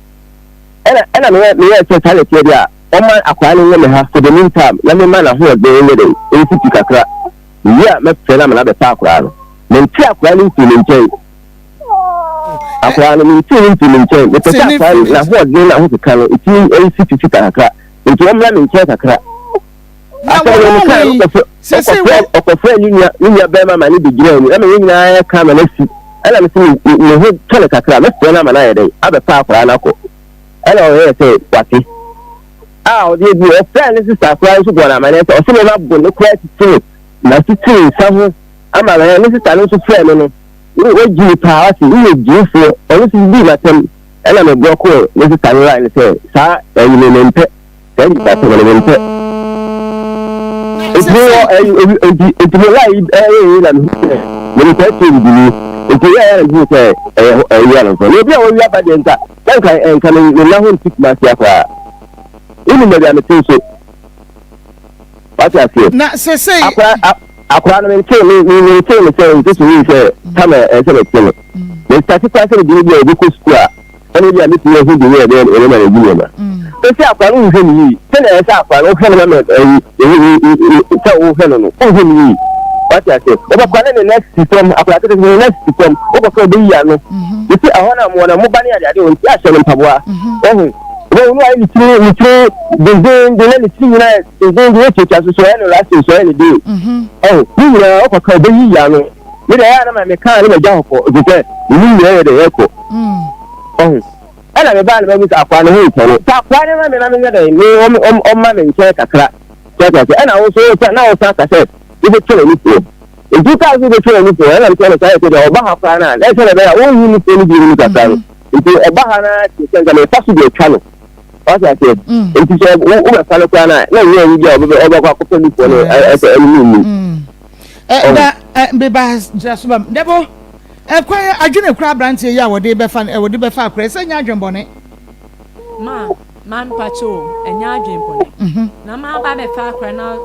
ɛna ɛna meyɛ meyɛ sɛ saa na ɛteɛ deɛ a ɔma akwadaa no nyɛ me ha for the meantime na mema n'ahoɔden nyɛ dɛn ɛmfiti kakra mewie a mɛfrɛ no ama no abɛfa akwadaa no mente akwadaa no mfiri me nkyɛn Akwadaa no, mentee no mfiri me nkyɛn. Mepɛ sɛ akwadaa no n'ahoɔden ne n'ahokeka no, ɛtumi nsi fifi kakra. Nti ɔmmra me nkyɛn kakra. Asɛm no mekae no, ɔkɔfrɛ ɔkɔfrɛ ne nua ne nua bɛrima ma ne bɛgyinaa mu. Ɛma yɛn nyinaa ka ama no asi. Ɛna mese me me ho tɔ no kakra, mɛfrɛ no ama no ayɛ dɛn abɛfa akwadaa no akɔ. Ɛna ɔyɛɛ sɛ wate. A ɔde adi ɔfrɛ ne sista koraa nso bɔɔ no amanneɛ sɛ ɔse me mabo ne koraa titi no, matiti ne nsa ho ama ne sista no nso frɛɛ me no. Wo wogyimi paa wate woyɛ gyimifoɔ ɔno nso didii m'atɛm ɛna me brɔkoo ne sista no line sɛ saa ɛyi no mempɛ saa nipa asɛm no mempɛ nti me wɔ ɛyi obi nti nti me line yi ɛyɛ yi na mehu sɛ mede saa tie bibini nti yɛ yɛ na mehu sɛ ɛyɛ ɛyi anɔfo na obi a wɔwi aba deɛ nka na nka nka me me nna ho nti kuma ase akora wonim baabi a mete nso Wate aseɛ? Na sesei. Akora, a, akora no mentee, me, me, mentee no sɛ nsusuwii sɛ tam a ɛsɛ sɛ mete no. Mestate koraa sɛ mede no bi a ɔbɛkɔ sukuu a, ɛne bi a mɛtumi ahu deɛ ɛbɛyɛ ɛbɛma no adi nneɛma. Sɛsɛ akora no nhwɛ no yie. Sɛnea ɛsɛ sɛ akora no wohwɛ no ma mɛ, ɛyi, sɛ wohwɛ no no, wonhwɛ no yie. Wate aseɛ? Wobɛkɔ ne ne nan sisi fam, akora ketekete ne nan sisi fam, wokɔka ɔbɛyi ano. Mese ɛhɔ no a mowɔ no, moba ne adeade wɔ nti ahyɛ no mpaboa. Wahu? Wobɛhu no ayɛ ne tiri ne tiri dendenden na ne tiri nyinaa yɛ dendenden wotiatia so so ɔyɛ no last so ɔyɛ ne dee. Ɔho ne nyinaa ɔkɔka ɔbɛyi ya no. Me deɛ ɛyɛ a na ma mekaa ne magya hɔ kɔ ɛfiri sɛ menim nea ɛyɛ dɛ ɛkɔ. Ɔho ɛna mebaa no mahu sɛ akoa no ho ntɔ no. Sɛ akoa no ma me na menyɛ dɛn me ɔmma me nkyɛn kakra. Sɛ ɔte aseɛ ɛna wo nso wosa na wosan ka sɛ wobɛtwa w'ani soɔ. Nti wokaa sɛ wobɛtwa w'ani soɔ ɛna mesɛ no saa yɛ sɛ deɛ ɔba ha koraa no a na ɛsɛ na ɛbɛyɛ a wonhu nufoɔ no bio no mu kakra no. Nti ɔba ha na te sɛ nka mefa so de atwa no. Wate aseɛ? Mm. Nti sɛ wobɛfa no koraa no a, na ɛnyɛ ayi bi a ɔbɛkɔ akɔpɛ nufoɔ no ɛsɛ ɛno mu nnim. Mm. Na beba gyina so ba mu. Dɛbo, ɛkwan adwene kora aberanteɛ yi a wɔde bɛfa wɔde bɛfa akora sɛ nyɛ adwenbɔne. Ma ma mpakyɛ o, ɛnyɛ adwenbɔne. Mhm. Na ma aba bɛfa akora na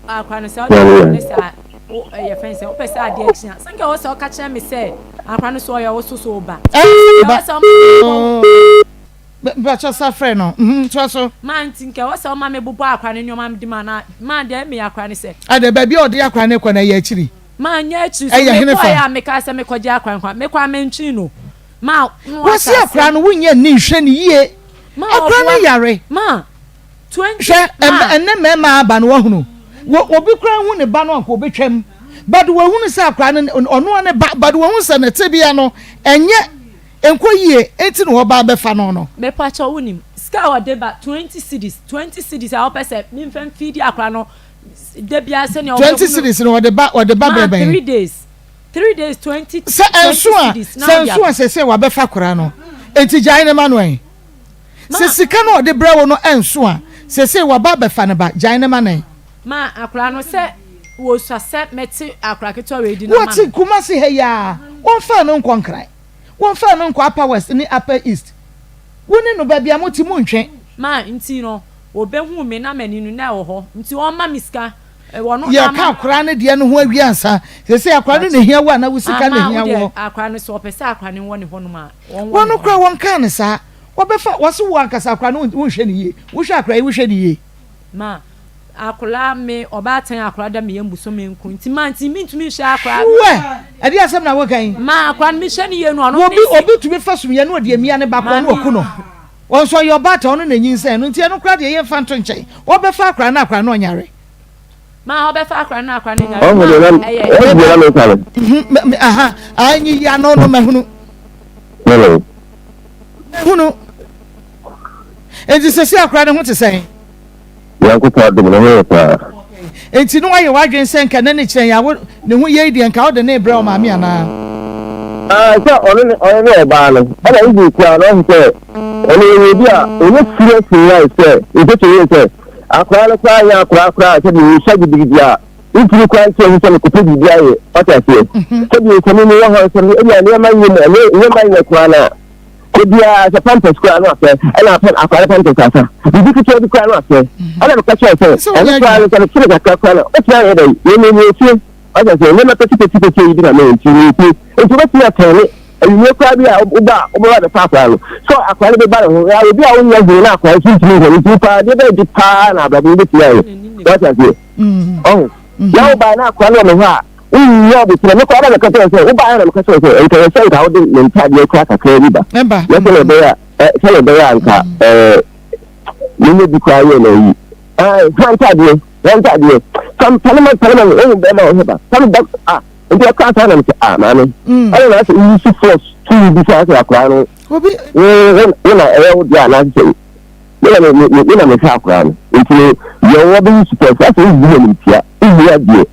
akora no sɛ ɔde ne saa Wo ɛyɛ fɛn sɛ wopɛ sɛ adeɛ kye a sɛ nka ɛwɔ sɛ ɔka kyerɛ me sɛ akora no so ɔyɛ wo so so wo ba. Ɛwɔ sɛ ɔma me bɔ. Mpakyɛ sa frɛ no mhm toa so. Maa nti nka ɛwɔ sɛ ɔma me bobɔ akora no nneɛma de ma na maa deɛ ɛmeyɛ akora no sɛ. Adɛ baabi a ɔde akora no kɔ no ɛyɛ akyiri. Maa nyɛ akyiri so Ɛyɛ me henefa? kɔɛ a mekaa sɛ mekɔgye akora no kɔ mekɔ a mentwee no maa na Wase wate akora aseɛ. no wonyɛ nni nhwɛ no yie Maa akora no ɔboa yare. maa. 20 Hwɛ, ma. ɛnnɛ mmarima aba no wahunu, wɔ, obi koraa hu ne ba no anka obetwam, but wahunu sɛ akwadaa no, ɔno ara ne ba, but wahunu sɛ ne tebea no ɛnyɛ, ɛnkɔ yie, enti na ɔba abɛfa no no. Mepakyɛw wonim sika a ɔde ba 20 cedis, 20 cedis a wopɛ sɛ memfa mfeedi akwadaa no da biara sɛnea 20 ɔbɛhunu. cedis no ɔde ba, ɔde ba Ma berɛ bɛn? 3 days, 3 days 20, Sɛ 20 ɛnso a, cedis na sɛ wode ɛnso a aba. seesei wabɛfa akwadaa no, enti gyae no ma no ɛ. Sɛ sika no a ɔde brɛ wo no nso a, Seesei waba abɛfa ne ba, gyae no ma no ɛ. Ma akwadaa no sɛ wɔsua sɛ mɛte akwadaa ketewa wei di no ama no. Wɔte Kumasi ha yi ara, wɔmfaa no nkɔ Nkran, wɔmfaa no nkɔ Upper West ne Upper East. Wo ne no baabi a mote montwe. Ma nti no, wɔbɛhuu me na m'ani no na ɛwɔ hɔ nti wɔmma me sika. Wɔ no Yɛreka ama. akwadaa no deɛ no ho awie ansa. Seesei akwadaa no na ɛhia wo anaa wo sika na Ama ɛhia wo deɛ woɔ? akwadaa no sɛ ɔpɛ sɛ akwadaa no wɔ ne hɔnom a, wɔnwɔ Wɔn ne no hɔnom. koraa wɔnkaa no saa. Wɔbɛfa, wɔse wo ankasa akwadaa no wonhwɛ no yie. Wohwɛ akwadaa yi wohwɛ no yie. Ma akwadaa me ɔbaatan akwadaa da me yam bosome nko nti ma nti mentumi nhwɛ akwadaa. Hwɛ! Ɛdeɛ asɛm na woka yi? Ma akwadaa no mehwɛ no yie no ɔno Obi ne si. obi tumi fa sumyɛ na ɔde amia ne ba koraa na waku no. Wɔn nso ɔyɛ ɔbaatan ɔno na nyinsɛn no nti ɛno koraa deɛ yɛmfa nto nkyɛn. Wɔbɛfa akwadaa no akwadaa no ɔnyare. Ma ɔbɛfa akwadaa no akwadaa no nyare. Ɔho deɛ na Ɛyɛ. ɔho deɛ na meka no. Mhm, aha, anyi yi ano no mahunu. Hello. Mahunu. Enti sɛsi akwadaa no ho te sɛn? Nyankopɔn adom ne ho yɛ paa. Enti na wayɛ w'adwene sɛ nka na ne kyerɛ yɛ awo ne ho yei deɛ nka wode ne brɛ wo maame anaa? Ah, sɛ ɔno ne ɔno ne ɔbaa no ɛna even koraa no ɔho sɛ ɔno ɔyɛ obi a ɔnyɛ serious in life sɛ ntoto yɛ sɛ akwaraa no koraa nyɛ akwaraa koraa sɛ deɛ ɔsua gidigidi a ntumi koraa nkyerɛ ho sɛ mekɔpɛ biribi ayɛ wate aseɛ sɛdeɛ sɛ me mewɔ hɔ sɛ ebi a nneɛma nyɛ mu nneɛma nyɛ koraa no a Ebiara sɛ pampers koraa no asɛ ɛna apɛ akwadaa no pampers asa biribi ketewa bi koraa no asɛ ɛna meka kyerɛ sɛ ɛno koraa no sɛ mekyere kakra koraa no wobɛtumi ayɛ dɛn yɛmɛ fie ɔsɛ sɛ nneɛma pɛtipɛtipɛti yi bi na mɛyɛ nti meyɛ fie nti wobɛtumi atɛn ne awimmerɛ koraa bi a woba a wobɛba bɛfa akwadaa no sɛ akwadaa no bɛba ne ho ya obi a wonyɛ hwee na akwadaa nso ntumi nhwɛ no nti paa deɛ bɛyɛ de paa na abrabɔ wobɛtumi ayɛ wate aseɛ ɔho na wobae na akoa no wɔ me hɔ a, wonnya aboterɛ. Me koraa na meka kyerɛ sɛ, wobaeɛ na meka kyerɛ sɛ, nka yɛ sɛ nka wode me ntadeɛ kora kakraa bi ba. Na sɛdeɛ ɛbɛyɛ a, sɛdeɛ ɛbɛyɛ a nka menyɛ bi koraa yɛ na ayi. Ha ntadeɛ, ha ntadeɛ. Fam, panema, panema, wohu bɛrima a ɔhwɛ ba. Fam ba, ah, nti ɔkaa saa na mesɛ, ah, maame. Ɛna na asɛ woyi si force tumi bi sɛ asɛ akoraa no, wo, wo na ɛyɛ wo deɛ anaasɛ sɛ Me na me me me na mehwɛ akwadaa no nti no deɛ ɔwɔ bɛyi supɛ sɛ asɛ wobu animtia wobu adeɛ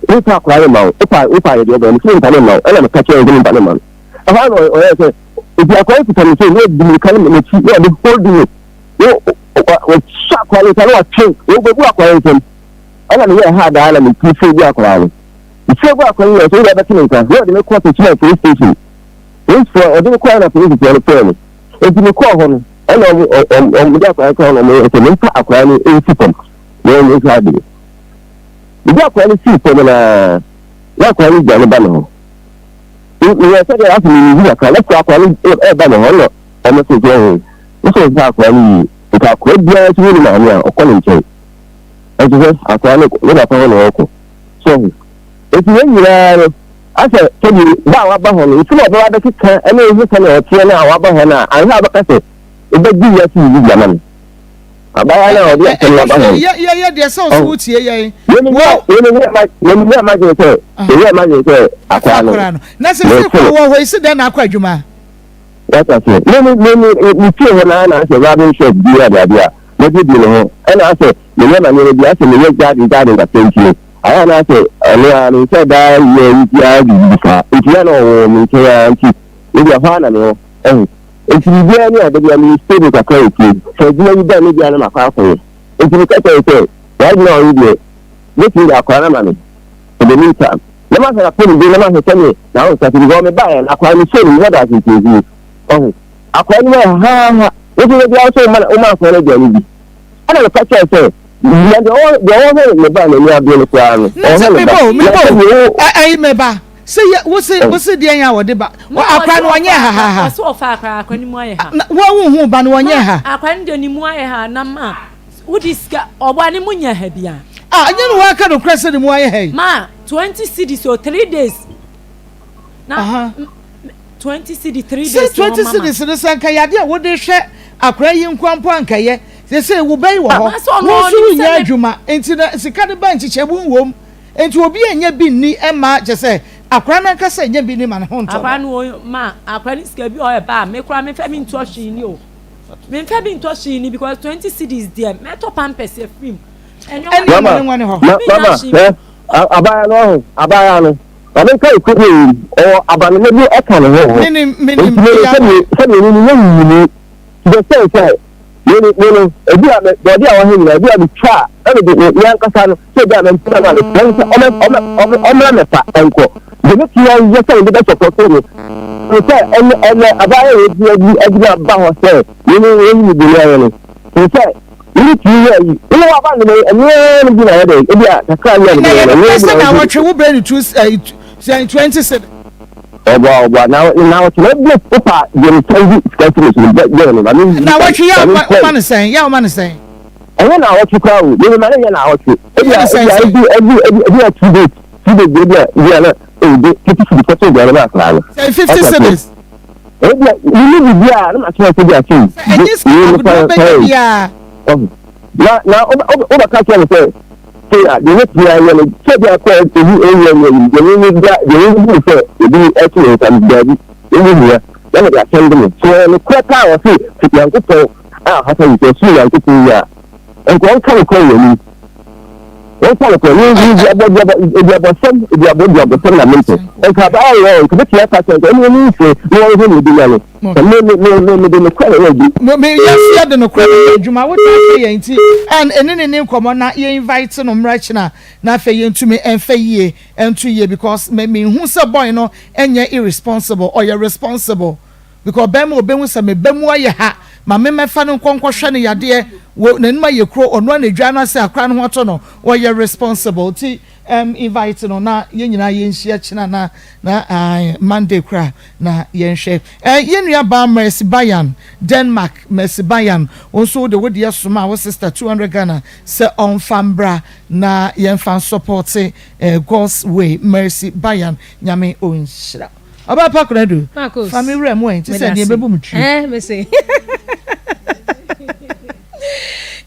wopa akwadaa no ma wo wopa wopa ayɛ deɛ ɔbɛn no sɛ mempa no ma wo ɛna meka kyerɛ sɛ mempa no ma no ɛhɔ na ɔyɛ sɛ nti akwadaa no kuta me sɛ na ɔdi mirika no m'akyi na ɔde hold me na wɔhyɛ akwadaa no nsa na watwe wɔbɛbu akwadaa no nsam ɛna meyɛ ha daa na metumi fɛ gu akwadaa no mefɛ gu akwadaa no yɛ sɛ wode abɛte me nka na ɔde me kɔ Techiman police station policefoɔ ɔde me kɔɛ na polisifoɔ no frɛɛ me Enti mekɔɔ hɔ no, ɛna ɔmo ɔmo ɔmo de akwadaa no kɔɔ hɔ na ɔmo yɛ sɛ memfa akwadaa no nsi fam na ɔmo nhwɛ adeɛ. Mede akwadaa no sii fam na na akwadaa no dwane ba me hɔ. Meyɛ sɛdeɛ asɛ meyiyi kakra na sɛ akwadaa no ɛreba me hɔ na ɔmo sɛ sɛ ɛho wosɛ sɛ akwadaa no yie nka akwadaa biara nso ne maame a ɔkɔ ne nkyɛn. Ɛnso sɛ akwadaa no ne papa hɔ na ɔrekɔ. So eti yɛn nyinaa no Asɛ sɛdeɛ ba a waba hɔ no, nsɛm a ɔbɛba abɛkeka ne wohu sɛdeɛ ɔteɛ no a waba hɔ no a, anhwɛ a wobɛka sɛ wobɛgye wiase biribi de ama no. Abaayewa no a ɔde asɛm no aba hɔ no. Yɛyɛ deɛ sɛ ɔsɛ wotie yɛn. Yɛn madwene sɛ, yɛn madwene sɛ akora no. Na sɛ sɛ kɔ wɔ hɔ yi si dɛn na akɔ adwuma? Wata sɛ, me me me me me fie hɔ naa na asɛ rubbing shop bi ade ade a, mɛdidi ne ho ɛna asɛ meyɛ ma nneɛma bi asɛ meyɛ garden garden kakra nti Ayɛ a na sɛ ɔno ara me nsa da yɛ nti ara biribi saa nti na na ɔwɔ me nkyɛn ara nti me deɛ hɔ ara na mewɔ ɛho nti biribiara ni a da biara meyɛ stable kakra wɔ fie sɛ adwuma bi ba ne biara na makɔ akɔyɛ nti meka kyerɛ sɛ w'adwuma a ɔyɛ deɛ bɛtumi de akwadaa no ama me for the meantime na mahwɛ n'apɔmuden na mahwɛ sɛdeɛ n'ahosa te because mebaeɛ no akwadaa no sɛ no mu hɔ da asentɛnsie ɔho akwadaa no mu ayɛ hahaha wosi da biara sɛ woma akwadaa no aduane bi Ɛna meka kyerɛɛ sɛ, Na deɛ ɔwɔ deɛ ɔwɔ hɛ ne ba n'ani abere no koraa no, Na ɔwɔ sɛ hɛ ne ba. meba o, Na meba sɛ o, deɛ ɔwɔ ɛ ɛyi meba. Sɛ yɛ wose wose deɛ yɛn a wɔde ba, Ma akora ɔse no ɔnyɛ ɔfa ha akora ha ha. ɔse ɔfa akora akora ne mu ayɛ ha. Na wo wo hu ba no ɔnyɛ Ma ha. akora no deɛ ne mu ayɛ ha na ma wode sika ɔboa ne mu nyɛ ha bia. Ah, ɛnyɛ no waka nokorɛ sɛ ne mu ayɛ ha yi. Ma 20 cedis o 3 days. Na Aha. 20 cedi 3 Sɛ days na 20 ɔma ma. cedis no sɛ anka yɛ adeɛ a wode hwɛ akwadaa yi nkoa mpo anka ɛyɛ. Seesei wo ba yi wɔ hɔ, Ma sɛ ɔno wo nso ɔnim wonyɛ sɛ me. adwuma nti na sika no ba nkyekyɛmu nwom nti obi nnya bi nni mma kyerɛ sɛ akwadaa no ankasa nnya bi nni ma ne ho ntɔ no. Akwadaa no o ma akwadaa no sika bi ɔyɛ ba a me koraa memfa bi ntɔ hwee ni o. Memfa bi ntɔ hwee ni because 20 cedis deɛ mɛtɔ pampers afiri mu. Ɛne Ɛne Mama, ɔmo ne nwane hɔ. ma, Mennya mama, hwee hwɛ, mu. abaayewa no ɔho, abaayewa no, maame nka ekuro bi wɔ mu, ɔwɔ abanoma bi ɛka ne ho wɔ hɔ. Menim, menim, Nti me ɛyɛ sɛdeɛ aban. sɛdeɛ ne ne nyɛ nyini, to the sense sɛ. Me no, me no, ebi a me, bɔɔde a wɔhe nyinaa, ebi a metwa a, na mede me, me ankasa no, sɛ ebi a mempɛ no a, mesrɛ no sɛ ɔmɛ, ɔmɛ, ɔmɛ, ɔmmra mmɛfa nkɔ. Deɛ mɛtumi ayɛ sɛ mede bɛsɔpɔto no, ne sɛ ɛnɛ, ɛnɛ, abaayewa yi agyina, agyina aba hɔ sɛ, me ne, wɔyi me boni ayɛ no. Ne sɛ, woretumi yɛ ayi, wo ne waba no, ɛnoa no bi na ayɛ dɛ, ebi a kakra bi a mede Ɛnɛ yɛ yɛ no, nokorɛ ɛnoa bi sɛ na naawɔtwe wo brɛ no two ɛyi sɛn 20 cedi. Ɔboa ɔboa na na ɔtwe na ebi opa deɛ ne sɛn di sika ti ne so bɛ gɛn no ma mi Na wɔtwe yɛ ɔma ɔma no sɛn yɛ ɔma no sɛn. Ɛnyɛ na ɔtwe koraa o mene ma ne nyɛ na ɔtwe ebi Yɛ a ne sɛn ebi a sɛn. ebi ebi ebi ebi a 2 days 2 days ebi a ebi a na ebi 50 cedi kɔtɔ aduane ma akwadaa no. Sɛn 50 Ɔtwe aseɛ cedis. ebi a mene bibi a na ma kyerɛ sɛ bi a sei Sɛ ɛnyɛ sika wei no akodeɛ fa wobɛnya fa biara. ɔho na na wobɛka kyerɛ no sɛ sei a deɛ mɛtumi ayɛ no sɛ bi akɔ ebi ɛnyɛ nyɛ yi deɛ mimi da deɛ mimi hu sɛ ebi ɛto ne nsa no daabi ɛnyɛ hia na mede asɛm de me so ɛyɛ nokorɛ paa wɔ se fi Nyankopɔn a ɔhata yi sɛ ɔsoro Nyankopɔn yi a nka ɔnka nokorɛ wɔ anim ɔnka nokorɛ ne duabɔ duabɔ duabɔsɛm duabɔ duabɔsɛm na mempɛ nka abaa yɛ nka bɛtumi aka sɛ nka ɛne ɛne mfiri na wɔhwɛ ne ɛbɛnya no sɛ me me me me mede nokorɛ na ɛyɛ adwuma. Me yɛsi yɛde nokorɛ na ɛyɛ adwuma wo taa sɛ yɛn nti ɛn ɛne ne ne nkɔmɔ na yɛ invite no mmra kyina na afei yɛntumi ɛnfɛ yie ɛnto yie because me me hu sɛ boy no ɛnyɛ irresponsible ɔyɛ responsible because bɛrima ɔbɛhu sɛ me ba mu ayɛ ha ma me mɛfa no nkɔ nkɔhwɛ no yadeɛ wɔ n'anim ayɛ kuro ɔno a na edwa no ase akora no ho atɔ no ɔyɛ responsible ti ɛm invite no na yɛn nyinaa yɛnhyia kyina na na ae Monday koraa na yɛnhwɛ. Eh, yɛn nua baa Mercy Bayan, Denmark, Mercy Bayan, wo nso wode wo deɛ somaa wo sister 200 Ghana sɛ ɔmfa mbra na yɛmfa nsɔpɔte eh, God's way, Mercy Bayan, Nyame ɔnhyira wo. Ɔbaa pa Konadu, Marcus, fa me wura mu ɛ, nti meda sɛ deɛ ase. ɛbɛbu me tiri. Eh, mese.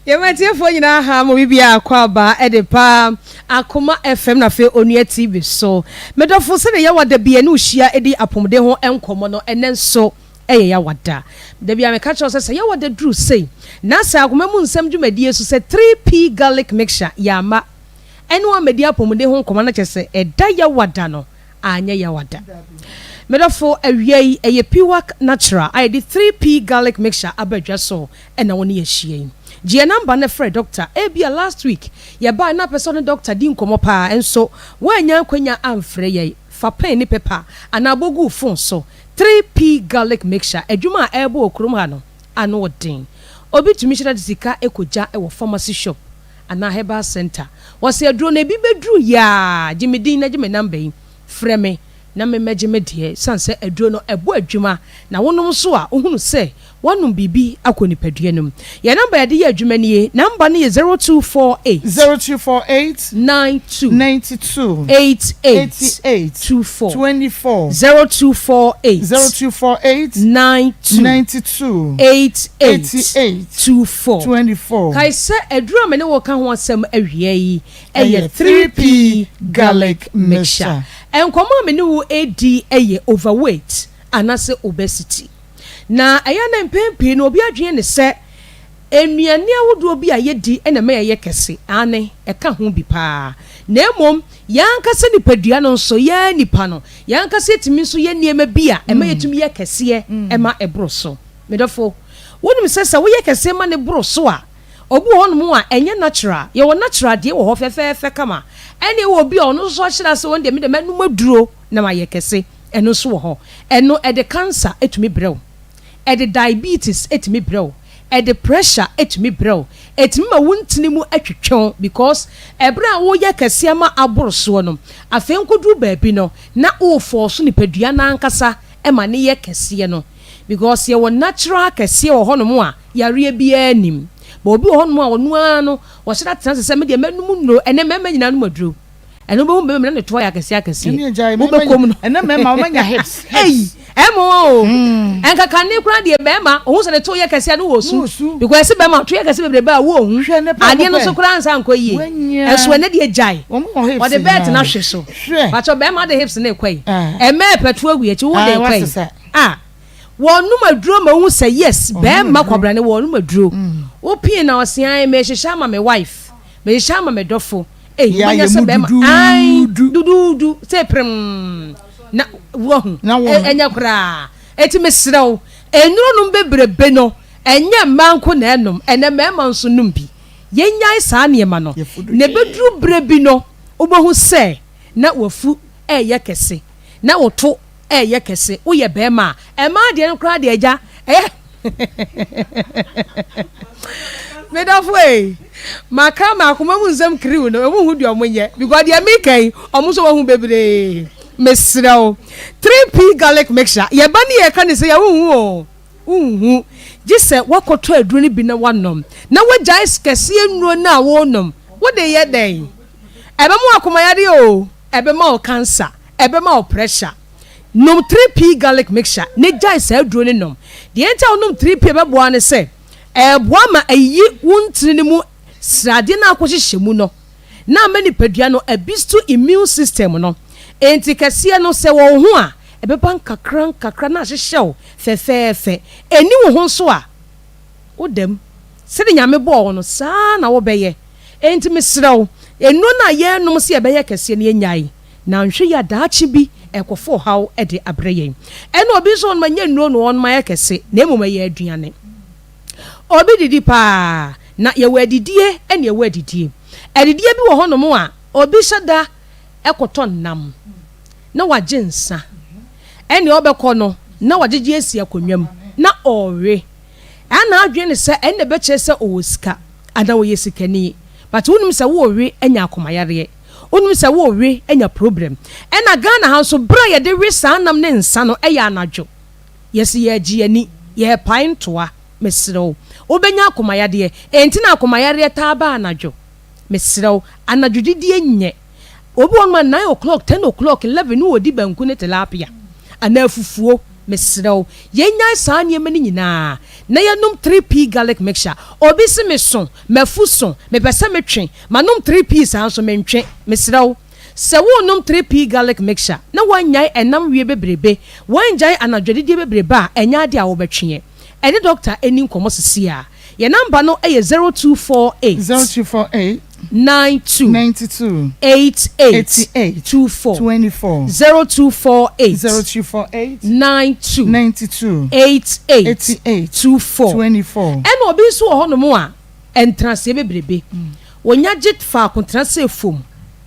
Yɛma atiefoɔ nyinaa ha mo biribiara akɔ aba de pa Akoma FM na afei Onua TV so. Me dɔfo, sɛdeɛ Yawada bi yɛne wo hyia di apɔmuden ho nkɔmmɔ no, ɛnnɛ nso ɛyɛ Yawada. Da biara meka kyerɛ wo sɛ, sɛ Yawada duru sei, na sɛ Akoma mu nsɛm dwumadie so sɛ 3P Garlic Mixture yɛamma ɛne wo ammɛdi apɔmuden ho nkɔmmɔ na kyerɛ sɛ ɛda Yawada no anyɛ Yawada. Me dɔfo, awia yi, ɛyɛ Piwak Natural a yɛde 3P Garlic Mixture aba dwa so na wo ne yɛn ahyia yi. Gye yɛn number na frɛ doctor. Ebia last week yɛbae na apɛ sɛ ɔne doctor di nkɔmmɔ paa nso woannya akwanya amfrɛ yɛn. Fa pen ne paper anaa bɔ gu wo phone so. 3P Garlic Mixture, adwuma a ɛrebɔ wɔ kurom ha no, ano den. Obi tumi hyɛ da de sika kɔgya wɔ pharmacy shop anaa herbal centre. Wɔse aduro no ebi bɛduru yi ara, gye me din na gye me number yi, frɛ me na me mmɛgye me deɛ. Ɛsiane sɛ aduro no ɛbɔ adwuma na wonom nso a, wohunu sɛ Woanom biribi akɔ nipadua no mu. Yɛn namba a yɛde yɛ adwuma nie, Namba no yɛ 0248. 0248. 92. 92. 88. 88. 24. 24. 0248. 0248. 92. 92. 88. 88. 24. 24. Kae sɛ aduru a me ne wo reka ho asɛm awia yi yɛ Ɛyɛ 3P 3P Garlic Mixture. Mixture. Nkɔmmɔ a me ne wo redi yɛ overweight anaasɛ obesity. Na ɛyɛ a na mpɛn pii no obi adwene ne sɛ nnuane ahodoɔ bi a yɛdi na ɛma yɛyɛ kɛse. Aane, ɛka ho bi pa ara. Na mmom yɛn ankasa nipadua no nso, yɛn nipa no, yɛn ankasa yɛtumi nso yɛ nneɛma bi a ɛma yɛtumi yɛ kɛseɛ ma ɛboro so. Me dɔfo, wonim sɛ sɛ woyɛ kɛseɛ ma no boro so a, obi wɔ hɔnom a ɛnyɛ natural. Yɛwɔ natural deɛ wɔ hɔ fɛfɛɛfɛ kama. Ɛna ɛwɔ obi a ɔno nso ahyɛ da sɛ ɔno deɛ me deɛ mɛnom aduro na mayɛ kɛse. Ɛno nso wɔ hɔ. Ɛno, ɛde cancer tumi brɛ wo. Ɛde diabetes tumi brɛ wo. Ɛde pressure tumi brɛ wo. Ɛtumi ma wo ntini mu twetwe wo because ɛberɛ a woreyɛ kɛseɛ ma aboro soɔ no, afei nkɔduru baabi no, na worefɔɔso nipadua no ankasa ma no yɛ kɛseɛ no. Because yɛwɔ natural kɛseɛ wɔ hɔnom a yareɛ biara nnim. But obi wɔ hɔnom a ɔno ara no, ɔhyɛ da tena ase sɛ medeɛ mɛnom nnuro. Ɛnnɛ mmarima nyinaa nom aduro. Ɛno wobɛhu bɛrima bi na ne to ayɛ akɛseɛ akɛseɛ. Wobɛkɔ mu no. Ɛnɛ mmarima wɔanya hips. Ei, ɛmo o. Ɛnka kane koraa deɛ bɛrima ohun sɛ ne to yɛ kɛseɛ no wɔ su. Because ɛsɛ bɛrima to yɛ kɛseɛ bebrebe a wo ohu. Adeɛ no so koraa nsa nkɔ yie. Ɛso ɛnɛ deɛ gyae. Wɔde bɛɛt no ahwe so. Pakyɛ bɛrima de hips no rekɔ yi. Ɛmɛ pɛto agu akyi wo de rekɔ yi. Ah. Wɔnom aduro ma wohu sɛ yes bɛrima kwabrane wɔnom aduro. Wopie na ɔse ae mehyehyɛ ama me wife. Mehyehyɛ ama me dɔfo. Ei, Yɛ wobɛnya ayɛ sɛ mu bɛrima. Ae, duduudu. duduudu, sɛ prem. Na woahu, Na wɔn. ɛnyɛ koraa. Enti mesrɛ wo, nnuro nom bebrebe no, Ɛnyɛ mmaa nko na ɛnom, ɛnnɛ mmarima nso nom bi. Yɛnnyae saa nneɛma no, na ɛbɛduru berɛ bi no, wobɛhu sɛ na w'afu reyɛ kɛse, na wo to reyɛ kɛse. Woyɛ barima a, mmaa deɛ no koraa deɛ agya, ɛyɛ Me dɔfo ei, maka m'akoma mu nsɛm kiriw no, ɔmo nhu deɛ ɔmo nyɛ because deɛ meka yi, ɔmo nso wɔahu bebree. Mesrɛ wo, 3P garlic mixture, yɛba ne yɛka ne sɛ yɛ wonhu o. Wonhu, gye sɛ woakɔtɔ aduro no bi na woanom, na woagyae kɛseɛ nnuro no a worenom. Wode yɛ dɛn? Ɛbɛma wo akomayadeɛ o, ɛbɛma wo cancer, ɛbɛma wo pressure. Nom 3P garlic mixture na gyae saa aduro no nom. Deɛ enti a wonom 3P a ɛbɛboa wo ne sɛ, ɛreboa ma ayiyi wo ntini no mu sradeɛ no a akɔhyehyɛ mu no na ama nipadua no abisto immune system no. Enti kɛseɛ no, sɛ ɛwɔ wo ho a, Ɛbɛba nkakrankakra na ahyehyɛ wo fɛfɛɛfɛ. Ɛnni wo ho nso a, woda mu. Sɛdeɛ Nyame bɔɔ wo no, saa ara na wobɛyɛ. Enti mesrɛ wo, nnuro no a yɛrenom sɛ yɛbɛyɛ kɛseɛ no, yɛnnyae. Na nhwɛ yie a, daakye bi ɛrekɔfa ɔhaw de abrɛ yɛn. Ɛna obi nso ɔnom, ɛnyɛ nnuro na ɔnom ayɛ kɛse, na mmom ɛyɛ aduane. Obi didi pa ara, na yɛwɔ adidie ɛna yɛwɔ adidie. Adidie bi wɔ hɔnom a, obi hyɛ da kɔtɔ nnam. na wagye nsa. Ɛnea ɔbɛkɔ no, na wagyegye asi akonnwa mu, na ɔrewe. Ɛna adwene ne sɛ ɛnna ɛbɛkyerɛ sɛ ɔwɔ sika anaa ɔyɛ sikani. But wonim sɛ worewe anya akomayareɛ. Wonim sɛ worewe anya problem. Ɛna Ghana ha nso, berɛ a yɛde we saa nam ne nsa no yɛ anadwo. Yɛse yɛregye yɛn ani, yɛrepae ntoa. Mesrɛ wo, wobɛnya akomayadeɛ. Enti na akomayareɛ taa ba anadwo. Mesrɛ wo, anadwo didie nyɛ. Obi wɔ hɔnom a nine o'clock, ten o'clock, eleven ne ɔredi banku ne tilapia anaa fufuo. Mesrɛ wo, yɛnnyae saa nneɛma no nyinaa na yɛnnom 3P garlic mixture. Obi se meso, m'afu so, mepɛ sɛ metwe, manom 3P saa nso mentwe. Mesrɛ wo, sɛ worenom 3P garlic mixture na woannyae ɛnam wie bebrebe, woangyae anadwo adidie bebrebe a, ɛnyɛ adeɛ a wobɛtweɛ. Ɛne dɔkta nni nkɔmmɔ seesei ara. Yɛn namba no yɛ 0248. 0248. 92. 92. 88. 88. 24. 24. 0248. 0248. 92. 92. 88. 88. 24. 24. Ɛna obi nso wɔ hɔnom a ntenaseɛ bebrebe. Wɔnya gye faako tena sɛ fam.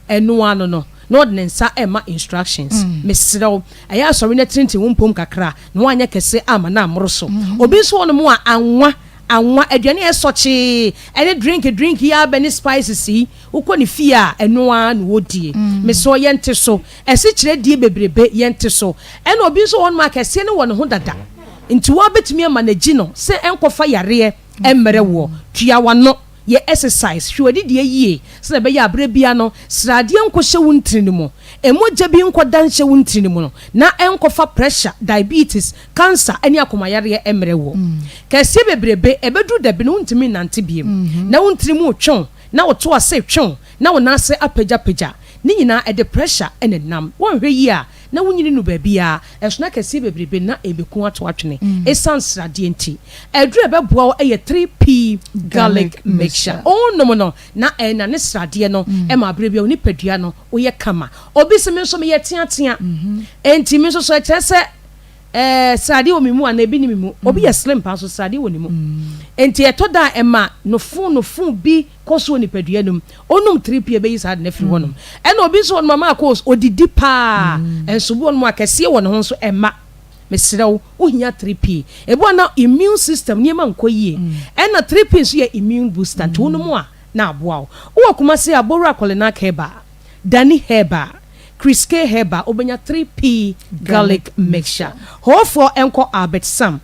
Ɛno ara no no, na ɔde ne nsa rema instructions. Mesrɛ wo, ɛyɛ a sɔre na tintin wo mpom kakra na woanyɛ kɛse amma no ammoro so. Obi nso wɔ hɔnom a, anwa, anwa, aduane a ɛsɔ kyee, ɛne drink, drink yi ara bɛ ne spices yi, wokɔ ne fie a, ɛno ara na ɔdie. Mesrɛ wo, yɛnte so. Asikyire die bebrebe, yɛnte so. Ɛna obi nso wɔ hɔnom a, kɛseɛ no wɔ ne ho dada, nti wo ara bɛtumi ama no agyi no sɛ ɛnkɔfa yareɛ mmrɛ woɔ. Tua w'ano. Yɛ exercise, hwɛ w'adidie yie sɛdeɛ ɛbɛyɛ a berɛ biara no sradeɛ nkɔhyɛ wo ntini no mu, mogya bi nkɔda nhyɛ wo ntini no mu no na ɛnkɔfa pressure, diabetes, cancer ne akomayareɛ mmrɛ wo. Kɛseɛ bebrebe, ɛbɛduru da bi no wontumi nnante bio, na wo ntini mu retwe wo, na wo to ase retwe wo, na wo nan ase apagyapagya. Ne nyinaa ɛde pressure na ɛnam. Woanhwɛ yie a na wonyini no baabiara, ɛsono akɛseɛ bebrebe na ɛbɛku ato atwene ɛsiane sradeɛ nti. Aduro a ɛbɛboa wo yɛ 3P garlic mixture. Wonom no na ɛnane sradeɛ no ma berɛ biara wo nipadua no woyɛ kama. Obi se me nso meyɛ teatea enti me nso so ɛkyerɛ sɛ ɛɛ sradeɛ wɔ me mu anaa ebi nni me mu. Obi yɛ slim paa nso sradeɛ wɔ ne mu. Enti ɛtɔ da a ɛma nofo nofo bi kɔ so wɔ nipadua no mu. Onom 3P a ɛbɛyi saa ade no afiri hɔnom. Ɛna obi nso wɔ hɔnom a Marcos, ɔdidi paa, nso obi wɔ hɔnom a kɛseɛ wɔ ne ho nso ɛmma. Mesrɛ wo, wohia 3P. Ebi wɔ hɔ na immune system nneɛma nkɔ yie. Ɛna 3P nso yɛ immune booster nti wonom a na aboa wo. Wowɔ Kumasi a, Bowura Kɔlenak Herbal, Dani Herbal, Chris K Herbal wobɛnya 3P garlic mixture. Hoofoɔ nkɔ Albert Sam.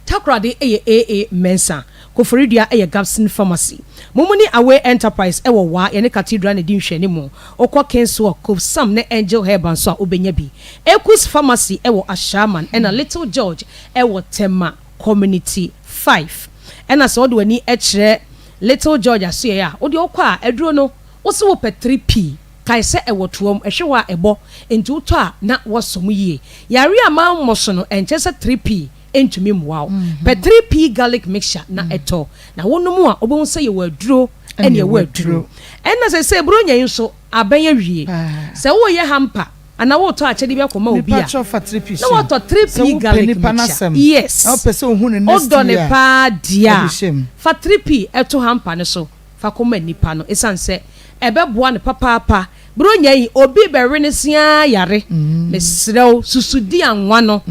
Takoradi yɛ AA Mensah, Koforidua yɛ Gabson Pharmacy. Mumuni Away Enterprise wɔ Wa, yɛne Cathedral na ɛdi nhwɛanimu. Wokɔ Kingswalk, Covesam ne Angel Herbal nso a wobɛnya bi. Ekus Pharmacy wɔ Ashaiman ɛna Little George wɔ Tema Community 5. Ɛna sɛ wode w'ani kyerɛ Little George asoɛeɛ a, wodeɛ wokɔ a aduro no wose wopɛ 3P. Kae sɛ ɛwɔ toa mu, ɛhwe hɔ a ɛbɔ, enti wotɔ a na woasɔ mu yie. Yareɛ a mammɔ so no, ɛnkyerɛ sɛ 3P ntumi mmoa wo. Pɛ 3P garlic mixture na tɔ, na wonom a wobɛhu sɛ yɛwɔ aduro ne ɛwɔ aduro. Ɛnna seesei Buronya yi nso, abɛn awie. Sɛ woreyɛ hamper. Anaa woretɔ akyɛde bi akɔma obi a, na woatɔ 3P garlic mixture. Yes. Wodɔ no paa deɛ a, fa 3P to hamper no so fa kɔma nipa no ɛsiane sɛ ɛbɛboa no papaapa. Buronya yi, obi rebɛwe ne se ara yare. Mesrɛ wo, susu di anwa no.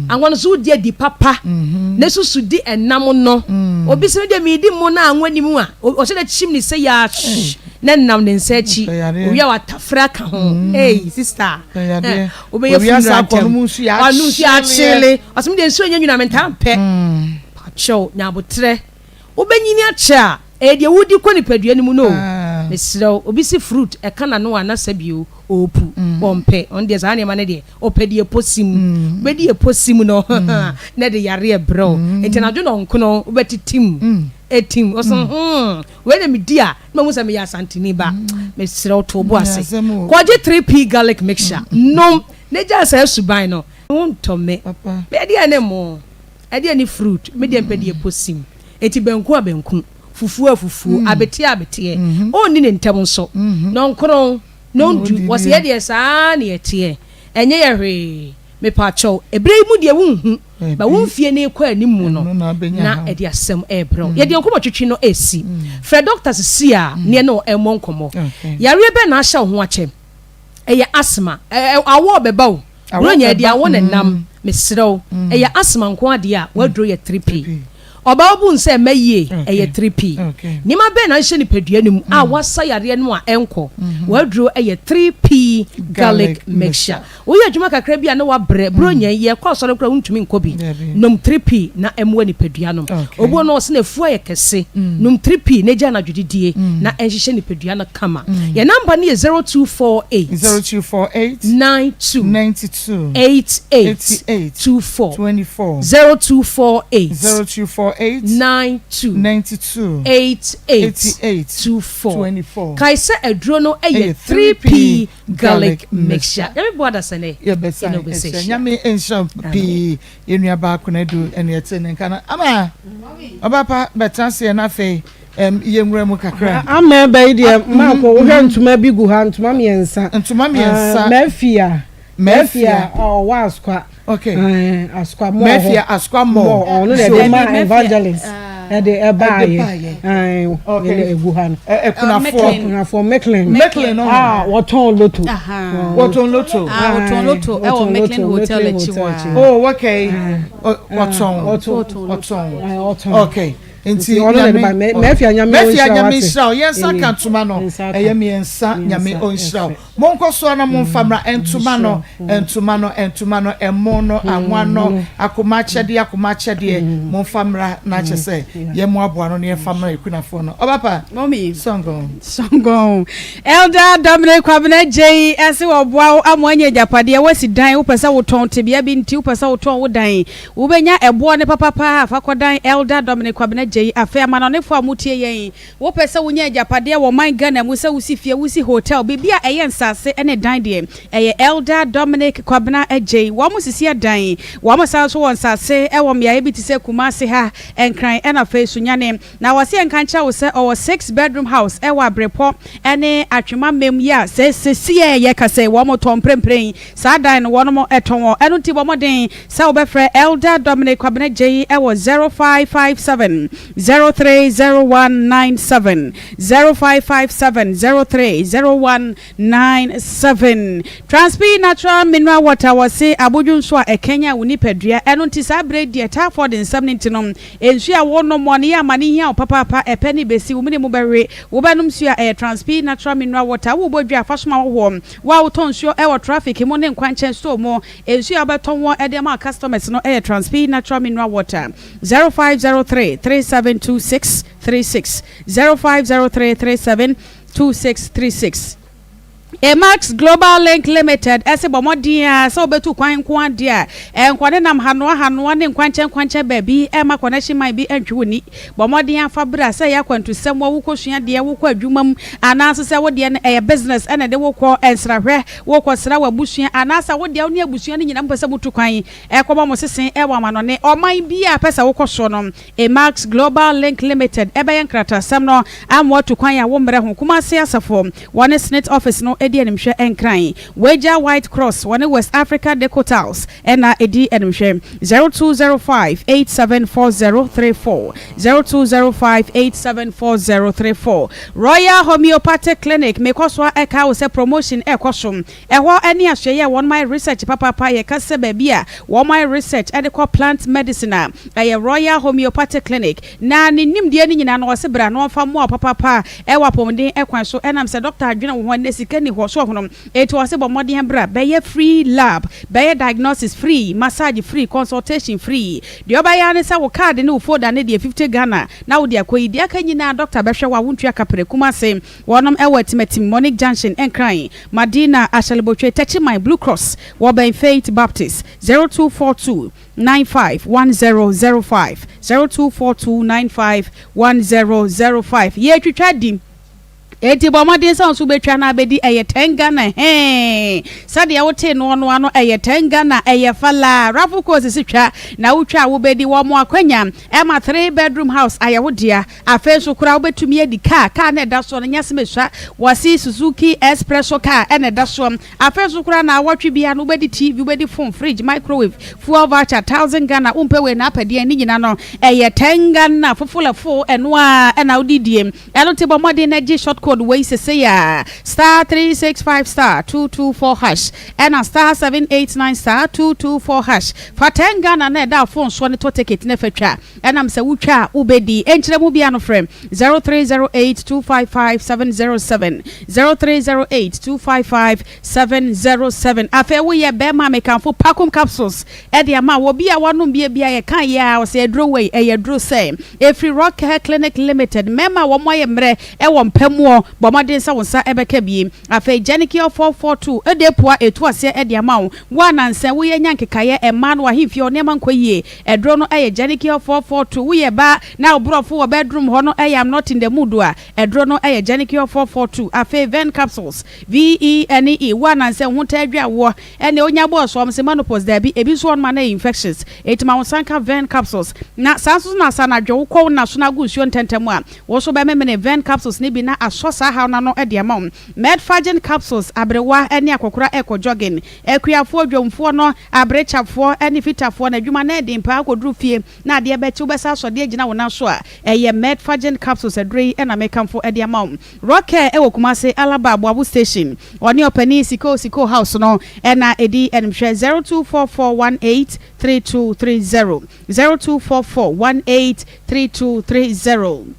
Anwa no so wodi adi papa na susu di ɛnam no. Obi se me deɛ meredi mo na anwa nni mu a, ɔhyɛ da kyim ne se yaa shh. Na nam ne nsa akyi. Owia watafere aka ho. Ei sister. Wobɛyɛ funeral ntɛm. Ɔnom nsuo akyele. Ɔsɛ me deɛ nsuo nyɛ nwunu a mentaa mpɛ. Pakyɛw nya aboterɛ. Wobɛnyini akyɛ a, ɛyɛ deɛ wodi kɔ nipadua no mu no o. Mesrɛ wo, obi se fruit ɛka n'ano a na sɛbi o, ɔɔpu. Ɔmpɛ. Ɔno deɛ saa nneɛma no deɛ, ɔpɛ deɛ ɛpɔ sim. Wobɛdi ɛpɔ sim no na ɛde yareɛ brɛ wo. Nti anadwo nɔnkono wobɛtetem. Ɛtim. Ɔsɛ hmm, wei na medi a na mahu sɛ meyɛ Asanteni ba. Mesrɛ wo to wo bo ase. Kɔgye 3P garlic mixture nom na gyae saa suban no. Wo ntɔ me. Me ɛdeɛn ne mo? Ɛdeɛn ne fruit? Me deɛ mpɛ deɛ ɛpɔ sim. Enti banku a banku, fufuo a fufuo, abeteɛ a abeteɛ. Ɔnni ne ntɛm nso. Nɔnkron, nɔndu, wɔse yɛdeɛ saa na yɛteɛ. Ɛnyɛ yɛ hwee. Mepakyɛw, ɛberɛ yi mu deɛ wonhu, but wo mfie no rekɔ anim mu no, na ɛde asɛm rebrɛ wo. Yɛde yɛn nkɔmmɔtwetwe no resi. Frɛ dɔkta seesei a na yɛne wo mmɔ nkɔmmɔ. Yareɛ bɛn na ahyɛ wo ho akyɛ? Ɛyɛ asthma? Awɔ rebɛba o. Buronya yi deɛ awɔ na ɛnam. Mesrɛ wo, ɛyɛ asthma nko ara deɛ a, w'aduro yɛ 3P. Ɔbaa wobu nsa ɛmma yie, ɛyɛ 3P. Nneɛma bɛn na ahyɛ nipadua no mu a wasa yareɛ no a ɛnkɔ? W'aduro yɛ 3P garlic mixture. Woyɛ adwuma kakra bi a na wabrɛ, Buronya yi yɛkɔ asɔre koraa wontumi nkɔ bi. Nom 3P na ɛmmoa nipadua no. Obi wɔ no ɔse n'afuo ayɛ kɛse, nom 3P na gya anadwo didie na ɛnhyehyɛ nipadua no kama. Yɛn number no yɛ 0248 92 88 24. 0248 92 88 24. Kae sɛ aduro no yɛ 3P garlic mixture. Nyame boa dasani yɛne wo bɛsɛ hyia. Amen. Nyame nhyira wo pii yɛn nua baa Konadu ɛne ɛte ne nka no ama ɔba pa bɛtena aseɛ na afei yɛnwura mu kakra. Ama ɛbɛ yi deɛ maako wohwɛ ntoma bi gu ha ntoma mmiɛnsa. Ntoma mmiɛnsa. Mafia. Mafia ɔwɔ Asukwa. Okay. Asukwa mɔ hɔ. Mafia Asukwa mɔ. Ɔno na ɛde ma evangelist ɛde ɛbaayɛ. Okay. Ɛna egu ha no. Ɛkunafoɔ. Ɛkunafoɔ Mecklin. Mecklin no. Ah wɔtɔn loto. Wɔtɔn loto. Ah wɔtɔn loto ɛwɔ Mecklin hotel akyi hɔ. Oh okay. Wɔtɔn. Wɔtɔn. Okay. Nti nyame Mafia nyame nhyira wo. Yɛn nsa ka ntoma no. Ɛyɛ mmiɛnsa nyame ɔnhyira wo. Monkɔ so ara na momfa mmra, ntoma no, ntoma no, ntoma no, ɛmo no, anwa no, akoma akyɛdeɛ, akoma akyɛdeɛ, momfa mmra na kyɛ sɛ yɛmmoaboa ano na yɛmfa mmra akunafoɔ no. Ɔba pa, Mommy. Sɔngɔn. Sɔngɔn. Elder Dominic Kwabena Gyei ɛse wɔboa wo ama woanya agyapadeɛ, woasi dan, wopɛ sɛ wotɔn, tebea bi nti wopɛ sɛ wotɔn wo dan, wobɛnya ɛboɔ no papapa a, fa kɔdan Elder Dominic Kwabena Gyei. Afei amanɔnefoɔ a motie yɛn, Wopɛ sɛ wonya agyapadeɛ wɔ ɔman Ghana mu sɛ wosi fie, wosi hotel, biribi a ɛyɛ nsase ne dan deɛ, ɛyɛ Elder Dominic Kwabena Adjei. Wɔn sisi adan, wɔn san nso wɔ nsase wɔ mmeaeɛ bi te sɛ Kumasi ha, Nkran ɛna afei Sunyani. Na wɔse yɛnka nkyerɛ wo sɛ ɔwɔ six bedroom house wɔ Abrepɔ ne Atwema Mem yi a sɛ sesie a yɛkasa yi wɔn tɔn mprempren saa dan no wɔn tɔn wɔ. Ɛno nti bɔ mmɔden sɛ wobɛfrɛ Elder Dominic Kwabena Adjei wɔ 0557 030197 0557 030197 Transpi Natural Mineral Water Wɔse abodwo nsu a ɛkanyan wo nipadua ɛno nti saa berɛ yi deɛ typhoid nsɛm no nti no nsuo a wonom wɔ no yɛ ama no hia wo papaapa ɛpɛ ne bɛsi wo mene mu bɛwe wobɛnom nsuo a ɛyɛ Transpi Natural Mineral Water wobɔ dwa fa soma wohoɔ wo a wotɔn nsuo ɛwɔ traffic mu ne nkwankyɛn store mu nsuo a wobɛtɔn wɔ ɛde ama customers no ɛyɛ Transpi Natural Mineral Water 0503 3726 36 0503 3726 36. Emax Global Link Limited se bɔ mmɔden ara sɛ wobɛtu kwan nko ara deɛ a, nkɔ ne nam hanoa hanoa ne nkwankyɛn nkwankyɛn baabi mma connection man bi ntwe wo ni. Bɔ mmɔden ara fa bra sɛ ɛyɛ akwantusɛm wɔ wokɔsua deɛ, wokɔ adwuma mu anaa nso sɛ wo deɛ no ɛyɛ business na ɛde wo kɔ nsrahwɛ, wokɔsra w'abusua anaasɛ wo deɛ wo ne abusua no nyinaa mopɛ sɛ motu kwan Ɛkɔbɔ mo sese wɔ amanɔne ɔman bi a pɛ sɛ wokɔ soɔ no, Emax Global Link Limited bɛyɛ nkratasɛm no ama woatu kwan a wommrɛ ho. Kumasi Asafo, wɔne Senate Office no di. ɛdi animhwɛ Nkran. Wagya White Cross wɔne West Africa Deco Tiles ɛna ɛdi animhwɛ. 0205 874034, 0205 874034. Royal Homeopathic Clinic, mekɔ so a ɛka wo sɛ promotion ɛkɔ so. Ɛhɔ ɛne ahwɛyɛ a wɔn ayɛ research papapa. Yɛka sɛ baabi a wɔn ayɛ research ɛde kɔ plant medicine a, ɛyɛ Royal Homeopathic Clinic. Na ne nimdeɛ no nyinaa no, wɔse bra na wɔmfa mmoa papapa ɛwɔ apɔmuden ɛkwan so. Ɛnam sɛ doctor adwene wo ho, ɛnɛ sika ni hɔ so ɔhonom eti, wɔse bɔ mmɔden bra bɛyɛ free lab, bɛyɛ diagnosis free, massage free, consultation free. Deɛ ɔbɛyɛ ne sɛ wo card ne wo folder ne deɛ 50 Ghana na wode akɔ yi. Deɛ aka nyinaa doctor bɛhwɛ wo a wontua kapere. Kumase wɔnom ɛwɔ Timatim Monic Junction, Nkran Madina Ahyɛlebotwe, Techiman Blue Cross, wɔbɛn Faith Baptist. 0242 951005, 0242 951005. Yɛtwitwa di eti bɔ mmɔden sɛ nso bɛtwa no abɛdi. Ɛyɛ 10 Ghana hɛn sɛdeɛ wote no no ano, ɛyɛ 10 Ghana, ɛyɛ fala raffle course si twa na wotwa a wobɛdi. Wɔ mo akwanya ɛma three bedroom house ayɛ wo dea. Afei nso koraa wobɛtumi adi car na ɛda soɔ no nyɛ sɛ mesua wɔse Suzuki Expresso car ɛna ɛda soɔ. Afei nso koraa na awɔtwe bia no wobɛdi TV, wobɛdi phone, fridge, microwave, fuel voucher 1,000 Ghana. Wompɛ wei na apɛdeɛ ne nyina no ɛyɛ 10 Ghana fofolɛfo. Ɛno a ɛna wode die ɛno nti bɔ mmɔden na gye short code wei sese a *365 *224 hash ɛna *789 *224 hash. Fa 10 Ghana na ɛda phone soɔ ne tɔ ticket ne fa twa. Ɛnam sɛ wotwa a wobɛdi. Ɛnkyerɛ mu bia no, frɛ 0308 255 707, 0308 255 707. Afei woyɛ bɛrima, mekamfo Pacum capsules ɛde ama wɔ bi a wanom bia bia yɛka yɛ a ɔsɛ aduro wei ɛyɛ aduro sɛ ɛfiri Rock Hair Clinic Limited. Mmarima a wɔn ayɛ mmerɛ ɛwɔ mpɛmuɔ, bɔ mmɔden sɛ wo nsa ɛbɛka bie. Afei Genicure 442 ɛde pua ɛtu aseɛ ɛde ama wo. Wo anansa woyɛ nya nkekaeɛ ɛmaa no wahemfie hɔ nneɛma nkɔ yie, ɛduro no ɛyɛ Genicure 442. Woyɛ baa na woborɔfo wɔ bedroom hɔ no ɛyɛ I'm not in the mood a, ɛduro no ɛyɛ Genicure 442. Afei Ven capsules, V E N E, wo anansa ho taa adwa woɔ ɛne onya bɔɔ so ɔm sɛ menopause daabi, ebi nso wɔn ma no yɛ infections, eti ma wo nsa nka Ven capsules. Na saa nso na asa anadwo wokɔ wo na so na agu nsuo ntɛntɛm a, wo nso bɛmemene Ven capsules ne bi na asɔ saa haw na no de ama wo. Medfagen capsules, aberewa ne akɔkora ɛkɔ jogging, akuafoɔ, dwomfoɔ no, aberekyafoɔ ne fitafoɔ na adwuma na ɛden paa akɔduru fie na adeɛ bɛkye wobɛsa asɔdeɛ gyina wo nan so a, ɛyɛ Medfagen capsules aduro yi ɛna mekamfo de ama wo. Rockcare ɛwɔ Kumase Alaba Aboabo station, ɔne ɔpanin Siko Siko House no ɛna ɛdi ɛnimhwɛ. 024418 3230, 024418 3230.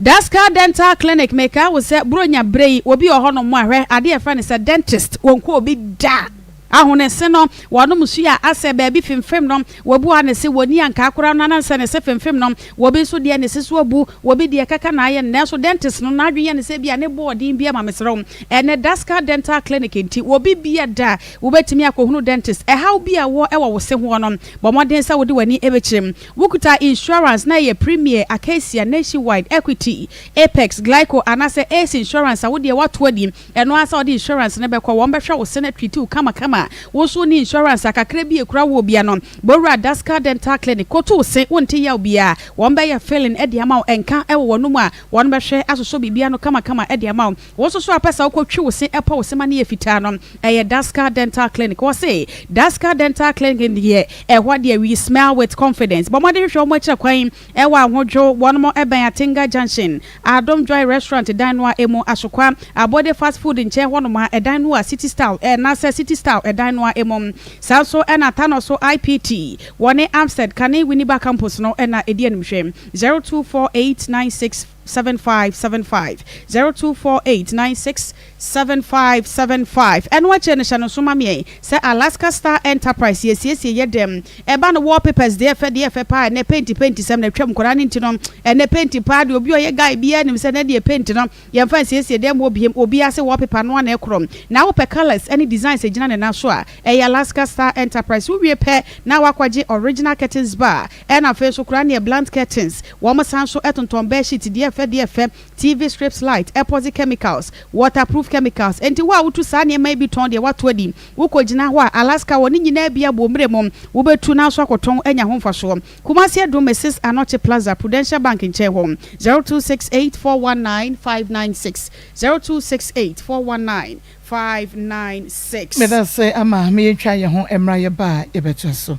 Daska Dental Clinic, meka wo sɛ buronya bere yi obi wɔ hɔnom a hwɛ adeɛ yɛfrɛ no sɛ dentist wɔn kɔ obi da ahone se no wɔnom so a asɛ baabi femfem no wɔbu a ne se wɔni anka akora no anansɛ ne se femfem no. Wɔbi nso deɛ ne se so abu, wɔbi deɛ kaka na ayɛ no, nanso dentist no n'adwene yɛ ne sɛ bi a ne bɔɔden bi ama. Mesrɛ wo, ɛnɛ Daska Dental Clinic nti wɔbi bia da wobɛtumi akɔhunu dentist. Ɛhaw bi a wɔ ɛwɔ wo se hoɔ no, bɔ mmɔden sɛ wode w'ani ɛbɛkyerɛ mu. Wokuta insurance na ɛyɛ Premier, Acacia, Nationwide, Equity, Apex, Glico anaasɛ Ace Insurance a, wodeɛ woato adi ɛno ara sɛ wode insurance no bɛkɔ, wɔn bɛhwɛ wo se no treat wo kamakama. Wo nso ne insurance akakra bi ekura wɔ bia no, bowura Daska Dental Clinic koto wo se wonte yaw bia, wɔn bɛyɛ filling ɛde ama wo. Ɛnka ɛwɔ wɔn mu a wɔn bɛhwɛ asosɔ biribia no kamakama ɛde ama wo. Wo nso so apɛ sɛ wokɔtwi wo se ɛpɔ wo se ma no yɛ fitaa no, ɛyɛ Daska Dental Clinic. Wɔ se Daska Dental Clinic deɛ, ɛhɔ deɛ we smile with confidence. Bɔ mmɔden hwehwɛ wɔn akyerɛ kwan ɛwɔ Ahodwo, wɔn mo ɛbɛn Atenga Junction, Adom Joy Restaurant dan no a emu, Asokwa Abɔde fast food nkyɛn hɔnom a ɛdan no a City Style ɛnaasɛ City Style ɛdan no a emu. Saa nso ɛna Tano so IPT wɔne Amstead kane Winneba campus no ɛna edi animhwɛ. 024896 7575, 024896 7575. Ɛno akyerɛ no hyɛ no so ma meɛ sɛ Alaska Star Enterprise yɛsiesie yɛ dɛm. Ɛba no wallpapers deɛ ɛfɛ deɛ ɛfɛ paa. Ɛnɛ paint paint sɛm na atwam nkɔdaa no nti no, ɛnɛ paint paa deɛ obi a ɔyɛ guy biara nim sɛ nɛ deɛ paint no yɛmfa nsiesie dɛm wɔ biem. Obiara sɛ wallpaper no ana ɛkorɔ na wopɛ colours ɛne designs gyina ne nan so a, ɛyɛ Alaska Star Enterprise. Wowie pɛ na wakɔgye original curtains bar ɛna afei so koraa neɛ blunt curtains. Wɔn san so ɛtontɔn bedsheet deɛ ɛfɛ. fɛ deɛ fɛ, TV strips light, epoxy chemicals, waterproof chemicals. Enti wo a wotu saa nneɛma yi bi tɔn deɛ woato adi. Wokɔgyina hɔ a, Alaska wɔ ne nyinaa bi abɔ mmerɛ mu. Wobɛtu na nso akɔtɔn anya ho mfasoɔ. Kumasi Adum Mrs Anokye Plaza, Prudential Bank nkyɛn hɔ. 0268 419 596, 0268 419 596. Medase ama me yɛntwa yɛn ho mmra yɛba a yɛbɛtoa so.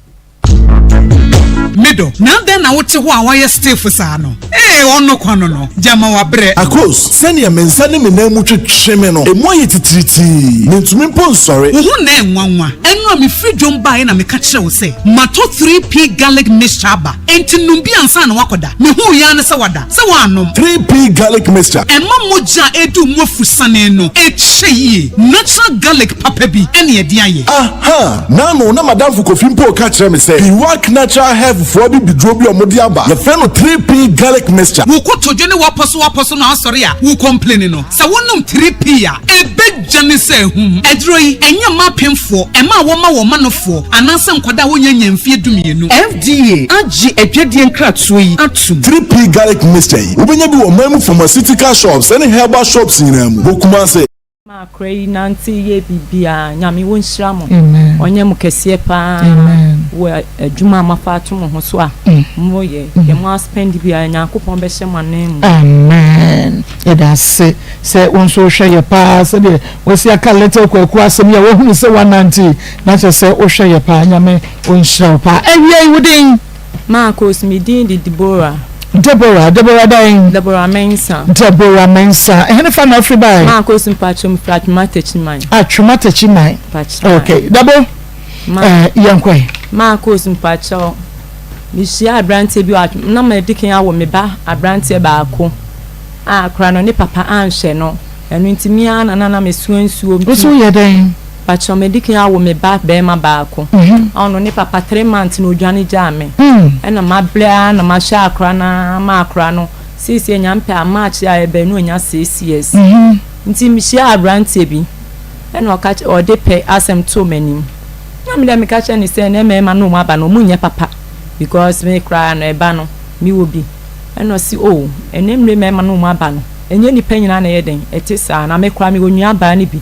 Me dɔ, na adɛn na wote hɔ a woayɛ stiff saa no? Ee, ɔno kwa no no, gyama wabrɛ. Akos, sɛnea me nsa ne me nan mu twetwe me no, emu ayɛ titiritii. Mintumi mpo nsɔre. Wo ho nnɛ nwanwa. Ɛno a mefiri dwom baeɛ na meka kyerɛɛ wo sɛ matɔ 3P Garlic Mixture aba. Enti nom bi ansa na woakɔda. Mehuu yi ara ne sɛ wada. Sɛ woannom. 3P Garlic Mixture. Ɛma mogya a ɛredi wo mu afusane no kyɛ yie. Natural garlic papa bi na yɛde ayɛ. Aha! N'ano na m'adamfo Kofi mpo reka kyerɛ me sɛ Biwak Natural Health foɔ abibiduro bi a wɔde aba, yɛfrɛ no 3P Garlic Mixture. Wo kotodwe ne w'apɔsowapɔso no asɔre a wo complaini no, sɛ wonom 3P a, ɛbɛdwane sɛ ahum. Aduro yi, ɛnyɛ mma apemfoɔ, mmaa a wɔma wɔn manofoɔ, anaasɛ nkwadaa a wɔnnya nnya mfeɛ dumienu. FDA agye adwadie nkratoɔ yi atum. 3P Garlic Mixture yi, wobɛnya bi wɔ ɔman mu pharmaceutical shops ne herbal shops nyinaa mu wɔ Kumasi. Ma akora yi nante yɛ biribiaa Nyame ɔnhyira mo ɔnyɛ mo kɛseɛ paa wɔ adwuma a moafa ato mo ho so a mo yɛ deɛ mo aspend biaa Nyankopɔn bɛhyɛ mo anan mu. Amen yɛda ase sɛ wo nso wohwɛ yɛ paa sɛdeɛ wasi aka little kwaku asɛm yi a wahunu sɛ wanante yi na kyerɛ sɛ wohwɛ yɛ paa nyame ɔnhyira wo paa awia yi wo din. Marcos, Me din de Deborah. Deborah, Deborah dɛn? Deborah Mensah. Deborah Mensah. Ɛhe ne fa na afiri bae? Marcos, Mpakyɛw, mefiri Atwoma Takyiman. Atwoma Takyiman. Mpakyɛw. Okay, Debo, Ma eh, yɛnkɔ ɛ. Marcos, Mpakyɛw, mehyia aberanteɛ bi wɔ Atwoma, na madi kan awo me ba aberanteɛ baako a akora no ne papa anhwɛ no. Ɛno nti me ara na na na mesoa nsuo Wo nso woyɛ dɛn? Pakyɛw madi kan awo me ba barima baako a ɔno ne papa three months na odwane gyaa me ɛna mabrɛ ara na mahwɛ akora no ara ma akora no seesei Nyame pɛ a March a ɛbɛn no onya six years nti mehyiaa abranteɛ bi ɛna ɔka ɔde pɛ asɛm too m'anim na me deɛ meka kyerɛ no sɛ ɛnɛ mmarima no ɔmo aba no ɔmo nyɛ papa because me koraa no ɛba no mewɔ bi ɛna ɔse oh ɛnɛ mmire mmarima no ɔmo aba no ɛnyɛ nnipa nyinaa na ɛyɛ dɛn ɛte saa na me koraa mewɔ nua baa no bi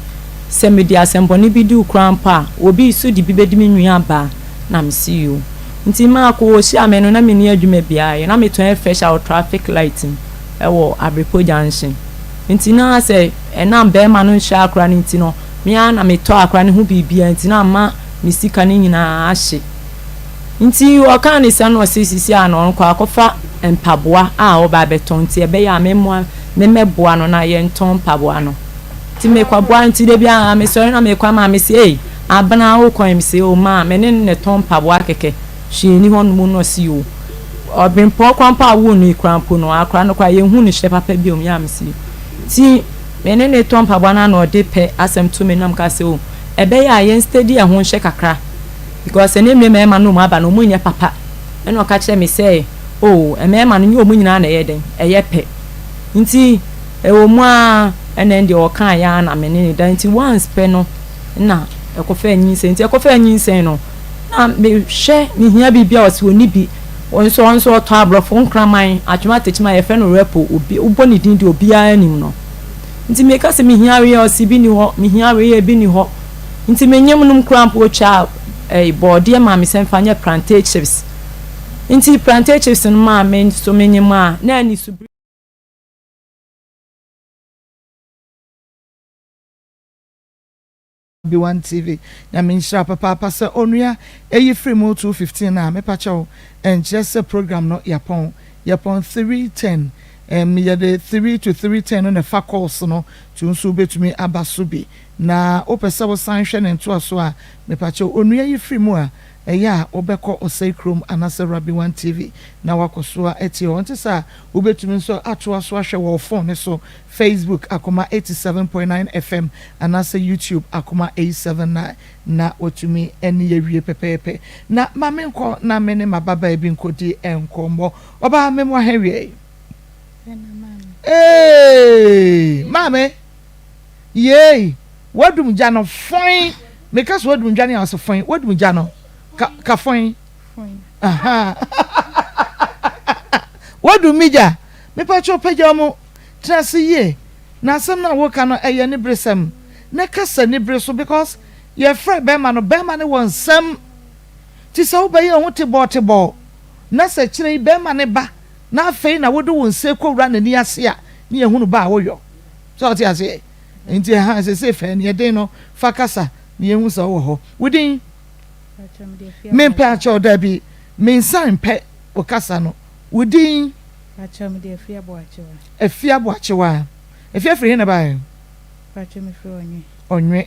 Sɛ mede asɛmbɔne bi di wo koraa mpo a, obi so de bi bɛdi me nua baa? Na mese yoo. Nti Marco ɔhyiaa me no na menni adwuma biara yɛ, na metɔn air fresher wɔ traffic light mu wɔ Abrepo junction. Nti na sɛ ɛnam barima no nhyɛ akora no nti no, me ara na metɔ akora no ho biribiara nti na ama me sika no nyinaa ahye. Nti ɔkaa no saa na ɔse sisi a no ɔrekɔ akɔfa mpaboa a ɔreba abɛtɔn nti ɛbɛyɛ a memmoa memmɛboa no na yɛntɔn mpaboa no. Nti mekɔboa nti da biara mesɔre na mekɔ a maame se ei Abena wokɔ he? Mese oh maa me ne no na ɛtɔn mpaboa kɛkɛ hwee nni hɔ nom na ɔse oh Ɔbempɔn koraa mpo a woo no yi koraa mpo no akora no koraa yɛnhu no hyɛ papa biom yɛ a mese nti me ne no tɔ mpaboa no a na ɔde pɛ asɛm to me na meka sɛ oh ɛbɛyɛ a yɛn steady ɛho nhwɛ kakra because ɛnɛ mmerɛ mmarima no ɔmo aba no ɔmo nyɛ papa ɛna ɔka kyerɛ me sɛ oh mmarima no nyɛ ɔmo nyinaa na ɛyɛ dɛn ɛyɛ pɛ nti Ɛwɔ mu ara ɛna ɛndeɛ ɔkaeɛ ara na me ne no da nti once pɛ no na ɛkɔfaa nyinsɛn nti ɛkɔfaa nyinsɛn no na mehwɛ mehia biribi a ɔse ɔnni bi nso ɔno nso ɔtɔ aborɔfo nkraman atwom atekyem a yɛfrɛ no repo obi wobɔ ne din deɛ obiara nim no nti meka sɛ mehia wei a ɔse bi ni hɔ mehia wei a bi ni hɔ nti menyem nom koraa mpo ɔtwa ɛɛ bɔɔdeɛ maa me sɛ mfa nyɛ plantain chips nti plantain chips no maa me nso menyem a na ani so Obi-Wan TV Nyame nhyira papaapa sɛ onua eyi firi mu 2:15 a mepakyɛw ɛnkyerɛ sɛ program no yɛapɔn yɛpɔn 3:10 ɛm yɛde 3 to 3:10 no na ɛfa calls no nti wo nso wobɛtumi aba so bi na wopɛ sɛ wosan hwɛ ne ntoaso a mepakyɛw onua yi firi mu a ɛyɛ a wobɛkɔ Ɔsɛe Kurom anaasɛ Rabbi One TV na woakɔ so atie hɔ nte saa Wobɛtumi nso atoa so ahwɛ wɔ wo fon no so, Facebook, Akoma 87.9 FM, anaasɛ YouTube, Akoma 879, na watumi ne yɛ awie pɛpɛɛpɛ. Na ma menkɔ na me ne m'ababaa bi nkɔdi nkɔmmɔ. Ɔbaa, me mmoa ha awiei. Eeii! Maame! Yeei! Woadum gya no fɔn! Meka sɛ woadum gya no a, ɔse fɔn. Woadum gya no. Ka, ka fɔn. Wadu mi gya. Mepakyɛw pagya wo mu, tena ase yie na asɛm no a woka no ɛyɛ aniberesɛm na kasa anibere so because yɛfrɛ bɛrima no, bɛrima no wɔ nsɛm nti sɛ wobɛyɛ wo ho tebɔɔtebɔɔ na sɛ kyerɛ yi bɛrima no ba na afei na wode wo nsa kɔwura n'ani ase a ne yɛhunu ba a woyɔ sɛ ɔte aseɛ nti ɛha sese fɛ ne ɛden no fa kasa na yɛhu sɛ wowɔ hɔ. Wo din? Mempɛ akyɛw dabi mensan mpɛ wo kasa no. Wo din? Pakyɛw mede Afia Boakyewa. Afia Boakyewa. Afia firi he na ɛbaeɛ? Pakyɛw me firi Ɔnwe. Ɔnwe.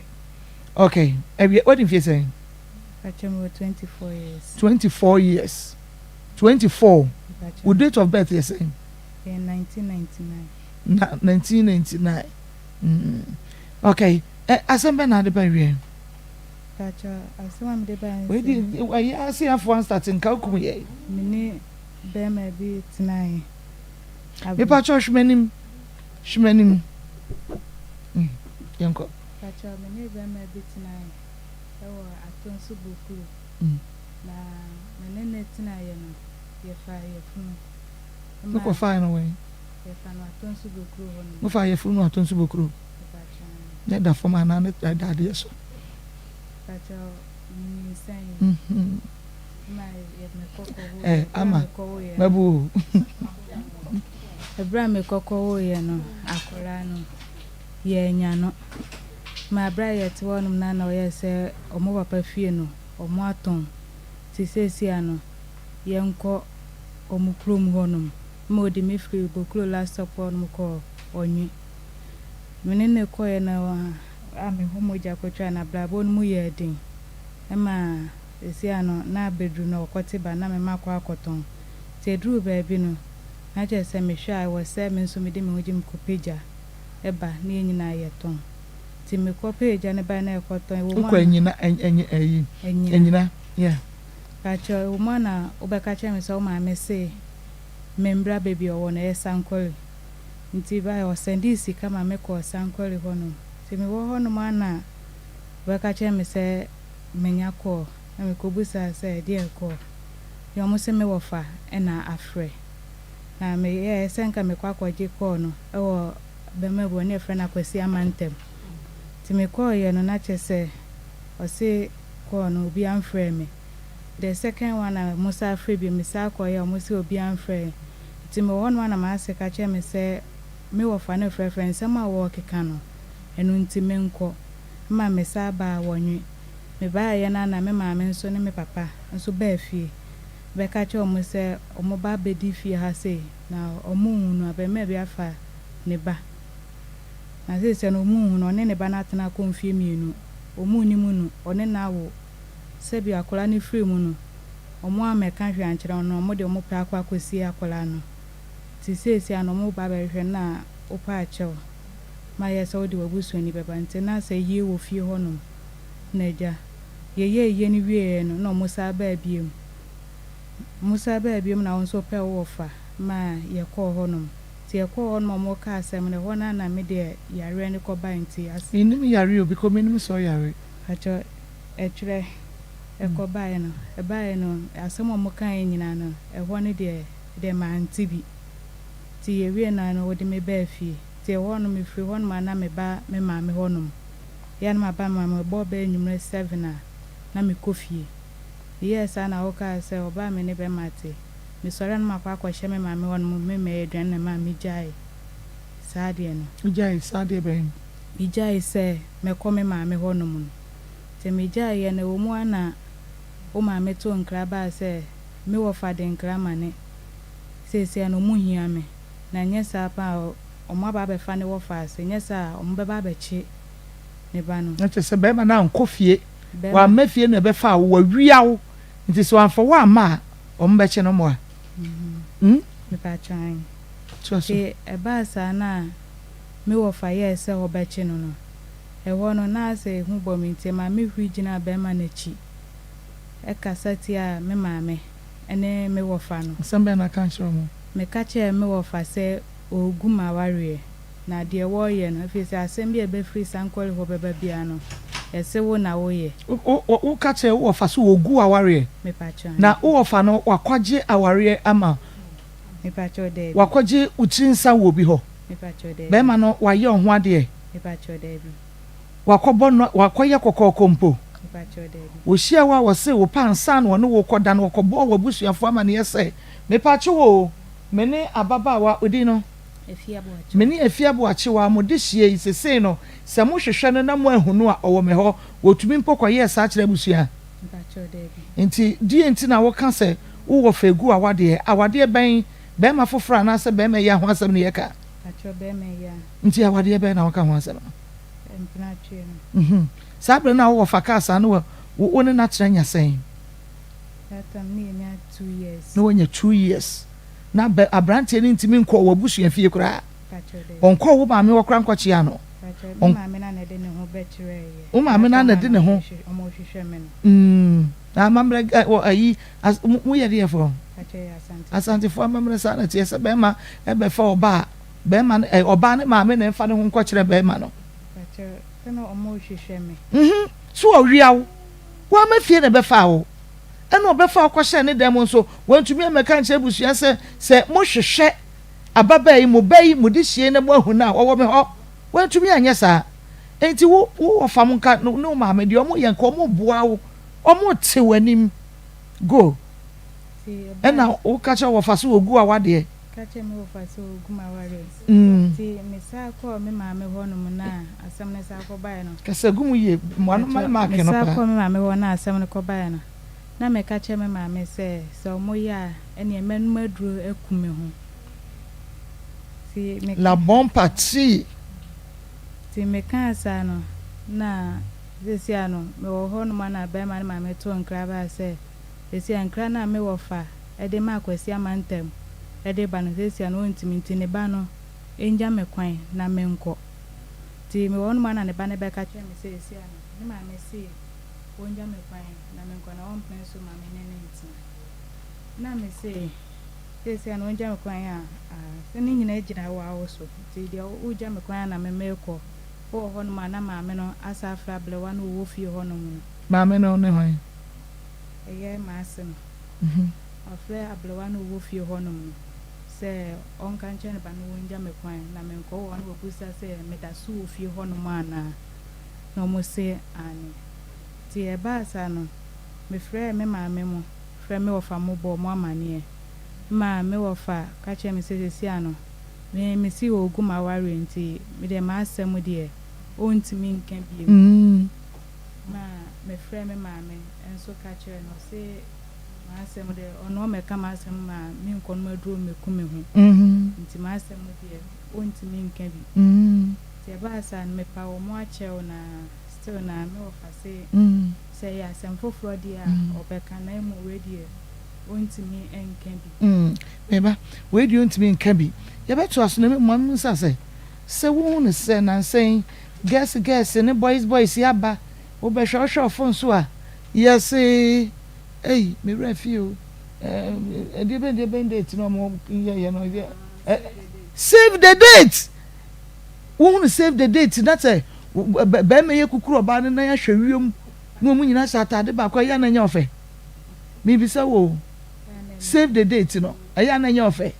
Ok. Awia, wadi mfie sɛn? Pakyɛw me wɔ 24 years. 24 years. 24. Wo date of birth yɛ sɛn? Ɛyɛ 1999. Na 1999. Mm. Ok. Ɛ, asɛm bɛn na ade ba awie? Pakyɛw asɛm a mede baeɛ ne sɛ. Wei de, ɛyɛ aseafoɔ anstate nka wokum yɛn. Me ne bɛɛma bi tenae. Mepakyɛw hwɛ m'anim, hwɛ m'anim. Mm, yɛnkɔ. Pakyɛw me ne bɛɛma bi tenae ɛwɔ Atonsu Bokuro. Mm. Na me ne no tenaeɛ no, yɛfaa yafunu. Mo kɔ faa no wɛn? Yɛfa no Atonsu Bokuro hɔ nom. Mo faa yafunu no Atonsu Bokuro? Mepakyɛw. Na ɛda fam anaa ne ɛda adeɛ so? Pakyɛw, menyinsɛn. Mm-hmm. Eh, ama, mabu o. Ɛberɛ a mekɔkɔwoeɛ no, akwadaa no, yɛannya no. Ma berɛ a yɛte hɔnom no na ɔyɛɛ sɛ wɔn papa fie no, wɔatɔn. Nti seesei ara no, yɛnkɔ wɔn kurom hɔnom. Ma ɔde me firii Bokuro last stop hɔnom kɔɔ Ɔnwe. Me ne no kɔeɛ no a me ho mogya kɔtwae no, abrabɔ no mu yɛɛ den ma Seesei ara no, na abɛduru no ɔkɔte ba na me makɔ akɔtɔn. Nti ɛduruu baabi no, na kyerɛ sɛ mehwɛ a ɛwɔ sɛ me nso mede me ho gye mu kɔpɛ gya ba na yɛn nyinaa yɛtɔn. Nti mekɔpɛɛ gya no baeɛ na yɛkɔtɔn. Ɛwɔ mu Wokɔ a na. anyina, ɛny, ɛyi, Anyina. anyina, yeah. Pakyɛ, ɛwɔ mu a na wobɛka kyerɛ me sɛ wo maame se memmra baabi a ɔwɔ no, ɛyɛ Sankore. Nti baeɛ, ɔsɛndee sika ma mekɔɔ Sankore hɔnom. Nti mewɔ hɔnom ara na ɔbɛka kyerɛ me sɛ manya call na mekɔbusaa sɛ ɛdeɛn call nti ɔmo se me wɔfa na afrɛ na meyɛɛ sɛ nka mekɔ akɔgye call no wɔ bɛma bi hɔ ne yɛfrɛ no Akwasi Amantam nti mekɔɔyɛ no na kyerɛ sɛ ɔse call no obiaa mfrɛɛ me the second one a ɔmo saa frɛ bio mesaa kɔɔyɛ a ɔmo se obiaa mfrɛɛ nti mewɔ hɔ nom a na m'ase ka kyerɛ me sɛ me wɔfa no frɛfrɛ nsɛm a wɔɔkeka no ɛno nti menkɔ ma mesan baa Wɔnwe. Mebaeɛ no ara na me maame nso ne me papa nso baa fie bɛka kyerɛɛ wɔn sɛ wɔn ba abɛdi fie ha sei na wɔnhu no, abarimaa bi afa ne ba. Na seesei no wɔnhu no, ɔne ne ba no atena akɔ mfeɛ mmienu, wɔnnim no, ɔne no awo. Sɛbi akwadaa no firi mu no, wɔammɛka hwee ankyerɛ wɔn no, wɔde wɔn pɛ akɔ akɔsie akwadaa no. Nti seesei ara no wɔreba abɛhwehwɛ no na wopɛ akyɛw. Mayɛ sɛ wode w'abusuani bɛba nti na sɛ yie wɔ fie hɔ nom na agya. Yɛyɛɛ yie no wieɛ no na ɔmo saa baa biom. Ɔmo saa baa biom na wo nso wopɛɛ wo wɔfa ma yɛkɔɔ hɔ nom. Nti yɛkɔɔ hɔ nom a ɔmo kaa asɛm no ɛhɔ no ara na me deɛ yareɛ no kɔ bae nti as. Mennim yareɛ o because mennim sɛ ɔyare. Pakyɛ ɛtwerɛ ɛkɔ baeɛ no ɛbaeɛ no asɛm a ɔmo kaeɛ nyinaa no ɛhɔ no deɛ deɛ mante bi. Nti yɛwiee no ara no wode me baa fie. Nti ɛhɔ no mefiri hɔnom a na meba me maame hɔnom. Yɛ a na maba me maame hɔ, ɛbɔɔ bɛyɛ anwummerɛ seven a na mekɔ fie. Meyɛɛ saa na wokaa sɛ ɔbaa me ne bɛma te. Mesɔre a na makɔ akɔhyɛ me maame hɔnom memmɛyɛ aduane na ɛmaa megyaee saa adeɛ no. Wogyaee saa adeɛ bɛn? Megyaee sɛ mɛkɔ me maame hɔnom no. Nti megyaeɛ no ɛwɔ mu ara na wo maame too nkra baa sɛ me wɔfa de nkra ma ne. Seesei no ɔmo hia me, na nyɛ saa paa a ɔmo aba abɛfa ne wɔfaase, nyɛ saa a ɔmo bɛba abɛkye ne ba no. Na kyerɛ sɛ bɛrima no ankɔ fie, Bɛrima. wamma fie na ɛbɛfaa wo, wawia wo, nti sɛ wamfa wo amma a, ɔmo bɛkye no mmoa. Hmm? Mepakyɛw ae. Toa so. Nti ɛbaa saa no a me wɔfa yɛɛ sɛ ɔbɛkye no no, ɛhɔ no na asɛ ehu bɔ me nti ɛmaa me huri gyinaa bɛrima no akyi kasa tiaa me maame. ne me wɔfa no. Asɛm bɛn na aka akyerɛ wɔn? Meka kyerɛɛ me wɔfa sɛ ɔregu m'awareɛ, na deɛ wɔreyɛ no, ɛfiri sɛ asɛm bi a ɛbɛfiri Sankore hɔ bɛba biara no, yɛse wo na woyɛ. Woka kyerɛɛ wo wɔfa sɛ ɔregu w'awareɛ, Mepakyɛ na aane. wo wɔfa no wakwagye awareɛ ama wo? Mepakyɛw, daabi. Wakɔgye wo tiri nsa wɔ obi hɔ? Mepakyɛw, daabi. Bɛrima no wayɛ wo ho adeɛ? Mepakyɛw, daabi. Wakɔbɔ no, wakɔyɛ kɔkɔɔkɔ mpo? Mepakyɛw, daabi. Wɔhyia wo a wɔse wo pɛ ansa na wɔne wo rekɔda no, wɔkɔbɔɔ w'abusuafoɔ amaneɛ sɛ, Mepakyew oo, me ne ababaawa, wo din no? Me ne Afie Aboakyewa, mo dehyeɛ yi, sesei no, sɛ mohwehwɛ no na moanhu no a, ɔwɔ me hɔ. Wɔtumi mpo kɔyɛɛ saa kyerɛ abusua? Nti, deɛn nti na woka sɛ wowɔ fɛ gu awadeɛ? Awadeɛ bɛn? Barima foforɔ anaasɛ barima yi a ho asɛm na yɛka? Nti awadeɛ bɛn na woka ho asɛm no? Saa berɛ no a wowɔ fa kaa saa no, wo ne no atena anya sɛn? Na wanya two years. Na bɛ abranteɛ no ntumi nkɔɔ w'abusua fie koraa. Ɔnkɔɔ wo maame hɔ koraa nkɔkyea no. Me maame na na ɛde ne ho bɛkyerɛɛ yɛ. Wo maame na na ɛde ne ho. Ɔmo hwehwɛ me no. Mm, na amammerɛ ɛ wɔ ayi as mo mo yɛ deɛ fo. Asantefoɔ amammerɛ saa na ɛteɛ sɛ bɛrima ɛbɛfa ɔbaa a bɛrima no ɛ ɔbaa ne maame na ɛmfa ne ho nkɔkyerɛ bɛrima no. Sɛ na ɔmo hwehwɛ me. Mhm, so ɔwia wo. Wamma fie na ɛbɛfaa wo. Ɛna ɔbɛfaa wo kɔhyɛɛ ne dan mu nso, wantumi ammɛka ankyerɛ abusua sɛ, sɛ mohwehwɛ ababaa yi, mo ba yi, mo dehyeɛ yi na moahu no a, ɔwɔ me hɔ. Wantumi anyɛ saa. Enti wo, wo wɔfa mo nka, ne wo maame, deɛ wɔyɛ nka wɔboa wo, wɔte w'anim. Go. Ɛna woka kyerɛ wɔfa sɛ wɔgu awadeɛ. Ka kyerɛ me wɔfa sɛ ɔgu m'awareɛ. Nti me san kɔɔ me maame hɔ nom na asɛm no san kɔ baeɛ no. Kasa gu mu yie, mmoa no ma mark no paa. Me san kɔɔ me maame hɔ na asɛm no kɔ baeɛ no, na me ka kyerɛ me maame sɛ, sɛ ɔmo yɛ a, ɛneɛ mɛnom aduro aku me ho. Nti me. La bonne partie. Nti me kaa saa no, na seesei ano me wɔ hɔ nom a na bɛɛma no maame too nkra baa sɛ, Seesei a nkra no a me wɔfa de ma Kwasi Amantam de ba no, seesei no ɔntumi nti ne ba no ngya me kwan na menkɔ. Nti mewɔ hɔnom a na ne ba no bɛka kyerɛ me sɛ seesei a no ne maame se ɔngya me kwan na menkɔ na ɔmpene so ma me ne no ntena. Na me se seesei a no ɔngya me kwan a, ah, sɛ ne nyinaa gyina wo ara wo so nti deɛ wogya me kwan a na me merekɔ. Wowɔ hɔnom a na maame no asa afrɛ aberewa no ɔwɔ fie hɔnom no. Maame no ne hwan? Ɛyɛ m'ase no, ɔfrɛɛ aberewa no a ɔwɔ fie hɔnom no sɛ ɔnka nkyerɛ ne ba no wɔngya me kwan na menkɔ hɔ na wabisa sɛ meda so wɔ fie hɔnom anaa, na wɔse aane. Nti ɛbaa saa no, mefrɛɛ me maame mo frɛɛ me wɔfa mo bɔɔ mo amaneɛ ma me wɔfa ka kyerɛɛ me sɛ seesei ano me mese ɔregu m'awareɛ nti medeɛ m'asɛm deɛ ɔntumi nka bio. Ma mefrɛɛ me maame nso ka kyerɛɛ no, ɔse m'asɛm deɛ ɔno ɔmmɛka m'asɛm ma menkɔnom aduro mmɛku me ho, nti m'asɛm deɛ ɔntumi nka bi. Nti ɛbaa saa no mepa wɔn akyɛw na still na me wɔfa se sɛ ɛyɛ asɛm foforɔ deɛ a ɔbɛka na mmom wei deɛ ɔntumi nka bi. Me ba, wei deɛ ɔntumi nka bi. Yɛbɛtoa so na mmom ma memmisa sɛ, sɛ wohu no sɛ nnansa yi Gɛs gɛs ne boys boys yi aba wo bɛ hwɛ wo hwɛ wo phone so a yɛse ei me werɛ afi o eh ɛdeɛ bɛn deɛ bɛn date na ɔmo yɛ yɛ no eh save the date wo hunu save the date na sɛ bɛrima yɛ kukuru ɔbaa no nan ahwɛ wiem na ɔmo nyinaa hyɛ ataade baako ɛyɛ na ɛnyɛ ɔfɛ mebisa wo save the date no ɛyɛ na ɛnyɛ ɔfɛ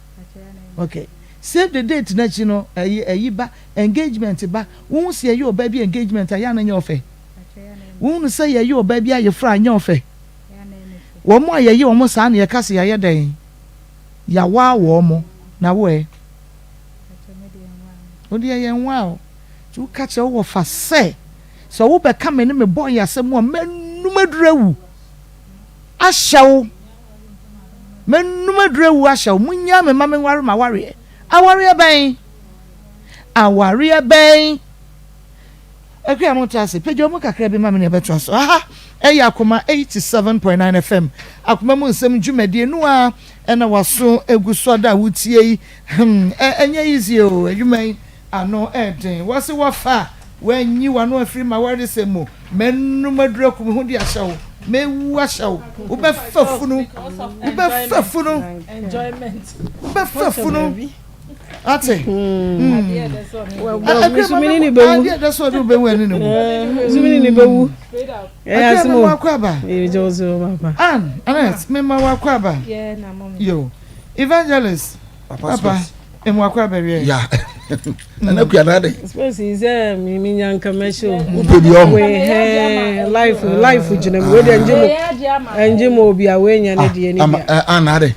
okay save the date n'akyi no ɛyi ɛyi ba Engagement ba, wohu sɛ yɛyɛ ɔbaa bi engagement a, ɛyɛ a na ɛnyɛ ɔfɛ? Wohunu sɛ yɛyɛ ɔbaa bi ayeforo a, ɛnyɛ ɔfɛ? Wɔn a yɛyɛ wɔn saa na yɛka sɛ yɛayɛ dɛn? Yɛawaa wɔn. Na wo ɛ? Wo deɛ yɛnwaa wo. Nti woka kyerɛ wo wɔfa sɛ, sɛ wobɛka me ne me bɔe asɛm a, mɛnum aduru awu ahyɛ wo. Mɛnum aduru awu ahyɛ wo. Monnyaa me mma menware m'awareɛ. Awareɛ bɛn? Awareɛ bɛn? Akua mo nte ase. Pagya mu kakra bi ma me na ɛbɛtoa so. Aha ɛyɛ Akoma 87.9 FM. Akoma mu nsɛm dwumadie no a ɛna waso egu so ada a wotie yi. Hmm, ɛnyɛ easy o, adwuma yi ano ɛden. Wɔse wɔfa wanyi wano afiri ma waresɛm mu. Mɛnum aduru aku me ho de ahyɛ wo. Mɛwu ahyɛ wo. Wobɛfa funu. Wobɛfa funu. Wobɛfa funu. Ate? Sumini ni bɛwu. Adeɛ ɛdɛ sɛ ɔde wobɛwu ɛne ne wu. Sumini ni bɛwu. Ɛyɛ asem o. Akɔ aba. Ann, Annette, mema wakɔ aba. Yo. Evangelist. Papa, emu akɔ abɛwiɛ. Ya. Nana kua na adɛn? Space yi sɛ mi mi nya nka mɛhyɛ o. Wopɛ bi ɔho. Wei hɛn life life gyina mu. Wei deɛ ngye mo ngye mo obi a wei nya ne deɛ ne bia. Ana adɛn?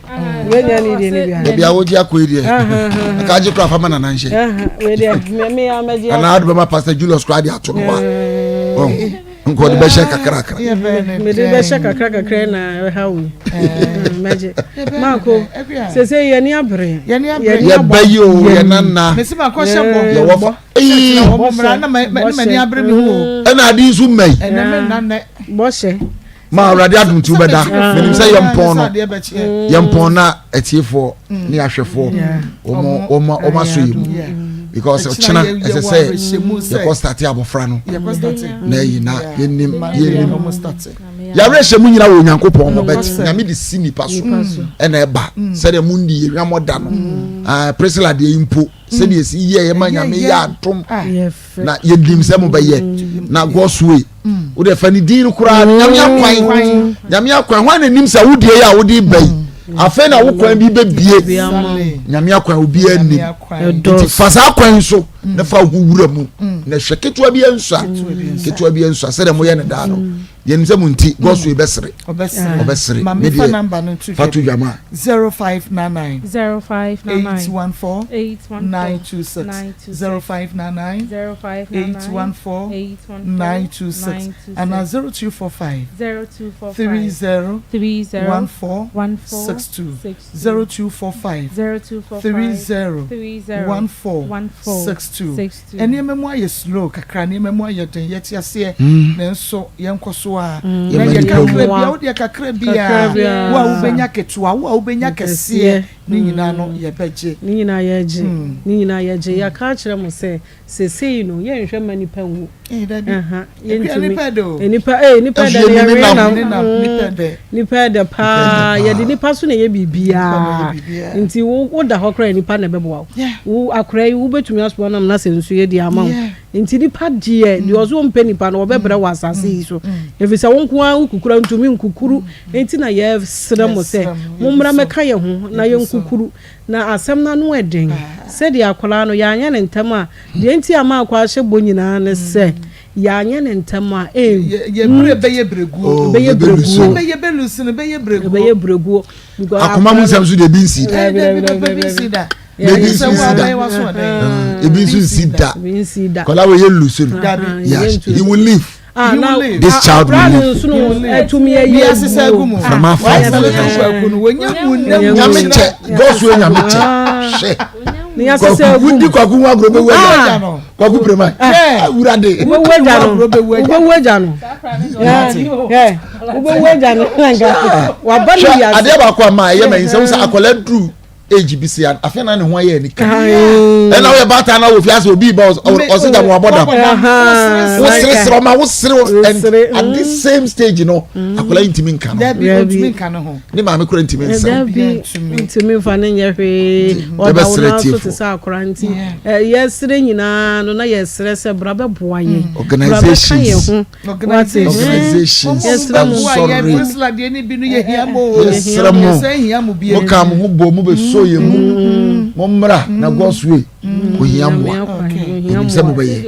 Wei nya ne deɛ ne bia. Dabi a wogye akɔ yi deɛ. Aka agye kora fa ma nana nhyɛ. Wei deɛ me me a mɛgye. Anaa ade bɛma Pastor Julius kora de ato no wa. Nka ɔde bɛhyɛ kakrakra. Mede bɛhyɛ kakra kakra na ɛha wo yi. Mɛgye. Maako, sese yɛni abere. Yɛbɛ yi o, yɛ nana. Mesi ma kɔ hyɛ bɔ. Yɛwɔ fa. Ee. Ɛna abere mi ho. Ɛna ade nso mmɛ yi. Ɛnɛ me nna nɛ. Bɔhyɛ. Ma awurade adum ti wobɛda. Menim sɛ yɛn pɔn no. Yɛn pɔn na atiefoɔ ne ahwɛfoɔ wɔn wɔn wɔn aso yɛ mu because ɔkyena ɛsɛ sɛ yɛkɔ starte abɔfra no na ayi na yɛnim yɛnim yɛawerɛhyɛ mu nyina wɔ onyankopɔn ho but nyame de si nipa so ɛna ɛba sɛdeɛ mu ndi yɛhwammɔ da no ah, Priscilla deɛ yi mpo sɛdeɛ ɛsi yɛ yɛma nyame yɛ adom na yɛnim sɛ mobɛyɛ na God's way wode fa ne din no koraa nyame akwan nyame akwan hwan na nim sɛ wodeɛ yi a wode ba yi afei na wo kwan bi bɛbie nyame akwan obiara nim nti fa saa kwan so na fa wo wura mu na hwɛ ketewa bi ansua ketewa bi ansua sɛdeɛ moyɛ no daa no Yɛnim sɛ mo nti God's way bɛsere. Ɔbɛsere. Ma Me mefa deɛ number no nto fa dwa to bi. dwa ma. 0599 0599 814 814 926 926 0599 0599 814 814 926 anaa 926 0245 0245 30 30 14 14 62 62 0245 0245 30 30 14 14 62 62. Nneɛma mu ayɛ slow kakra, nneɛma mu ayɛ den, yɛte aseɛ, nanso yɛnkɔ so ara na Yɛma yɛ nnipa kakra mu. bi a, wodeɛ kakra bi a, wo a wobɛnya ketewa, wo a wobɛnya kɛseɛ, ne nyinaa no yɛbɛgye. Ne nyinaa yɛgye, ne nyinaa yɛgye. Yɛaka akyerɛ mo sɛ seesei no yɛnhwɛ mma nnipa nwu. Eh, dabi. Aha, Akua, yɛntumi. nnipa ɛdɛ o. Nnipa, eh, nnipa Ɛso ɛdɛ no yɛnni ne yɛwe nam. nam. Ne nam, nnipa ɛdɛ. Nnipa ɛdɛ paa. Nnipa ɛdɛ paa. Yɛde nnipa so na ɛyɛ Nnipa na ɛyɛ biribiara. biribiara. Nti wo, woda hɔ koraa a nnipa na ɛbɛboa wo. Yeah. Wo, akwadaa yi, wobɛtumi asoa no amena sɛ nsuo yɛ de ama wo. Yeah. Nti nnipa deɛ, deɛ ɔse ɔmpɛ nnipa no, ɔbɛbrɛ wɔ asase yi so. Ɛfiri sɛ wo nko ara wokukuru a, wontumi nkukuru. Enti na yɛsrɛ mo sɛ, Yɛsrɛ mo, mommra yɛgu so. mmɛka yɛn ho na Yɛgu so. yɛnkukuru. Na asɛm no ano yɛ den. Sɛdeɛ akwadaa no, yɛanyɛ no ntɛm a, deɛ nti a maakɔ ahyɛ bɔ nyinaa ne sɛ, yɛanyɛ no ntɛm a, ɛnhu. Yɛ berɛ bɛyɛ berɛguo. Oh, Ɛbɛyɛ yɛbɛlusu. berɛguo. Yɛbɛyɛ bɛlusu no, ɛbɛyɛ berɛguo. Ɛbɛyɛ berɛguo. Because Akoma mu akwadaa nsɛm no. nso deɛ ebi nsi da. Dabi, Dabi, dabi, dabi, dabi, ebi nsi dabi. da. Ebi Ɛyɛ nso sɛ nsi wo da. abɛyɛ w'asoɔden. Ebi nso nsi da. Ebi nsi da. Akwadaa wei yɛ lusu no. Dabi. Yes, he will live. Ah, He na will live. This child will akwadaa no live. nso no ɛtumi ɛyɛ Ni asesa egu mu. From afar. Wayɛ sɛ little kwaku no, wɔnyɛ mu nnɛ mu. Nyame kyɛ, God's way nyame kyɛ. Hwɛ. Ni asesa Kwaku egu wudi mu. kwaku ho agorɔ bɛwu agya no. Ah. Kwaku Prema. Hwɛ. Awurade. Wobɛwu agya no. Wobɛwu agya no. Wobɛwu agya no. Ɛ, Wobɛwu agya no. Waba ne Hwɛ wiase. adeɛ baako a maa ɛyɛ ma yi sɛ wo sɛ akwadaa duru age bi se afei na ne ho ayɛ anika. Ɛna woyɛ baatan na wɔ fi ase obi ba ɔse gya mo abɔ dam. Woseresere ɔma wosere and at this same stage no akwadaa yi ntumi nka no. Dabi, ɔntumi nka ne ho. Ne maame kura ntumi nsɛm. Dabi, ntumi nfa ne nyɛ hwee. Ɔda wo Yɛbɛsrɛ nan so tiefo. te sɛ akora nti. Yɛsrɛ nyinaa no na yɛsrɛ sɛ bra bɛboa yɛn. Bra bɛka yɛn Organizations. ho. Organizations. Organizations. Yɛsrɛ mo. Yɛ Nsɔre. Priscilla deɛ ne bi no yɛ hia mo o. Yɛsrɛ mo. Yɛsɛ hia mo bie. Mo ka mo ho bɔ mo bɛ so yɛ mu. Mo mmra na God's way. Ohia mmoa. Yɛnim sɛ mobɛyɛ.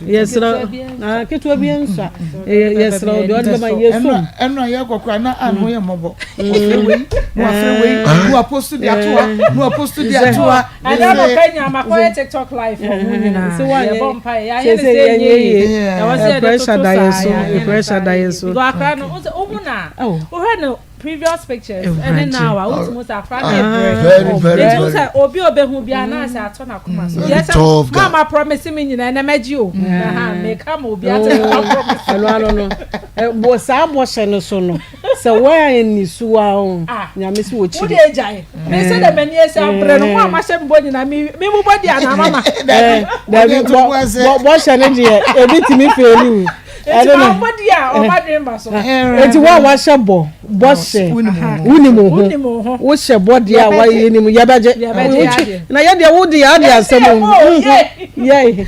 Yɛsrɛ ketewa bi nsa. Yɛsrɛ wo deɛ ɔde bɛma yɛsom. Ɛno a yɛkɔ koraa na ano yɛ mmɔbɔ. Wafrɛ wei, na wafrɛ wei, na waposto de ato ha, na waposto de ato ha. Ɛnɛ anɔpa nyinaa makɔyɛ TikTok live wɔ ho nyinaa. Yɛbɔ mpaeɛ. Yɛayɛ no sɛ ɛnyɛ yie. Ɛwɔ sɛ yɛde toto saa. Yɛayɛ no saa yɛ yie. Because akora no, wohu no a, wohwɛ no previous pictures ɛne now a, wotumi sɛ akora no ɛbrɛ. Very very Nti wo very. sɛ obi a obehu biara na asɛ atɔ n'akoma so. Very Yɛ sɛ tough guy. mo a ma promise me nyinaa ɛnɛ mɛgye o. Aha, meka ma obi ate sɛ ma promise. Ɛno ano no, bɔ saa bɔhyɛ no so no, sɛ woanni so a o, Ah. Nyame sɛ Wo wɔkyiri. de gyae. Me sɛ dɛ m'ani asi abere no, mo a mahyɛ me bɔ nyinaa, me me mu bɔ di anaa mama. Dabi, bɔ bɔhyɛ no deɛ, ebi tumi feeli o. Eti ma bɔ di a, ɔma dwen ba so. Eti wo a wahyɛ bɔ, Bɔhyɛ wonim wo ho wohyɛ bɔ deɛ a wɔyɛ nim yɛbɛgye na yɛ deɛ wo deɛ ade asɛm yɛ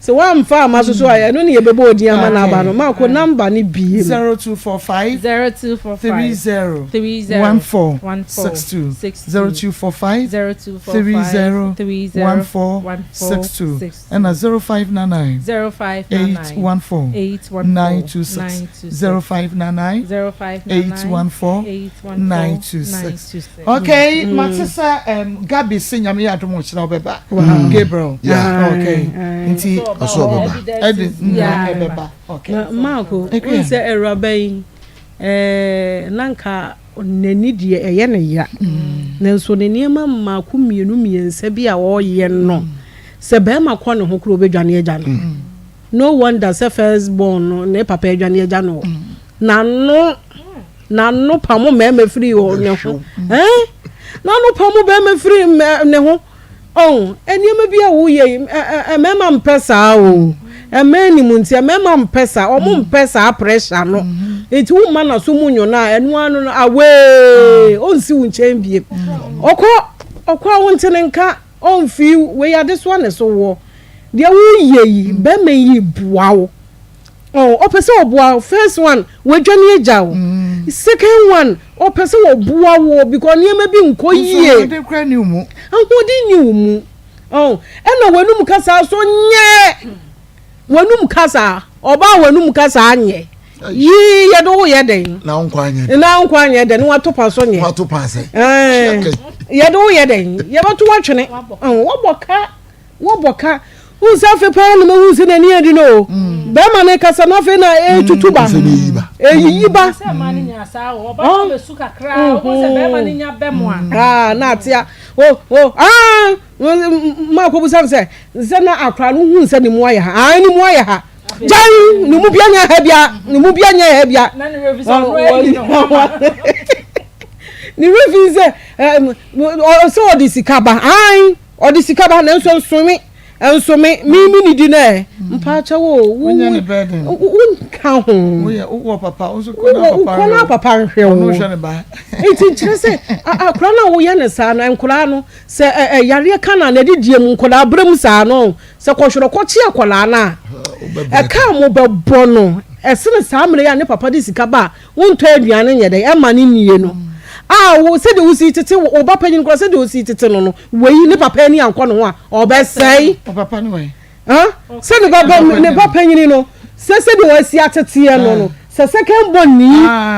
sɛ woamfa ama so so a ɛno ne yɛbɛbɔ odin ama no aba no maako namba no biem 0245 30 14 62 0245 30 14 62 ɛna 0599 814 926 0599 814 926 Okay, mm. mate sɛ um, Gabi se nyame yɛ adom ɔkyena wobɛba mm. Gabriel yeah. okay nti ɔsɛ ɔbɛba ɛde nna ɛbɛba okay Marco wohu sɛ awuraba yi eh, na nka n'ani deɛ ɛyɛ ne ya mm. nanso ne nneɛma mmaako mmienu mmiɛnsa bi a ɔreyɛ no mm. sɛ bɛrima kɔ ne ho koro ɔbɛdwane agya no mm. No wonder sɛ first born no ne papa adwane agya no n'ano n'ano pamo mmarima firi ne ho ɛn n'ano pamo barima firi ne ho ɔn nneɛma bi a woyɛ yi mmarima mpɛ saa o mmaa anim nti mmarima mpɛ saa wɔn mpɛ saa pressure no nti wo mma na so mu nyo na ɛno ano no awee ɔnsi wo nkyɛn bie ɔkɔ ɔkɔ a wo ntene nka. Ɔmfii wei adesoa ne so woɔ. Deɛ woyɛ yi bɛrima yi boa wo. Oh, ɔpɛ sɛ ɔboa wo. First one, wadwane agya wo. Second one, ɔpɛ sɛ ɔboa wo because nneɛma bi nkɔ yie. Ahoɔden koraa nni wo mu. Ahoɔden nni wo mu. Oh, ɛna w'anum kasa so nyɛ. W'anum kasa, ɔbaa w'anum kasa anyɛ. Yii yɛde wo yɛ dɛn? Na wo nkwa anyɛ dɛn? Na wo nkwa anyɛ dɛn? Na wato pa so nyɛ. Wato pa sɛ. Yɛde wo yɛ dɛn? Yɛbɛto watwene. Wɔbɔ ka, wɔbɔ ka. Wohu sɛ afei paa na mahu sɛ n'ani adi no o. Mm. Bɛrima no kasa no afei na ɛtutu ba. Ɛyiyi ba. Ah, na atea. O, o, ah, ma akɔbusa no sɛ, sɛ na akora no hu sɛ ne mu ayɛ ha. Ah, ne mu ayɛ ha. Gyan ne mu bia nyɛ ha bia ne mu bia nyɛ ha bia. Ne werɛ fi sɛ sɛ ɔde sika ba an ɔde sika ba nanso nsome nsome mi mi nidi nɛ mpaakyɛ wo wo nka ho wokɔ na papa nhwɛ wo nti nkyerɛ sɛ akora no a woyɛ ne saa no nkoraa no sɛ yareɛ ka no a na ɛde die mu nkɔdaa berɛ mu saa no Sɛ kɔhwerɛkɔ kye akwadaa no a, ɛka a mobɛbɔ no, ɛsene saa mmerɛ yi a ne papa de sika ba a wontɔ aduane nyɛ dɛn ɛma no nnie no. A wo sɛdeɛ wosi tete wo ba panyin koraa sɛdeɛ wosi tete no no, wei ne papa ani ankɔ ne ho a, ɔbɛsɛe. Ɔpapa no wɛn? Sɛ ne ba ne ba panyin no, sɛ sɛdeɛ wɔasi ateteɛ no no, sɛ second born ni,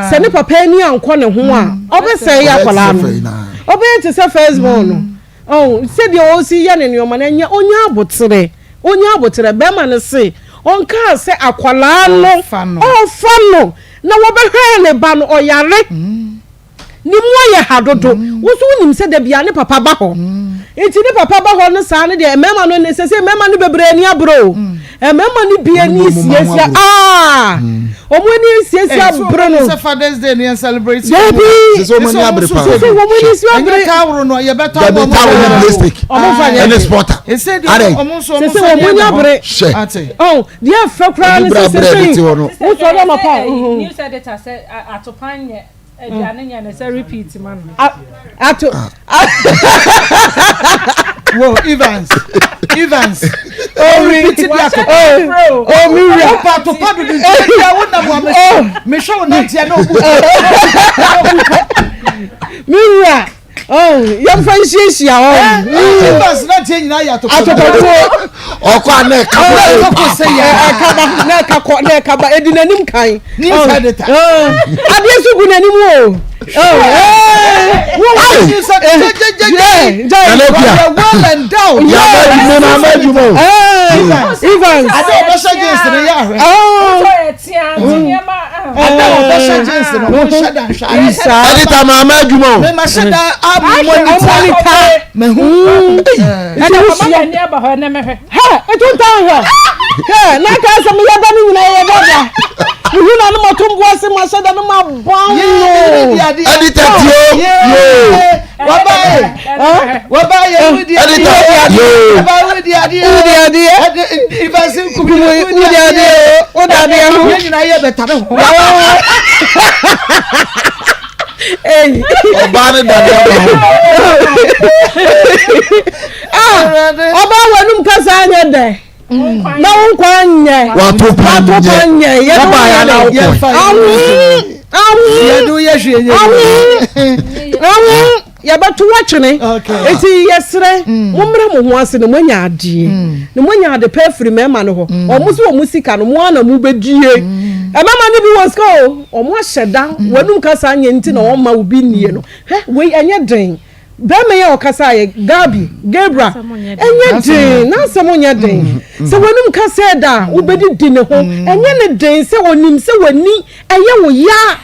sɛ ne papa ani ankɔ ne ho a, ɔbɛsɛe akwadaa no. Ɔbɛyɛ te sɛ first born no. Oh, sɛdeɛ ɔsi yɛ ne nneɛma no ɛnyɛ, ɔnya aboterɛ, ɔnya aboterɛ. Bɛrima no se, ɔnkaa sɛ akwadaa no, ɔfa no, na wɔbɛhwɛɛ ne ba no, ɔyare. Mm. Ne mu ayɛ ha dodo. Mm. Wo nso wonim sɛ da bia ne papa ba hɔ. Mm. Nti ne papa ba hɔ no saa no deɛ mmarima no ne sɛ sɛ mmarima no bebree ani abere o. Mm. Mmarima no bi ani siesie aa. Mm. Wɔn ani nsiesie abere no. Sɛ Father's Day ni yɛn celebrate. Dabi. Sɛ wɔn ani abere paa. Sɛ wɔn ani si abere. Ɛnyɛ taaworo no yɛ bɛ tɔ wɔn. Dabi taaworo ni plastic. Wɔn fa nyɛ. Ɛne sporter. Ese de wɔn nso wɔn nso wɔn ani abere. Hyɛ. Ɔn deɛ fɛ koraa ne sɛ sɛ sɛ wosɔ dɛ ma pa. News editor sɛ atopan nyɛ. Aduane nyɛ ne sɛ repeat ma no. Ato. Wo Evans Evans. O repeat di ato. O mi wura. O pa to pa dudu nti ya wo na mo me me hwɛ wo nanteɛ na obu. Mi wura. Oh, yɛmfa nhyiahyia hɔ. Evans nanteɛ nyinaa yɛ ato. Atopɔtuo. Ɔkɔ a na ɛka bɔ ɛkɔ sɛ yɛ ɛka ba na ɛka kɔ na ɛka ba edi n'anim kan. News editor. Adeɛ nso gu n'anim o. Well endowed. Evans. Ade ɔbɛhyɛ jeans no yɛ ahwɛ. Ade ɔbɛhyɛ jeans no ɔnhyɛ da nhwɛ ade. Editor maa ma adwuma o. Mɛ ma hyɛ da amonitor. Mɛ hu. Ɛna ɔma m'ani aba hɔ ɛnɛ mɛhwɛ. Hɛ etu ntaa hwɛ. Hɛ na aka sɛ meyɛ da no nyinaa yɛ dada. Mehu na no mato mbo ase ma hyɛ da no ma bɔn no. Editor tio yoo. Wabae. Wɔba yɛ wudi adeɛ. Wɔba wudi adeɛ. Wudi adeɛ. Ifasi nkumu wudi adeɛ. Wudi adeɛ ho. Yɛn nyinaa yɛ bɛtare ho. Ɔbaa ne dadeɛ ba ho. Ɔbaa wɔ anum kasa anyɛ dɛ. Na wo nkwa nyɛ. Wato pa nyɛ. Wɔba ya na wokɔ. Yɛde wo yɛ hwee nyɛ. Yɛbɛto wo atwene. Enti yɛsrɛ, mommrɛ mo ho ase na moanya adeɛ. Na moanya ade pa afiri mmarima no hɔ. Wɔn nso wɔn sika no, mo ara na mobɛdie. Mmarima no bi wɔ sika o, wɔn ahyɛ da, wɔanum kasa anyɛ nti na wɔmma wo bi nnie no. Hwɛ, wei ɛnyɛ den. Barima yi a ɔkasaeɛ, Gabi, Gabriel, ɛnyɛ den, n'asɛm nyɛ den. Sɛ w'anum kasa ɛda a, wobɛdidi ne ho. Ɛnyɛ ne den sɛ ɔnim sɛ w'ani ɛyɛ wo ya.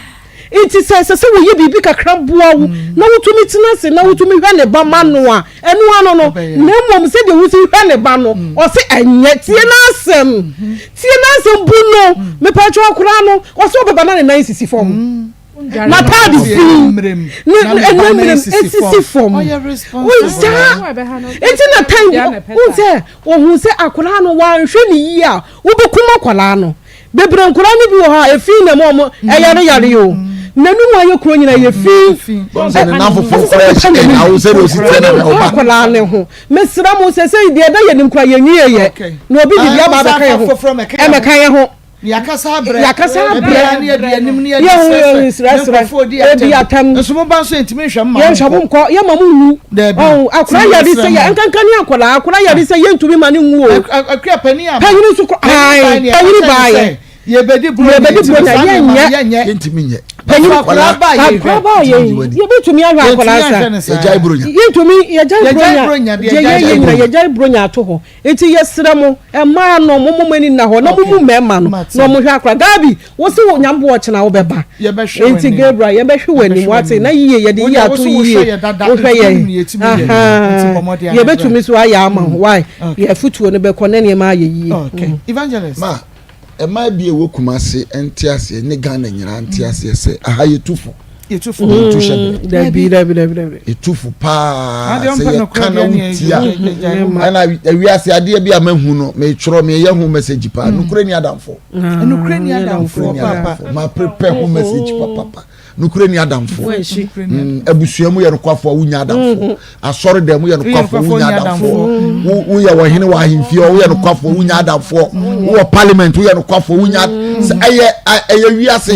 Enti sɛ ɛsɛ sɛ wɔyɛ biribi kakra boa wo na wotumi tena ase na wotumi hwɛ ne ba ma no a, ɛno ano no. Na mmom sɛdeɛ wosi hwɛ ne ba no, ɔse ɛnyɛ. Tie n'asɛm. Tie n'asɛm, bu no. Mepatwɛ akwadaa no, ɔse ɔbɛba na ne nan sisi fam. N'ataade fi ne ɛnɛ esisi fam. Saa enti na time bi, wohu sɛ ohun sɛ akwadaa no wanhwɛ ne yie a, wobɛkum akwadaa no. Bebree nkwadaa no bi wɔ hɔ a efi na mu ɔmo ɛyare yare o. N'anum ayɛ kuro nyinaa yɛ fi. Sɛ ne nan foforɔ koraa akyi ɛna awo sɛ de osi tiɛ na ɔba. Akwadaa ne ho. Mesra mo sɛ sɛ deɛ ɛda yɛ nim kora yɛ nwie yɛ. Na obi de bi aba abɛka yɛ ho. Ɛmɛka yɛ ho. Yɛakasa abrɛ. Yɛakasa abrɛ. Ɛbia ne yɛde anim ne yɛde srɛsrɛ. Ne nkurɔfoɔ di atɛm. Edi atɛm. Nso mo ba nso yɛntumi nhwɛ mo ma mo nkɔ. Yɛnhwɛ mo nkɔ. Yɛma mo nwu. Dabi. Ɔn akora yare sɛ yɛ nkanka ne akwadaa akora yare sɛ yɛntumi ma ne nwu o. Akua panin ama. Panyin nso kɔ ayi panyin baayɛ. Yɛbɛdi buronya yɛbɛdi buronya yɛnyɛ. Yɛnyɛ. Yɛntumi nyɛ. Panyin akwadaa baayɛ akwadaa baayɛ yɛbɛtumi ahwɛ akwadaa sa. Yɛgyae buronya. Yɛntumi yɛgyae buronya deɛ yɛyɛ nyina yɛgyae buronya ato hɔ. Enti yɛsrɛ mo, mmaa no, momma mo ani nna hɔ, na mommu mmarima no, na wɔnhwɛ akora. Gabi, wo se wo Nyame boa ɔkyena wobɛba. Enti Gabriel, yɛbɛhwe w'anim, wate, na yie, yɛde yie ato yie, wohwɛ yɛn, ahaa, yɛbɛtumi so ayɛ ama wo, why, yɛ afutuo no bɛkɔ na nneɛma ayɛ yie. Evangelist. Ma, mmaa bi a ɛwɔ Kumasi nte aseɛ ne Ghana nyinaa nte aseɛ sɛ aha yɛtu fo. Yɛtu fo. Yɛtu hyɛ berɛ. Dabi dabi dabi dabi. Yɛtu fo paa sɛ yɛka na wotia. Ɛna ewiase adeɛ bi a mahu no metwerɛ meyɛ ho message paa. Nokorɛ ni adamfo. Nokorɛ ni adamfo papa. Ma prepare ho message papapa. Nokorɛ ni adamfo. Abusua mu yɛ nokwafo a wonya adamfo. Asɔre dɛm woyɛ nokwafoɔ wonya adamfoɔ woyɛ ɔhene wɔ ahemfie woyɛ nokwafoɔ wonya adamfoɔ wowɔ parliament woyɛ nokwafoɔ wonya sɛ ɛyɛ ɛyɛ wiase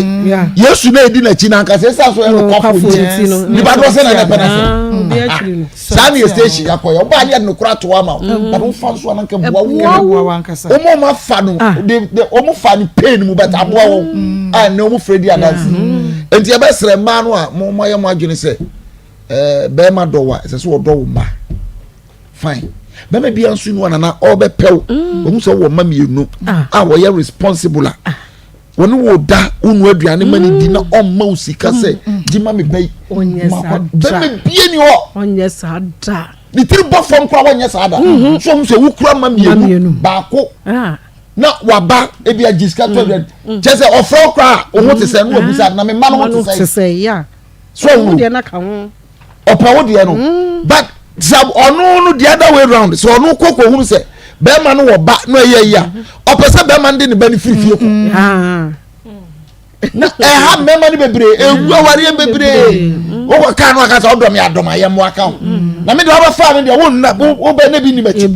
yesu na edi n'akyi na ankasa esi aso yɛ nokwafoɔ nti nipa dɔ sɛ na ɛna pɛ na sɛ saa na yɛ station akɔ yɛ ɔbaa ne yɛ nokora ato ama wo but wofa nso ananka boa wo wɔn a wɔn afa no de de wɔn fa no pain mu but aboa wɔn a ɛnna wɔn fɛ di adansi nti ɛbɛsrɛ mmaa no a mo mo ayɛ mo adwene sɛ. ɛɛ bɛrima dɔ wa ɛsɛ sɛ ɔdɔ wo mma fine bɛrima bi nso ni wa nana ɔbɛpɛw mm. ohun sɛ ɔwɔ mma mmienu ah. a wɔyɛ responsible a ah. wɔne wo da wo nua aduane ma ne di na mm. ɔmma wo sika sɛ mm, gye ma me ba yi bɛrima bie ni hɔ ɔnyɛ saa da ne tiri bɔ fam koraa wɔnyɛ saa da mm-hmm. so ɔmo sɛ wokura mma mmienu baako ah. na waba ebi agye sika 200 kyɛ sɛ ɔfrɛ wo koraa wo ho te sɛ no wabusa na me mma no ho te sɛ so ɔwuro ɔpɛ wo deɛ no mm. but sɛ ɔno no the other way round sɛ ɔno kɔ kɔ hunu sɛ bɛrima no wɔ ba na ɛyɛ yi a mm-hmm. ɔpɛ sɛ bɛrima no de ne ba no firi fie kɔ mm-hmm. na ɛha mmarima no bebree ewu awareɛ bebree mm. wokɔ kaa no aka sɛ ɔdɔ mi adɔm ayɛ mmoa ka ho mm. na mi deɛ ɔbɛfa mi deɛ wo nna wo bɛ ne bi nim akyi.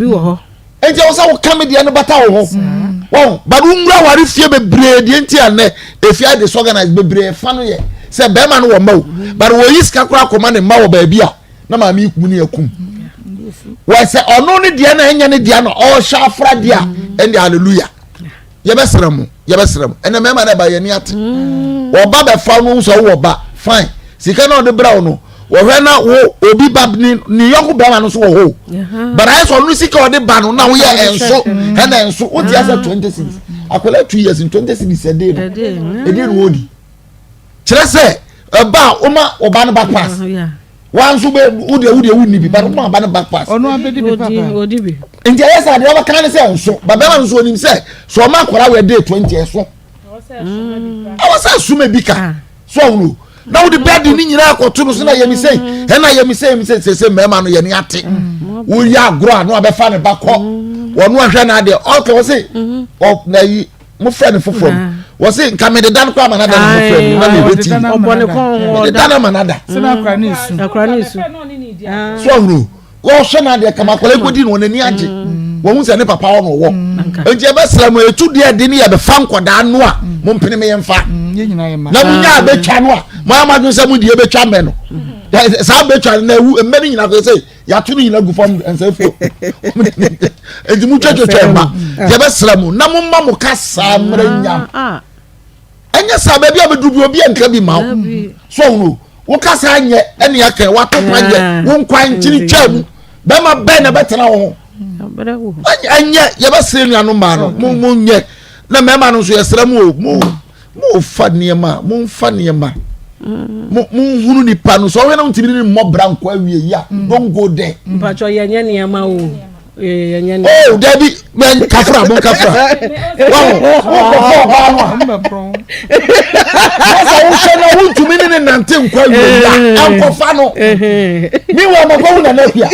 Enti ɛwɔ sɛ woka me deɛ no bata wo ho. Wɔn but wonwura aware fie bebree deɛ nti a nnɛ efie ayɛ disorganized bebree fa no yɛ sɛ bɛrima no wɔ mma o but wɔyi sika koraa kɔma ne mma wɔ baabi a na maame yi kum ne akum. Wɔ sɛ ɔno ne deɛ na ɛnyɛ ne deɛ na ɔrehyɛ afra deɛ a ɛnde hallelujah. Yɛbɛsrɛ mo, yɛbɛsrɛ mo. Ɛnna mmarima no ɛba yɛn ani ate. Mm. Ɔba bɛfa no sɛ wowɔ ba, fine. Sika na ɔde brɛ wo no, wɔhwɛ na wo obi ba ne ne yɔnko bɛrima no nso wɔ hɔ. But ayɛ sɛ ɔno sika ɔde ba no na woyɛ ɛnso, ɛna ɛnso. Wote asɛ 20 cedis. Akwadaa 2 years in 20 cedis ɛde no. Ɛde no wɔdi. Kyerɛ sɛ ɛba a woma ɔba no back pass. Wa nso bɛ wo deɛ wo deɛ wo ni bi but woma ɔba no back pass. Ɔno abɛdi bi papa. Odi bi. Nti ɛyɛ sɛ adeɛ ɔbɛka ne sɛ nso ba bɛrima no nso onim sɛ sɛ ɔma akwadaa wɔ ɛde 20 ɛso. Ɛwɔ sɛ ɛsoma bi ka. So ɔhunu. Na wode bɛde ne nyinaa kɔto no so na yɛmi sɛ ɛna yɛmi sɛ yɛmi sɛ sɛ mmarima no yɛne ate. Woyɛ agorɔ a na wabɛfa ne ba kɔ. Wɔn ahwɛ no adeɛ ɔkɛ wɔ se ɔ na yi mo fɛ ne foforɔ no wɔ se nka mede da no kɔ ama no ada na mo fɛ no na mehwɛ tv mede da no ama no ada. So ahunu wɔhwɛ no adeɛ kama akwadaa kɔdi no wɔn ani agye wɔn ho sɛ ne papa wɔ no wɔ nti ɛbɛsrɛ mo etu deɛ ɛde ne yɛbɛfa nkwadaa no a mo mpene me yɛmfa na mo nya abɛtwa no a mo ayɛ mo adwene sɛ mo deɛ ɛbɛtwa mmɛ no saa abɛtwa no na ewu mmɛ no nyinaa kɔ sɛ yɛato no nyinaa gu fam nsɛfoɔ nti mo twɛtwɛtwɛ mma yɛbɛsrɛ mo na mo ma mo kasa mmerɛ nyam. Ɛnyɛ saa baabi a bɛduru bi obi nka bi ma wo so ɔhunu wo kasa nyɛ ɛne aka wato kwan nyɛ wo nkwan nkyini twaa mu bɛma bɛn na bɛtena wo ho ɛnyɛ yɛbɛsrɛ nuanom maa no mo mo nyɛ na mmarima no nso yɛsrɛ mo o mo mo fa nneɛma mo nfa nneɛma mo mo nhunu nipa no sɛ ɔhwɛ na ntumi ne mmɔ bra nkɔ awie yi a don't go there. mpatwɔ yɛnyɛ nneɛma o. Oh, dabi mɛ kafra mo kafra wahu wokɔfɔ ɔbaa no a nasa wohwɛ no wontumi ne ne nante nkɔ awie ya ɛnkɔfa no meanwhile makɔhu nana akua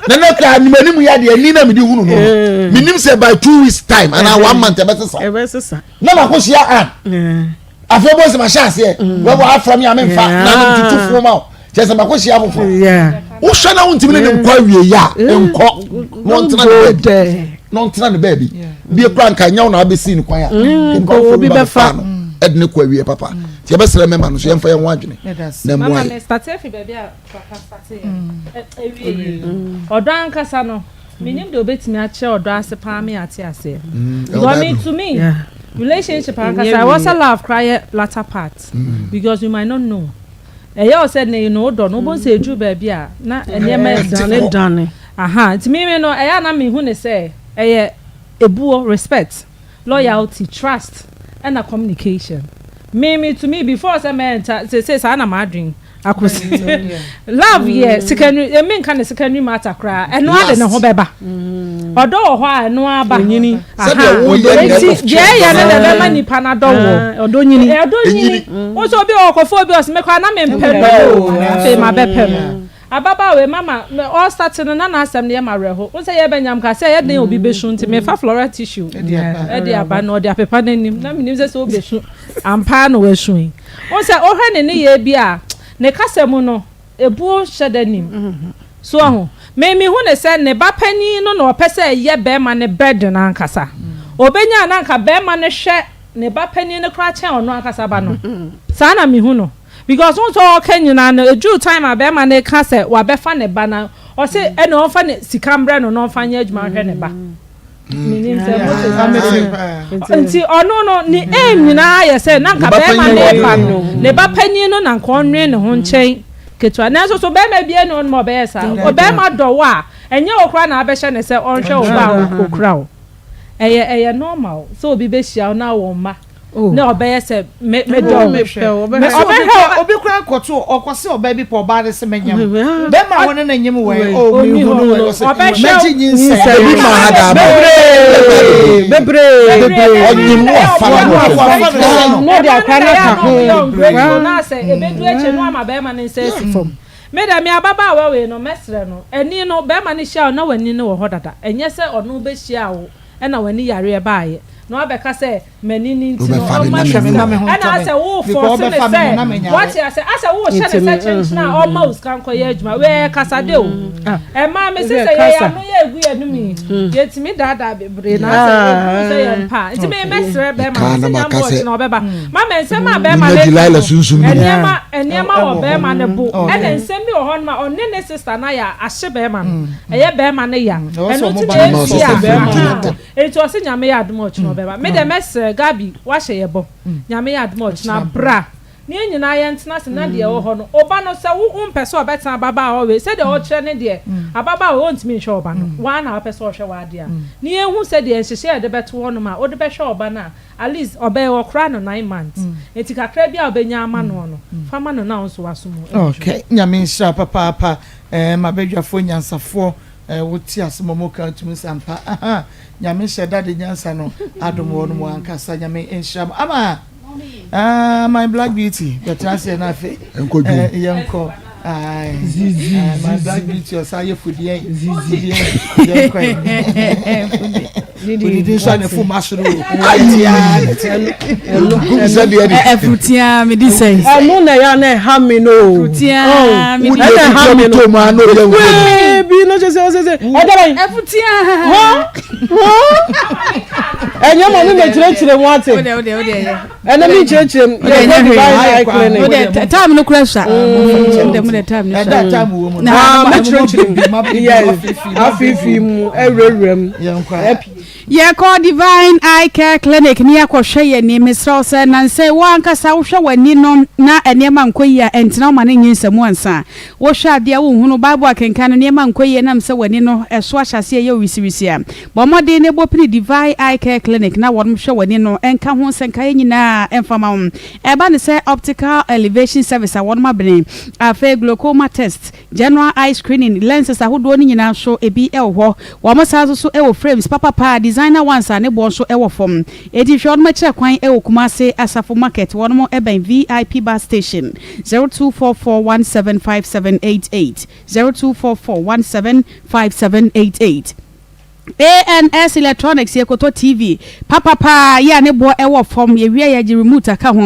nana akua animanim yɛ adeɛ ani na mede hunu no menim sɛ by 2 weeks time anaa one month ɛbɛsesa na makɔhyia an afei bɔ sɛ mahyɛ aseɛ wɔbɔ afra me a memfa na metutu fo ma wo kyɛ sɛ mako hyia foforɔ wohwɛ na wontumi ne ne nkɔ awie yi a nkɔ na ɔntena ne baabi na ɔntena ne baabi bie kora nka nyɛ wo na abɛsii no kwan a nkurɔfoɔ bi bɛfa no ɛde ne kɔ awie papa nti yɛbɛsrɛ mɛma no so yɛmfa yɛn ho adwene na mmoa yɛ ɔdɔ ankasa no menim deɛ obɛtumi akyerɛ ɔdɔ ase paa me ate aseɛ because me to me relationship ankasa ɛwɔ sɛ love koraa yɛ latter part because you might not know ɛyɛ wo sɛ nnɛ yi no wodɔ no wobɛhu sɛ ɛduru baabi a na nneɛma ɛdane dane aha nti me me no ɛyɛ a na mehu ne sɛ ɛyɛ ebuo respect loyalty trust ɛna communication me me to me before sɛ mɛnta sese saa na m'adwen akosi love yɛ secondary emi nka ne secondary matter koraa ɛno ade ne ho bɛba ɔdɔ wɔ hɔ a ɛno aba Ɛnyini. Sɛdeɛ woyɛ eti net of deɛ ɛyɛ no na ɛbɛma nipa no adɔ wɔ ɔdɔ nyini ɛdɔ nyini wo sɛ obi wɔ ɔkɔfo obi ɔsɛ mekora na mempɛ no o afei ma bɛpɛ no ababaawa yi mama ɔsate no na n'asɛm no yɛ ma awerɛho wo sɛ yɛbɛ nyam ka sɛ ɛyɛ den obi bɛsu nti mefa floral tissue ɛde aba na ɔde apepa n'anim na menim sɛ sɛ wobɛsu ampa na wasu yi wo sɛ wohwɛ ne ne yɛ bi a ne kasa mu no ebuo hyɛ da nim so ɔho me mehu ne sɛ ne ba panin no na ɔpɛ sɛ ɛyɛ bɛrima ne burden ankasa obɛnya na anka bɛrima no hwɛ ne ba panin no koraa kyɛn ɔno ankasa ba no saa na mehu no because wọn sɛ ɔka nyinaa no eduru time a bɛrima no ka sɛ wabɛfa ne ba na ɔsɛ ɛna ɔnfa ne sika mbrɛ no na ɔnfa nyɛ adwuma nhwɛ ne ba menim sɛ mo te nti ɔno no ne aim nyinaa yɛ sɛ na nka bɛrima ne ba no ne ba panyin no na nka ɔnwe ne ho nkyɛn ketewa nanso so bɛrima bie ne ɔnom a ɔbɛyɛ saa ɔbɛrima dɔ wo a ɛnyɛ wo koraa na abɛhyɛ ne sɛ ɔnhwɛ wo ba a okura wo ɛyɛ normal sɛ obi bɛhyia wo na wɔn mma na ɔbɛyɛ sɛ me me dɔ wo ɔbɛhwɛ obi kura nkɔto ɔkɔsi ɔbaa bi pɔ ɔbaa de sɛ mɛnyam bɛrima a wɔne ne nyim wɔ o mi hu no wɔ ɔsɛ mɛgye nyinsɛn ebi ma ha daa bebree bebree bebree ɔnyim no afa no wafa no na ɔde akora no aka ho ungrateful na sɛ ebedu akyire no ama bɛrima ne nsa asi fam me dɛ me ababaawa wei no mɛsrɛ no ani no bɛrima no hyia wo na w'ani no wɔ hɔ dada ɛnyɛ sɛ ɔno bɛhyia wo ɛna w'ani yareɛ baayɛ na wabɛka sɛ m'ani ni nti no ɔma ne sika ɛna asɛ wo force ne sɛ wate asɛ asɛ wo hyɛ ne sɛ kyenkyen a ɔma wo sika nkɔyɛ adwuma wɛɛ kasade o ɛmaa me sɛ sɛ yɛyɛ ano yɛ egu yɛ num yi yɛtumi daadaa bebree na asɛ ebu sɛ yɛn mpa nti me mɛsrɛ bɛrima no sɛ nyambo ɔkyena ɔbɛba mama nsɛm a bɛrima no nneɛma nneɛma wɔ bɛrima no bo ɛna nsɛm bi wɔ hɔ nom a ɔne ne sister no ayɛ ahye bɛrima no ɛyɛ bɛrima no ya ɛno nti na esi a eti ɔsi nyame yɛ adom ɔkyena ɔbɛba me dɛ mɛsrɛ Gabi wahyɛ yɛ bɔ nyame yɛ adom ɔkyena bra ne yɛn nyinaa yɛn tena ase na deɛ ɛwɔ hɔ no ɔba no sɛ wo mpɛ sɛ ɔbɛtena ababaawa wei sɛdeɛ ɔkyerɛ ne deɛ ababaawa ɔntumi nhwɛ ɔba no waa na wapɛ sɛ ɔhwɛ w'adeɛ a ne yɛn hu sɛ deɛ nhyehyɛ yɛde bɛto hɔ nom a wode bɛhwɛ ɔba no a at least ɔbɛyɛ ɔkora no 9 months eti kakra bi a ɔbɛnya ama no no fa ma no na ɔnso waso mu. Okay, nyame nhyira papaapa ma badwafoɔ nyansafoɔ wote ase ma ɔmo ka tumi sampa aha nyame hyɛ dade nyansa no adom wɔ no mu ankasa nyame nhyira mo ama. Ah, my black beauty bɛtena aseɛ na afei yɛnkɔ. My black beauty ɔsa yɛ fudeɛ fudeɛ yɛnkɔ yi. Odidi nso a ne fo ma soro o. Ɛfurutia mi di sɛn. Ɛno na ɛyɛ na ɛha mi no. Ɛfurutia mi di sɛn. Ɛna ɛha mi no. Wee bi na kyerɛ sɛ ɔsɛ sɛ ɛdɛ bɛyi. Ɛfurutia. Hɔ hɔ. Ɛnyɛ ma mi mɛ kyerɛkyerɛ mu ate. Ɛnɛ mi nkyerɛkyerɛ mu yɛ kɔ divine eye clinic. O de time no kura sa. O de mu de time no sa. Ɛda time wɔ mu. Na mi kyerɛkyerɛ mu yes afifi mu ɛwurawura mu. Yɛkɔ Divine Eye Care Clinic ne yɛakɔhwɛ yɛn ani. Mesrɛ wo sɛ nnansa yi wo ankasa wohwɛ w'ani no na nneɛma nkɔ yie a, ɛntena wo ma no nnye nsamu ansa. Wohwɛ adeɛ a wonhunu, Bible akenkan no nneɛma nkɔ yie ɛnam sɛ w'ani no so ahyɛ aseɛ reyɛ wo wisiwisi a, bɔ mmɔden na bɔ pini Divine Eye Care Clinic na wɔn hwɛ w'ani no nka ho nsɛnkaeɛ nyinaa mfa ma wo. Ɛba no sɛ optical elevation service a wɔn abene, afei glaucoma test, General eye screening, lenses ahodoɔ no nyinaa nso ebi wɔ hɔ. Wɔn san nso so wɔ frames papapa, designer ones a ne boɔ nso wɔ fam. Enti hwɛ wɔn akyira kwan wɔ Kumasi Asafo Market, wɔn bɛn VIP bus station, 0244175788, 0244175788. ANS Electronics yɛkɔtɔ TV papa paa yɛ a ne boɔ ɛwɔ fam yɛwie a yɛgye remote aka ho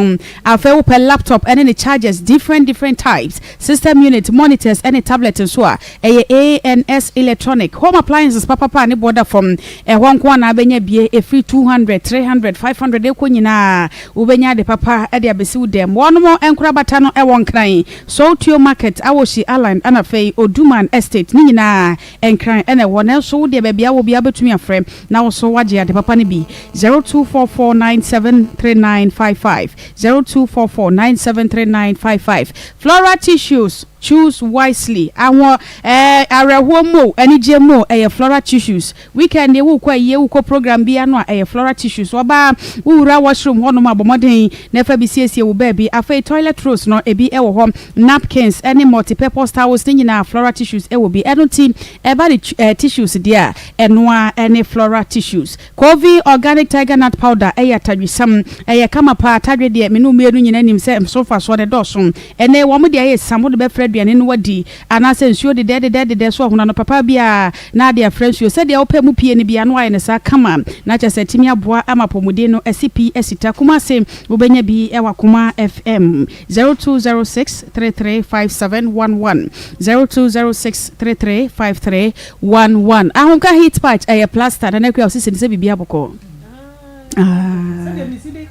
afei wopɛ laptop ɛne ne chargers different different types system unit monitors ɛne tablet nso a ɛyɛ ANS Electronic home appliances papapa a ne boɔ da fam ɛhɔ nko ara na abɛnya bie ɛfiri 200 300 500 ɛkɔ nyinaa wobɛnya ade papa ɛde abɛsi wo dɛm wɔnom nkorabata no ɛwɔ Nkran Sowutuo Market Awoshi Island ɛna afei Oduman Estate ne nyinaa Nkran na ɛwɔ nanso wo deɛ baabi a wowɔ biara wobɛtumi afrɛ na wo so woagye ade papa no bi 0244973955 0244973955 Flora Tissues Choose wisely Ahoɔ eh awerɛhoɔ mu o anigyeɛ mu o ɛyɛ Flora Tissues Weekend yi wokɔ ayie wokɔ program bi ano a ɛyɛ Flora Tissues Ɔbaa wowura washroom hɔnom a bɔ mmɔden na fa bi siesie wo baabi Afei toilet rolls no ebi wɔ hɔ Napkins ne multi-purpose towels ne nyinaa Flora Tissues wɔ bi. Ɛno nti ɛba ne tissues deɛ a, ɛno ara ne Flora Tissues. Covey Organic Tiger Nut Powder yɛ atadwisam. Ɛyɛ kama paa. Atadwe deɛ, me ne wo mmienu nyinaa nim sɛ so mfasoɔ no dɔɔso. Ɛnnɛ wɔn deɛ ayɛ siam, wode bɛfra aduane no woadi, anaasɛ nsuo dedɛɛdedɛɛdedɛ so ɔhono anɔpa biara na ade afra nsuo. Sɛdeɛ wopɛ mu pie no biara na woayɛ no saa kama na kyerɛ sɛ atumi aboa ama apɔmuden no asi pi asi ta. Kumasi, wobɛnya bi wɔ Akoma FM. 0206 33 5711 0206 33 5311 Ahomka heat patch ɛyɛ plaster Nana Akua osisi no sɛ biribi abɔkɔ. Sɛdeɛ mesi de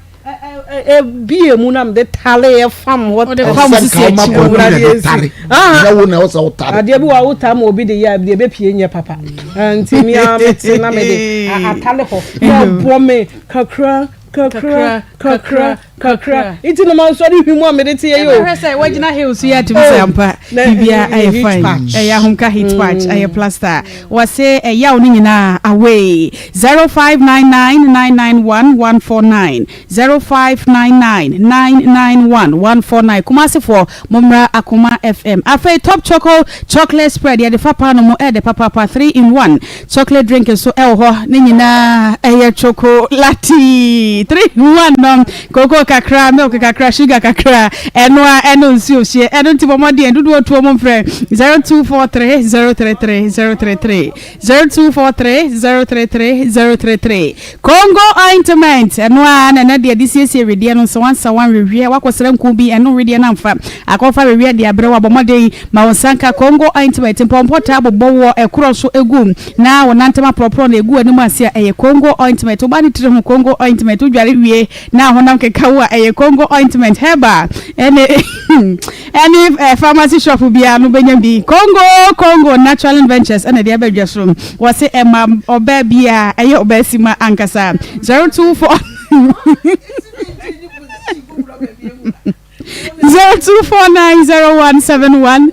bie mu na mede tare fam hɔ Ɔde fam sisi akyi wɔ wura de esi. Nyɛ wo na ɛwɔ sɛ wotare. Adeɛ bi wɔ a wotaa ma obi de yɛ a deɛ ɛbɛpie nyɛ papa. Nti me ara mete na mede atare hɔ na ɛbɔ me kakra kakra kakra Kakra nti na mansɔre hwi mu a mede teɛ yi o. Ɛbɛhwɛ sɛ wagyina hill so yi atumi sɛ ampa biribiara ɛyɛ fine. Ɛyɛ ahomka heat patch, ɛyɛ plaster. Wɔse ɛyaw no nyinaa away. 0599 991 149 0599 991 149 Kumasefoɔ mommra Akoma FM. Afei Top Choco chocolate spread yɛde fa paano mu ɛɛdɛ papaapa 3 in 1. Chocolate drink nso wɔ hɔ, ne nyinaa ɛyɛ chocolate. 3 in 1 no, cocoa kakra, milk kakra, sugar kakra, ɛno a ɛno nsuo hyeɛ. Ɛno nti bɔ mmɔden dodoɔ tuo mo mfrɛ 0243 033 033 0243 033 033. Congo ointment, ɛno a na ɛnɛ deɛ de siesie wedeɛ no nsawansawa nweweɛ, wakɔsra nku bi ɛno wedeɛ no amfa, akɔfa weweɛ de abrɛ wo abɔ mmɔden Ma wo nsa nka Congo ointment, mpɔmpɔ taa bobɔ woɔ, ɛkorɔ nso gu na wo nantam aporɔporɔ na ɛgu w'anim ase a, ɛyɛ Congo ointment. Wo ba ne tiri ho Congo ointment, wo dware wie na honam keka wo a, ɛyɛ Congo ointment. Herbal ɛne ɛne eh, pharmacy shop biara no bɛnya bi. Congo Congo Natural Ventures ɛna ɛde aba dwa so. Wɔse ɛma ɔbaa biara ɛyɛ ɔbaa sima ankasa. 024 0249017101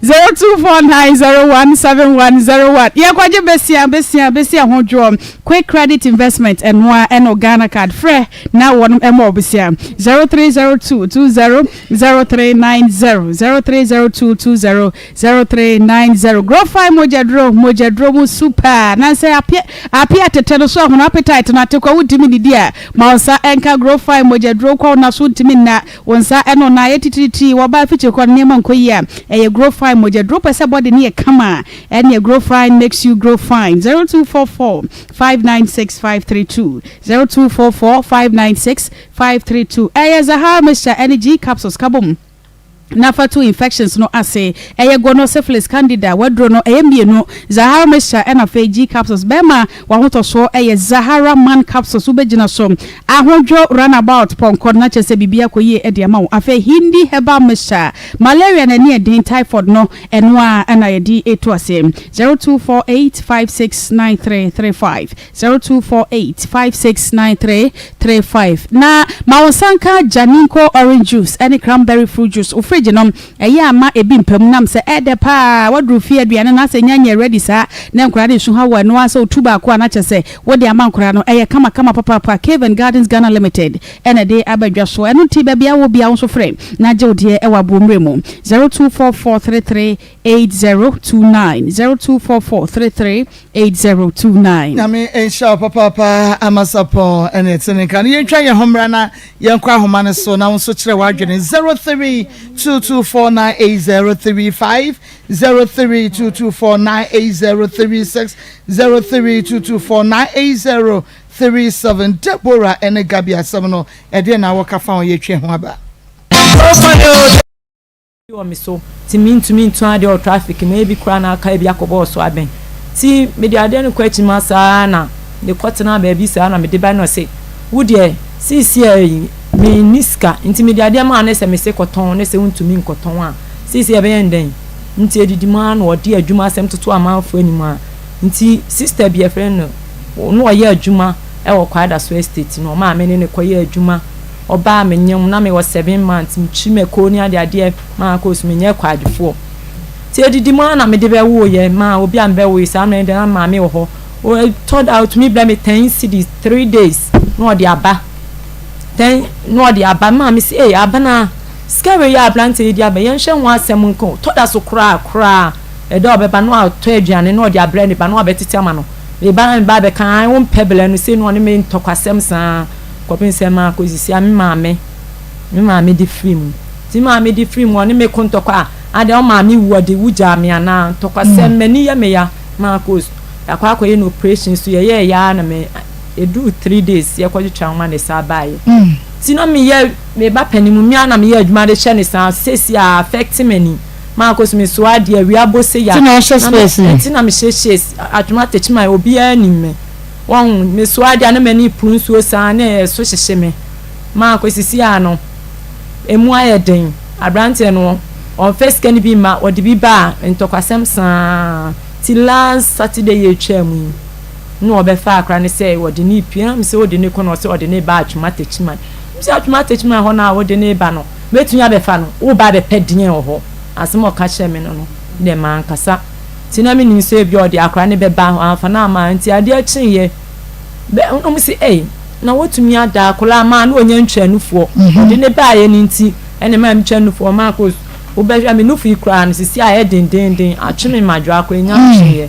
0249017101 Yɛkɔgye besia besia besia ho dwoɔ Quick Credit Investment ɛnoa ɛne Ghana card frɛ na wɔnom ɛmɔ wo besia 0302200390 030220 0390 Grofai mogyaduro mogyaduro mu su paa nansɛ ape ape atete no so ahono appetite no ate kwa wontumi nnidi a ma wo nsa nka Grofai mogyaduro kwa wo na so ntumi nna wo nsa ɛno na ayɛ titiritii wɔ baa fikyiri kɔ no nneɛma nkɔ yie a ɛyɛ Grofai mogyaduro pɛ sɛ body no yɛ kama a ɛneɛ Grofai makes you grow fine 0244 596 532 0244 596 532 ɛyɛ Zahar mixture ɛne G capsules ka bom. Na fa to infections no ase. Ɛyɛ gono, syphilis, candida, waduro no ɛyɛ mmienu, Zahara mixture ɛna afei G capsules. Bɛɛma wahotɔsoɔ ɛyɛ Zahara man capsules wobɛgyina so ahodwo run about pɔnkɔ no na kyerɛ sɛ biribi akɔ yie ɛde ama wo. Afei Hindi herbal mixture, malaria na ani ɛden, typhoid no ɛno ara ɛna yɛde ɛtu aseɛ. 0248 569335. 0248 5693 35 Na ma wo nsa nka Janinko orange juice ne cranberry fruit juice wo fridge no ɛyɛ a ma ebi mpa mu nam sɛ ɛɛdɛ paa waduru fie aduane no asɛ nya nyɛ ready saa na nkwadaa no resu ha wo ɛno ara sɛ otu baako a na kyerɛ sɛ wode ama nkwadaa no ɛyɛ kama kama papaapa Cave and Gardens Ghana Limited ɛna ɛde aba dwa so ɛno nti baabi a wɔ biara wo nso frɛ na gye wo deɛ ɛwɔ aboɔmmerɛ mu 0244 33 8029 0244 33 8029. Nyame nhyira wo papaapa Amasapɔn ɛne ɛte ne nka no. Yɛntwa yɛn ho mmra na yɛnkɔ ahoma no so na wo nso kyerɛ w'adwene 0322498035 0322498036 0322498037 Deborah ɛne Gabi asɛm no ɛdeɛ na wɔka fa ho yɛtwe ho aba. Bi wɔ me so nti mentumi ntu adeɛ wɔ traffic mu ebi koraa na aka ebi akɔbɔɔ so abɛn nti mede adeɛ no kɔ akyi ma saa na mekɔ tenaa baabi saa na mede ba na ɔse wo deɛ seesia yi menni sika nti mede adeɛ maa no sɛ mese kɔtɔn ne sɛ wontumi nkɔtɔn a seesia ɛbɛyɛ no dɛn nti edidi mu ara na ɔde adwuma asɛm toto amanfoɔ anim a nti sister bi yɛfrɛ no na ɔyɛ adwuma ɛwɔ Kwadaso estate no ɔmaa me ne no kɔyɛ adwuma Ɔbaa me nyem na mewɔ seven months metwi mako ne ade adeɛ maa kɔ so menyɛ kwadwofoɔ nti adidi mu ara na mede bɛwoeɛ maa obi a mebɛwoe saa mmerɛ no deɛ na maame wɔ hɔ ɔtɔ da ɔtumi brɛ me ten cedis three days na ɔde aba ten na ɔde aba maa me si ee abena sika wei yɛ aberanteɛ yi de aba yɛnhwɛ ho asɛm nko tɔ da so koraa koraa ɛda ɔbɛba na watɔ aduane na ɔde abrɛ ne ba na wabɛtete ama no me ba na me ba bɛka an wompɛ brɛ no sei na ɔne me ntɔkwasɛm saa Kɔpem sɛ makɔsisi a me maame me maame de firi mu nti me maame de firi mu ɔne me ko ntɔkwa a adɛn wo maame wu ɔde wo gyaa me anaa ntɔkwasɛm m'ani yɛ me ya makɔ yɛakɔ akɔyɛ no operation so yɛyɛɛ ya na me ɛduru three days yɛkɔtwetwa nwoma ne saa baeɛ nti na meyɛ me ba panin mu me a na meyɛ adwuma de hyɛ ne saa sɛsi a affect m'ani makɔ so mesoa adeɛ awia bɔ sɛ ya nti na mehyɛ hyɛ atwoma atɛkyima obiara nim me Wahu, mesoa ade a na m'ani repuru nsuo saa na ɛso hyehye me ma kɔsisi a no, ɛmu ayɛ den. Aberanteɛ no, ɔmfa sika no bi mma, ɔde bi ba a, ntɔkwasɛm saa. Nti last Saturday yi a ɛtwaa mu yi, na ɔbɛfaa akora no sɛ ɔde no repue. Na mesɛ wode no rekɔ na ɔsɛ ɔde no reba Atwoma Techiman. Mesɛ Atwoma Techiman hɔ no a wode no reba no, mɛtumi abɛfa no? Woreba abɛpɛ deɛn wɔ hɔ? Asɛm a ɔka kyerɛɛ me no no, deɛ mankasa. Nti na menim sɛ ebia ɔde akwadaa no bɛba, wamfa no amma. Nti adeɛ kyeeɛ, bɛ na wɔn se ei, na wɔtumi ada akwadaa ma na ɔnya ntwa nufoɔ. Ɔde ne baeɛ no nti, ɛna ɛmaa metwa nufoɔ maa kɔ wobɛhwɛ me nufoɔ yi koraa no sisi ayɛ dendeenden, atwe me mmadwoa koraa nya ntweeɛ.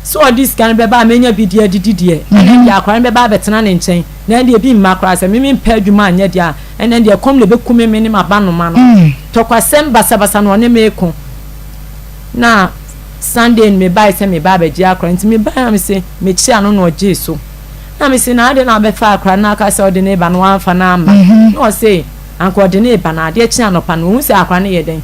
Sɛ ɔde sika no bɛba a mɛnya bi de adidi deɛ, ɛna deɛ akwadaa no bɛba abɛtena ne nkyɛn, na ɛndeɛ ebi mma koraa sɛ me mempɛ adwuma anyɛ deɛ a, ɛna deɛ ɛkɔm na ɛbɛku me me ne m'abanoma no. Tɔkwasɛm basabasa na ɔne me reko. Na Sunday no mebae sɛ mereba abɛgye akora nti mebae na mese mekyea no na ɔgyee so na mese na adɛn na wabɛfa akora no aka sɛ ɔde ne ba no wamfa no amma na ɔse anka ɔde ne ba no adeɛ kye anɔpa no ɔhu sɛ akora no yɛ dɛn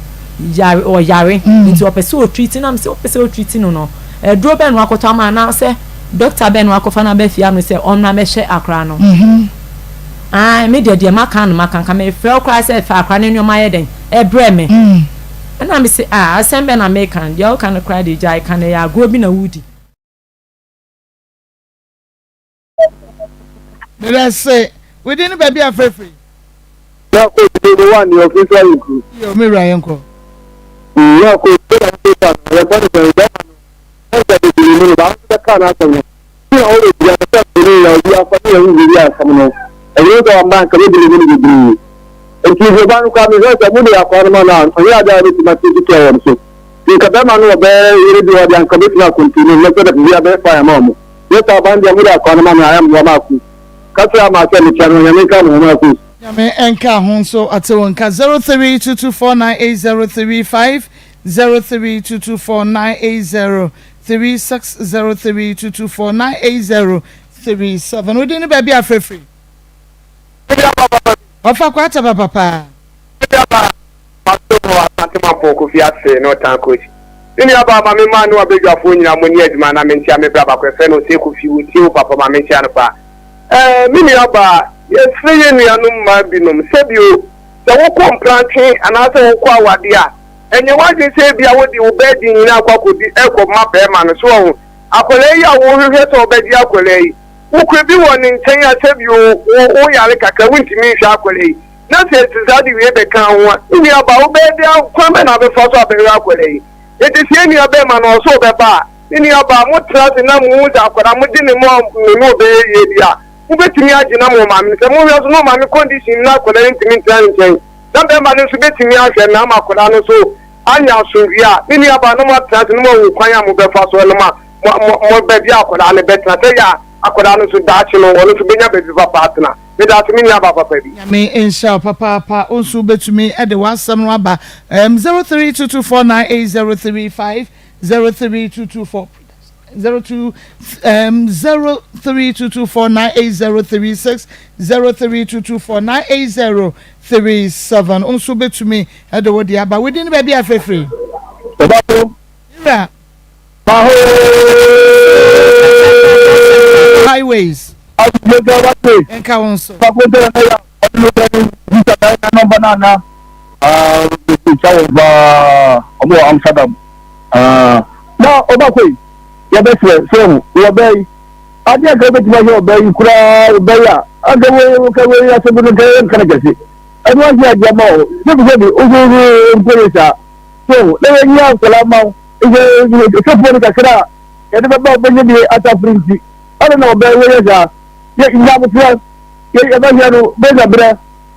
yare ɔyare nti ɔpɛ sɛ ɔtriti na mese ɔpɛ sɛ ɔtriti no no aduro bɛn na wakɔtɔ ama anaasɛ dɔkta bɛn na wakɔfa no aba fie ano sɛ ɔmmra mɛhwɛ akora no ae me deɛ deɛ maka no maka nka mefrɛ wo koraa sɛ fa akora no nneɛma yɛ dɛn ɛbrɛ me Ɛnna mise, Ah, asɛm bɛn na mereka no? Deɛ woka no koraa deɛ, gyae ka no, ɛyɛ agorɔ bi na woredi. Meda ase. Wo din ne baabi a frɛfiri? Na kɔ bi no wa ne ɔfi so ayɛ kuru. Yo me wura yɛn kɔ. Na kɔ bi na kɔ sa no yɛ bɔ ne sɛ bɛma no ɛsɛ bebree mu no baako bɛka n'asɛm no. Ti na ɔyɛ bi asɛ ne yɛ obi afa ne yɛ hu bi asɛm no. Ɛyɛ sɛ ɔmba nka bebree mu no bebree. Nti sɛ ba no kora mehwɛ sɛ mo de akora no ma no a ɔnyɛ ade a ɔbɛtumi atake care wɔn so. Nka bɛrima no ɔbɛyɛ yere bi hɔ deɛ anka ɔbɛtumi akontinu na sɛ biribi abɛyɛ fine ama wɔn. Nyɛ saa ban deɛ mo de akora no ma no a ɛmmoa ma ako. Ka kyerɛ ama sɛ mekyɛ no Nyame nka mo ho ma ako. Nyame nka ho nso ate wo nka 0322498035 0322498036 0322498037 Wo din ne baabi a frɛ firi? Ɔfa kwata papa paa. Masom wɔ Asante Mampong Kofi ase ne ɔtan coach. Me nua baa ma me maa ne wabadwafoɔ nyinaa mo ni adwuma na menkyea me bra baako yɛfrɛ no Osei Kofi wo tie wo papa ma menkyea no paa. Ɛɛ me nua baa yɛsrɛ yɛn nuanom mmaa binom sɛbio sɛ wokɔ mprantwe anaasɛ wokɔ awadeɛ a ɛnyɛ w'adwene sɛ ebia wode wo burden nyinaa akɔ akɔdi ɛkɔ ma bɛrima no so wahu akwadaa yi a wohwehwɛ sɛ wobɛgye akwadaa yi wokura bi wɔ ne nkyɛn a sɛbio wo wo yare kakra wontumi nhwɛ akwadaa yi Na sɛ ɛte saa de wei bɛka ho a, me nuabaa, wobɛyɛ dɛn a, kwan bɛn na wobɛfa so abɛhwɛ akwadaa yi? Enti sɛ yɛn nua barima no ɔsɛ ɔbɛba a, me nuabaa, motra ase na muhu sɛ akwadaa mogye ne ma ne ne ɔbɛyɛ yie deɛ a, mobɛtumi agye no ama ɔmaame no. Sɛ mohwɛ nso na ɔmaame condition no na akwadaa no ntumi ntena ne nkyɛn, na barima no nso bɛtumi ahwɛ no ama akwadaa no nso anya asomdwoeɛ a, me nuabaa, na moatena ase na moahu kwan a mobɛfa so no ma mo, mo, mo baabi a akwadaa no bɛtena, sɛ ɛyɛ a akwadaa no nso daakye no ɔno nso bɛnya baabi papa atena. Medase me nua ba papa bi. Nyame nhyira wo papaapa wo nso wobɛtumi de w'asɛm no aba um 0322498035 03224 02 um 0322498036 0322498037 wo nso wobɛtumi de wo de aba wodin ne baabi a frɛfiri. Ɔbafo. Wura. Highways. Nka wo nso. Na ɔba koi yɛbɛsrɛ sɛ hu wɔbɛ yi adeɛ nka wobɛtumi ayɛ ɔbɛ yi koraa ɔbɛ yi a anka wei ka wei asɛm no nka yɛ nkana kɛse ɛno ase adeɛ ma o sɛbi sɛbi wososo nkɔyɛ saa so na yɛnyia nkɔla ma wo sɔfoɔ no kakra a yɛde bɛba ɔbɛnyɛ bi atafere nti ɛna na ɔbɛn wɔyɛ saa yɛ nyabotrɛ yɛ yɛbɛhwɛ no bɛnya berɛ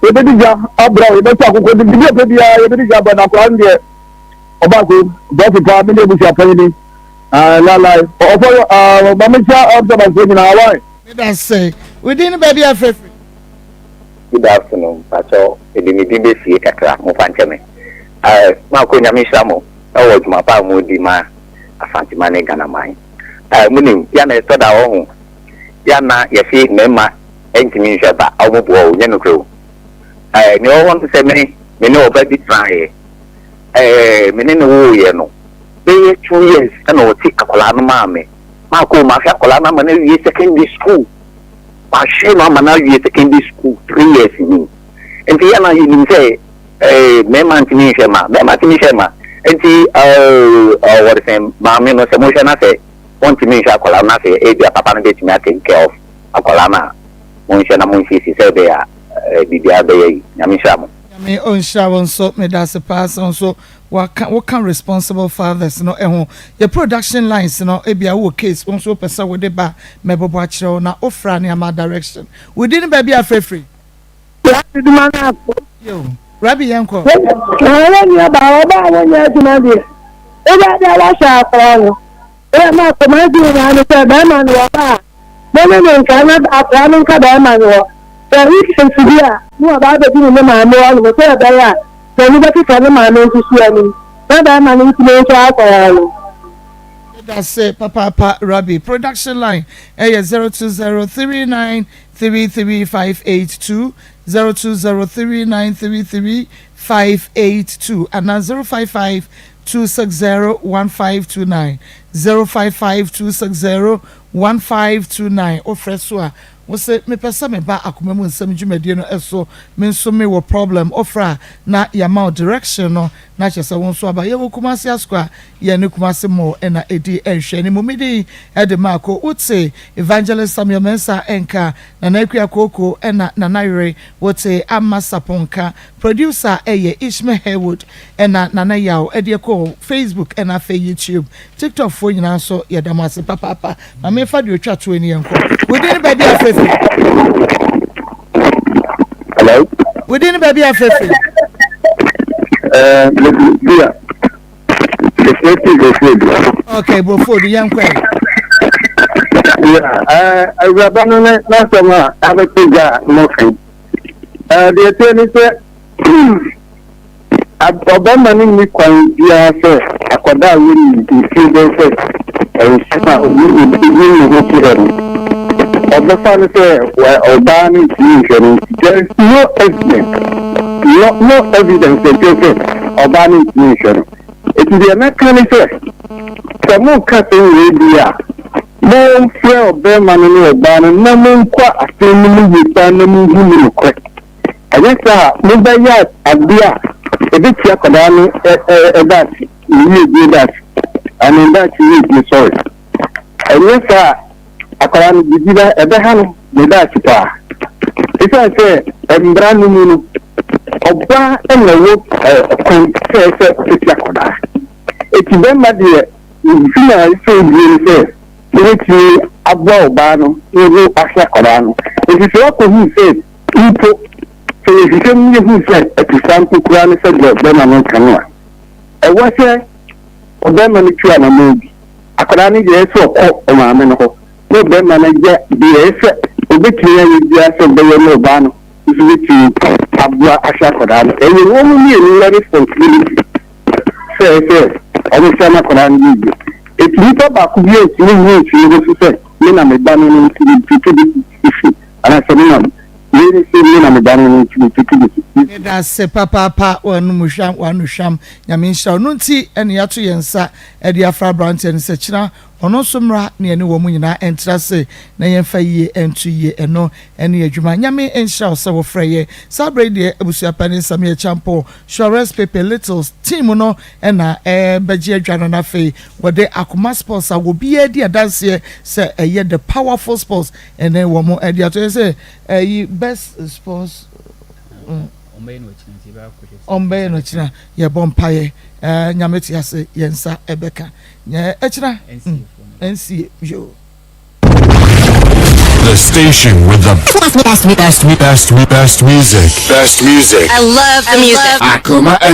yɛbɛdi gya abra yɛbɛtɔ akokɔ de biribi ɔpɛ biara yɛbɛdi gya abra na akwaraa no deɛ ɔbaako dɔɔso paa me ne abusua panyin ni lalai ɔfɔ maame kyia ɔbsɛbanfoɔ nyinaa wae. Meda se. Wo din ne baabi a frɛfiri? Good afternoon, mpakyɛw mede me din bɛsie kakra, momfa nkyɛ me. Eh, Marko Nyame nhyira mo wɔ dwuma pa a modi ma Asanteman ne Ghana man. Eh, monim, yɛ na ɛtɔ da wɔ ho, yɛ na yɛse mmarima ntumi nhwɛ ba, a wɔn boa o, nyɛ nokorɛ o. Eh, nea ɔwɔ hɔ no sɛ me, me ne ɔba bi tenaeɛ, eh, me ne no woeɛ no, bɛyɛ 2 years ɛna ɔte akwadaa no maa me. Marko, mahwɛ akwadaa no ama no awie secondary school. Mahwɛ no ama no awie secondary school 3 years ni. Nti yɛ na yɛnim sɛ eh, mmarima ntumi nhwɛ ma mmarima tumi hwɛ ma nti eh, wɔde sɛ maame no sɛ mohwɛ na sɛ wɔntumi nhwɛ akwadaa no na sɛ ebi a papa no bɛtumi atake care of akwadaa no a monhwɛ na monsiesie sɛ ɛbɛyɛ a eh, biribiara bɛyɛ yi. Nyame nhyira mo. Nyame ɔnhyira wo nso. Medase paa sɛ wo nso waka woka responsible fathers no ho. Yɛ production lines no ebia wowɔ case wo nso wopɛ sɛ wode ba mɛbɔbɔ akyerɛ wo na wofra ne ama direction. Wo din ne baabi a frɛfiri? Adwuma no akɔ. Yo, Rabi yɛnkɔ. Na wɔn nua baa ɔbaa a wɔnyɛ adwuma deɛ, wobɛyɛ dɛ woahwɛ akwadaa no. Woyɛ ma akoma adi nyinaa ne sɛ bɛrima no wɔba a, mo ne no nka na akwadaa no nka bɛrima no hɔ. Sɛ weekends bi a, na waba abɛdi ne ne maame hɔ nom sɛ ɛbɛyɛ a n'ani bɛkeka ne maame nso so anim na bɛrima no ntumi nhwɛ akwadaa no. Medase papaapa Rabbi. Production line ɛyɛ 0203 933 582, 0203 933 582 anaa 055 260 1529, 055 260 1529. Wofrɛ so a. Wo se mepɛ sɛ me ba akoma mu nsɛm dwumadie no so me nso me wɔ problem wofrɛ a na yɛama wo direction no na kyerɛ sɛ wo nso aba yɛwɔ Kumasi Asukwa yɛn ne Kumasi Mall na ɛdi nhwɛanimu me din de Marko wo te Evangelist Samuel Mensah nka Nana Akua Kooko na Nana Yere wo te Ama Sapon nka Producer yɛ Ishmael Haywood ɛna Nana Yaw ɛdeɛ kɔ Facebook ɛna afei YouTube TikTok foɔ nyinaa nso yɛda mo ase papaapa ma menfa deɛ otwa toɔ ni yɛnkɔ Wo din ne baabi a frɛ firi Hello Wo din ne baabi a frɛ firi Eh, Bia Mefrɛ firi Brofodu. Okay, Brofodu yɛnkɔ ɛ. Yeah, eh, awuraba no ne n'asɛm a abɛto gya a mɔka Deɛ ɛteɛ ne sɛ, ɔbarima no nni kwan biara sɛ akwadaa a wɔnni mfie bɛyɛ sɛ nson a ɔnim ne ho kyerɛ no, ɔbɛfa no sɛ ɔbaa no ntumi nhwɛ no nti. There is no evidence, no, no evidence ɛkyerɛ sɛ ɔbaa no ntumi nhwɛ no. Eti deɛ mɛka ne sɛ, sɛ moka sɛ wei deɛ a, Momfrɛ ɔbarima no ne ɔbaa no na monkɔ asɛm no mu yie paa na monhu mu nokorɛ. Anyɛ saa a, mobɛyɛ adeɛ a ɛbɛtia akwadaa no daakye, ne yiedie daakye, anaa ne daakye yiedie, sorry. Ɛnyɛ saa a, akwadaa no biribi bɛ, ɛbɛha no ne daakye paa. Ɛsiane sɛ mmara no mu no, ɔbaa na ɛwɔ kwan sɛ ɛsɛ ɔtete akwadaa. Eti bɛrima deɛ, Nti na ɛsɛ odie no sɛ wobɛtumi aboa ɔbaa no na ɔde ahwɛ akwadaa no. Nti sɛ woakɔhunu sɛ mpo sɛ yɛhwehwɛ mu yɛhunu sɛ ɛte saa mpo koraa ne sɛdeɛ ɔbarima no reka no a, ɛwɔ sɛ ɔbarima no tu anammɔn bi. Akwadaa no deɛ ɛsɛ sɛ ɔkɔ ɔmaame no hɔ na ɔbarima no yɛ deɛ ɛsɛ sɛ ɔbɛtumi ayɛ biara sɛ ɔbɛyɛ na ɔbaa no nso bɛtumi aboa ahwɛ akwadaa no. Ɛyɛ wɔn mmienu responsibility. sɛ ɛsɛ sɛ wɔhwɛ n'akwadaa no yiye. Enti nipa baako biara ntumi nyi mfi ne ho so sɛ, 'Me na me ba no no nti metutu de si anaasɛ 'Me na wei ne sɛ me na me ba no no nti metutu de si. Medase papaapa w'anom hwam w'ano hwam Nyame nhyira wo. Ɛno nti na yɛato yɛn nsa de afrɛ abranteɛ no sɛ kyena ɔno nso mmra na yɛne wɔn nyinaa ntra ase na yɛmfa yie nto yie. Ɛno ne adwuma. Nyame nhyira wo sɛ wofrɛ yɛn saa berɛ yi deɛ abusua panin Sammy Acheampong Suarez Pepe Littles team no na ɛrebɛgye adwa no na afei wɔde Akoma Sports a obiara di adanseɛ sɛ ɛyɛ the powerful sports ɛne wɔn de ato yɛ sɛ ɛyi best sports ɔmbɛyɛ no kyena yɛbɔ mpaeɛ ɛɛ nyame te ase yɛn nsa ɛbɛka nyɛ ɛkyena nsie yoo. The station with the best, best, best, best, best music. Best music. I love the music. Akoma.